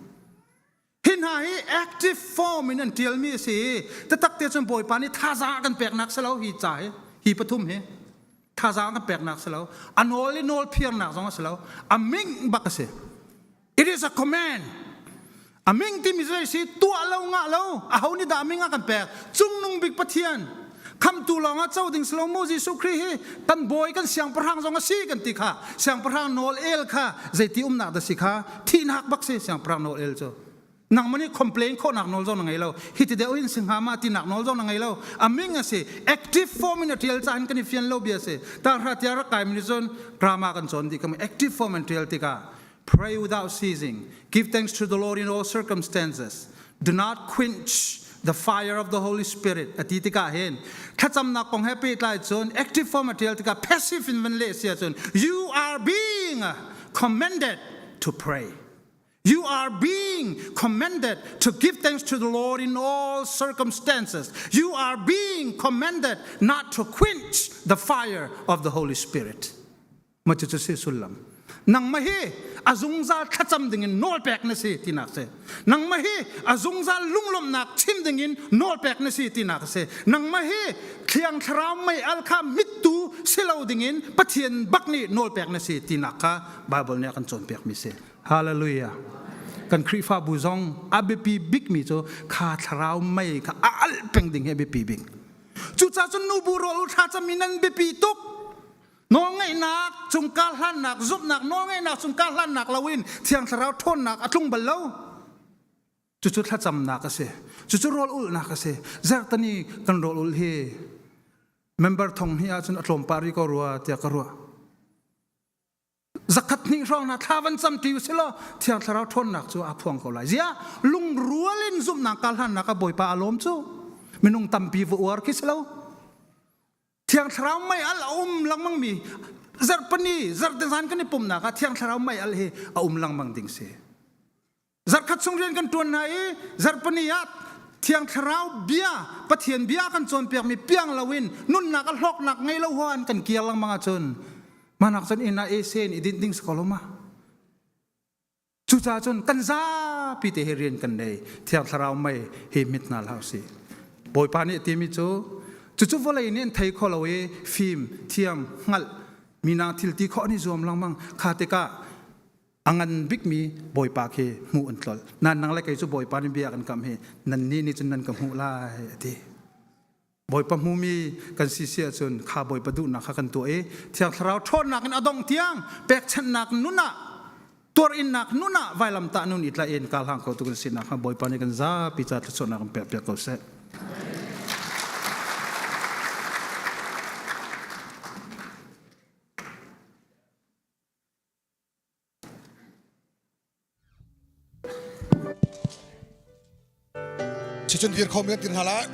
Speaker 14: Hi hna hi active form in an tialmi a si i taktak te cun Bawipa nih thazaang a kan peknak si lo hi ca hi hi pathum hi thazaang a kan peknak si lo a nawl i nawl phiarnak zong a si lo a ming bak a si. It is a command. A ming timi zei si tuah lo ngah lo aho nih dah ming a kan pek cungnung bik Pathian khamtu lawng ah co ding si lo mu Jesuh Khrih hi kan bawi kan siangpahrang zong a si kan ti kha siangpahrang nawl el kha zeiti umnak dah si kha thihnak bak si siangpahrang nawl el cu nangmah nih complain khawhnak nawl zong na ngei lo hi ti deuh hin si hnga ma tinak nawl zong na ngei lo a ming a si active form in a tial cahan kan i fian lo bia si tanghra tia rak kai mi cun grammar kan cawn dih kam active form an tial tikah Pray without ceasing. Give thanks to the Lord in all circumstances. Do not quench the fire of the Holy Spirit. Ati tikah hin thlacamnak kong he pehtlai cun active form a tial tikah passive in van leh si ahcun you are being commanded to pray. You are being commanded to give thanks to the Lord in all circumstances. You are being commanded not to quench the fire of the Holy Spirit. Ma cucu si sullam. Nangmah hi a zungzal thlacam dingin nawl pek na si tinak si. Nangmah hi a zungzal lunglawmhnak chim dingin nawl pek na si tinak a si. Nangmah hi Thiang Thlarau mei al kha mittu si lo dingin Pathian bak nih nawl pek na si tinak kha Bible nih a kan cawnpiakmi si. Hallelujah. Kan Khrihfabu zong a biapi bikmi cu kha thlarau mei kha a alh peng ding hi a biapi bik. Cucaah cun nubu rawl thlacam in nan biapi tuk. Nawlngeihnak cung karhlannak zumhnak nawlngeihnak cung karhlannak loin Thiang Thlarau ṭhawnnak a tlung bal lo. Cucu thlacamnak a si. Cucu rawl ulhnak a si. Zertani kan rawl ulh hi member thong hnih ahcun a tlawm pah rih ko rua tiah ka ruah. Zakhat hnih hrawng hna thla van cam ṭi usih law Thiang Thlarau ṭhawnnak cu aa phuang ko lai. Ziah lungrual in zumhnak karhlannak ah Bawipa a lawm cu. Minung tampi va uar khi si lo. Thiang Thlarau mei al a um lengmang mi zarhpani zarhte zan kan i pumnak ah Thiang Thlarau mei al hi a um lengmang ding si. Zarhkhat chung rian kan ṭuan hna i zarhpani ah Thiang Thlarau bia Pathian bia kan cawnpiakmi piang loin nunnak a hlawknak ngei lo huan kan kir lengmang ahcun manak cun inn ah ese in i dinh ding si ko lo ma. Cucaah cun kan zapi te hi rian kan nei. Thiang Thlarau mei hi mit hna hlah usih. Bawipa nih a timi cu cucu vawlei nih an thei kho lo i fim, thiam, hngalh, minang thil ti khawh an i zuam lengmang. Kha tikah a ngan bikmi Bawipa khi hmuh an tlolh. Nan nang le kei cu Bawipa nih bia kan kam hi nan nih nih cun nan ka hmuh lai a ti. Bawipa hmumi kan si si ahcun kha Bawipa duhnak kha kan tuah i Thiang Thlarau ṭhawnnak in a dongh tiang pekchanhnak nun ah tuarinnak nun ah vailamtah nun i tlaih in karhlang kho tu kan sinak kha Bawipa nih kan zapi ca thluachuahnak kan pekpiak ko seh.
Speaker 15: Sicun dir kho mi kan dir hna lai.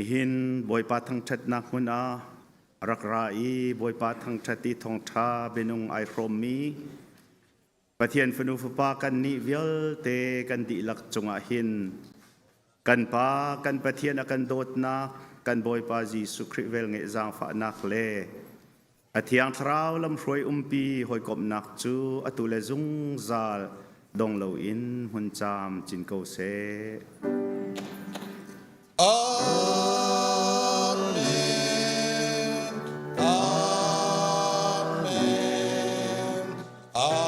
Speaker 16: Nihin Bawipa thangṭhatnak hmun ah rak ra i Bawipa thangṭhat i thawngṭha bianung ai hrawmmi Pathian fanu fapa kannih vialte kan dihlak cungah hin kan Pa kan Pathian a kan dawtnak kan Bawipa Jesuh Khrih velngeih zaangfahnak le a Thiang Thlarau lamhruai umpi hawikomhnak cu atu le zungzal dong loin hmun caam cin ko seh.
Speaker 11: Amen. Amen. Amen.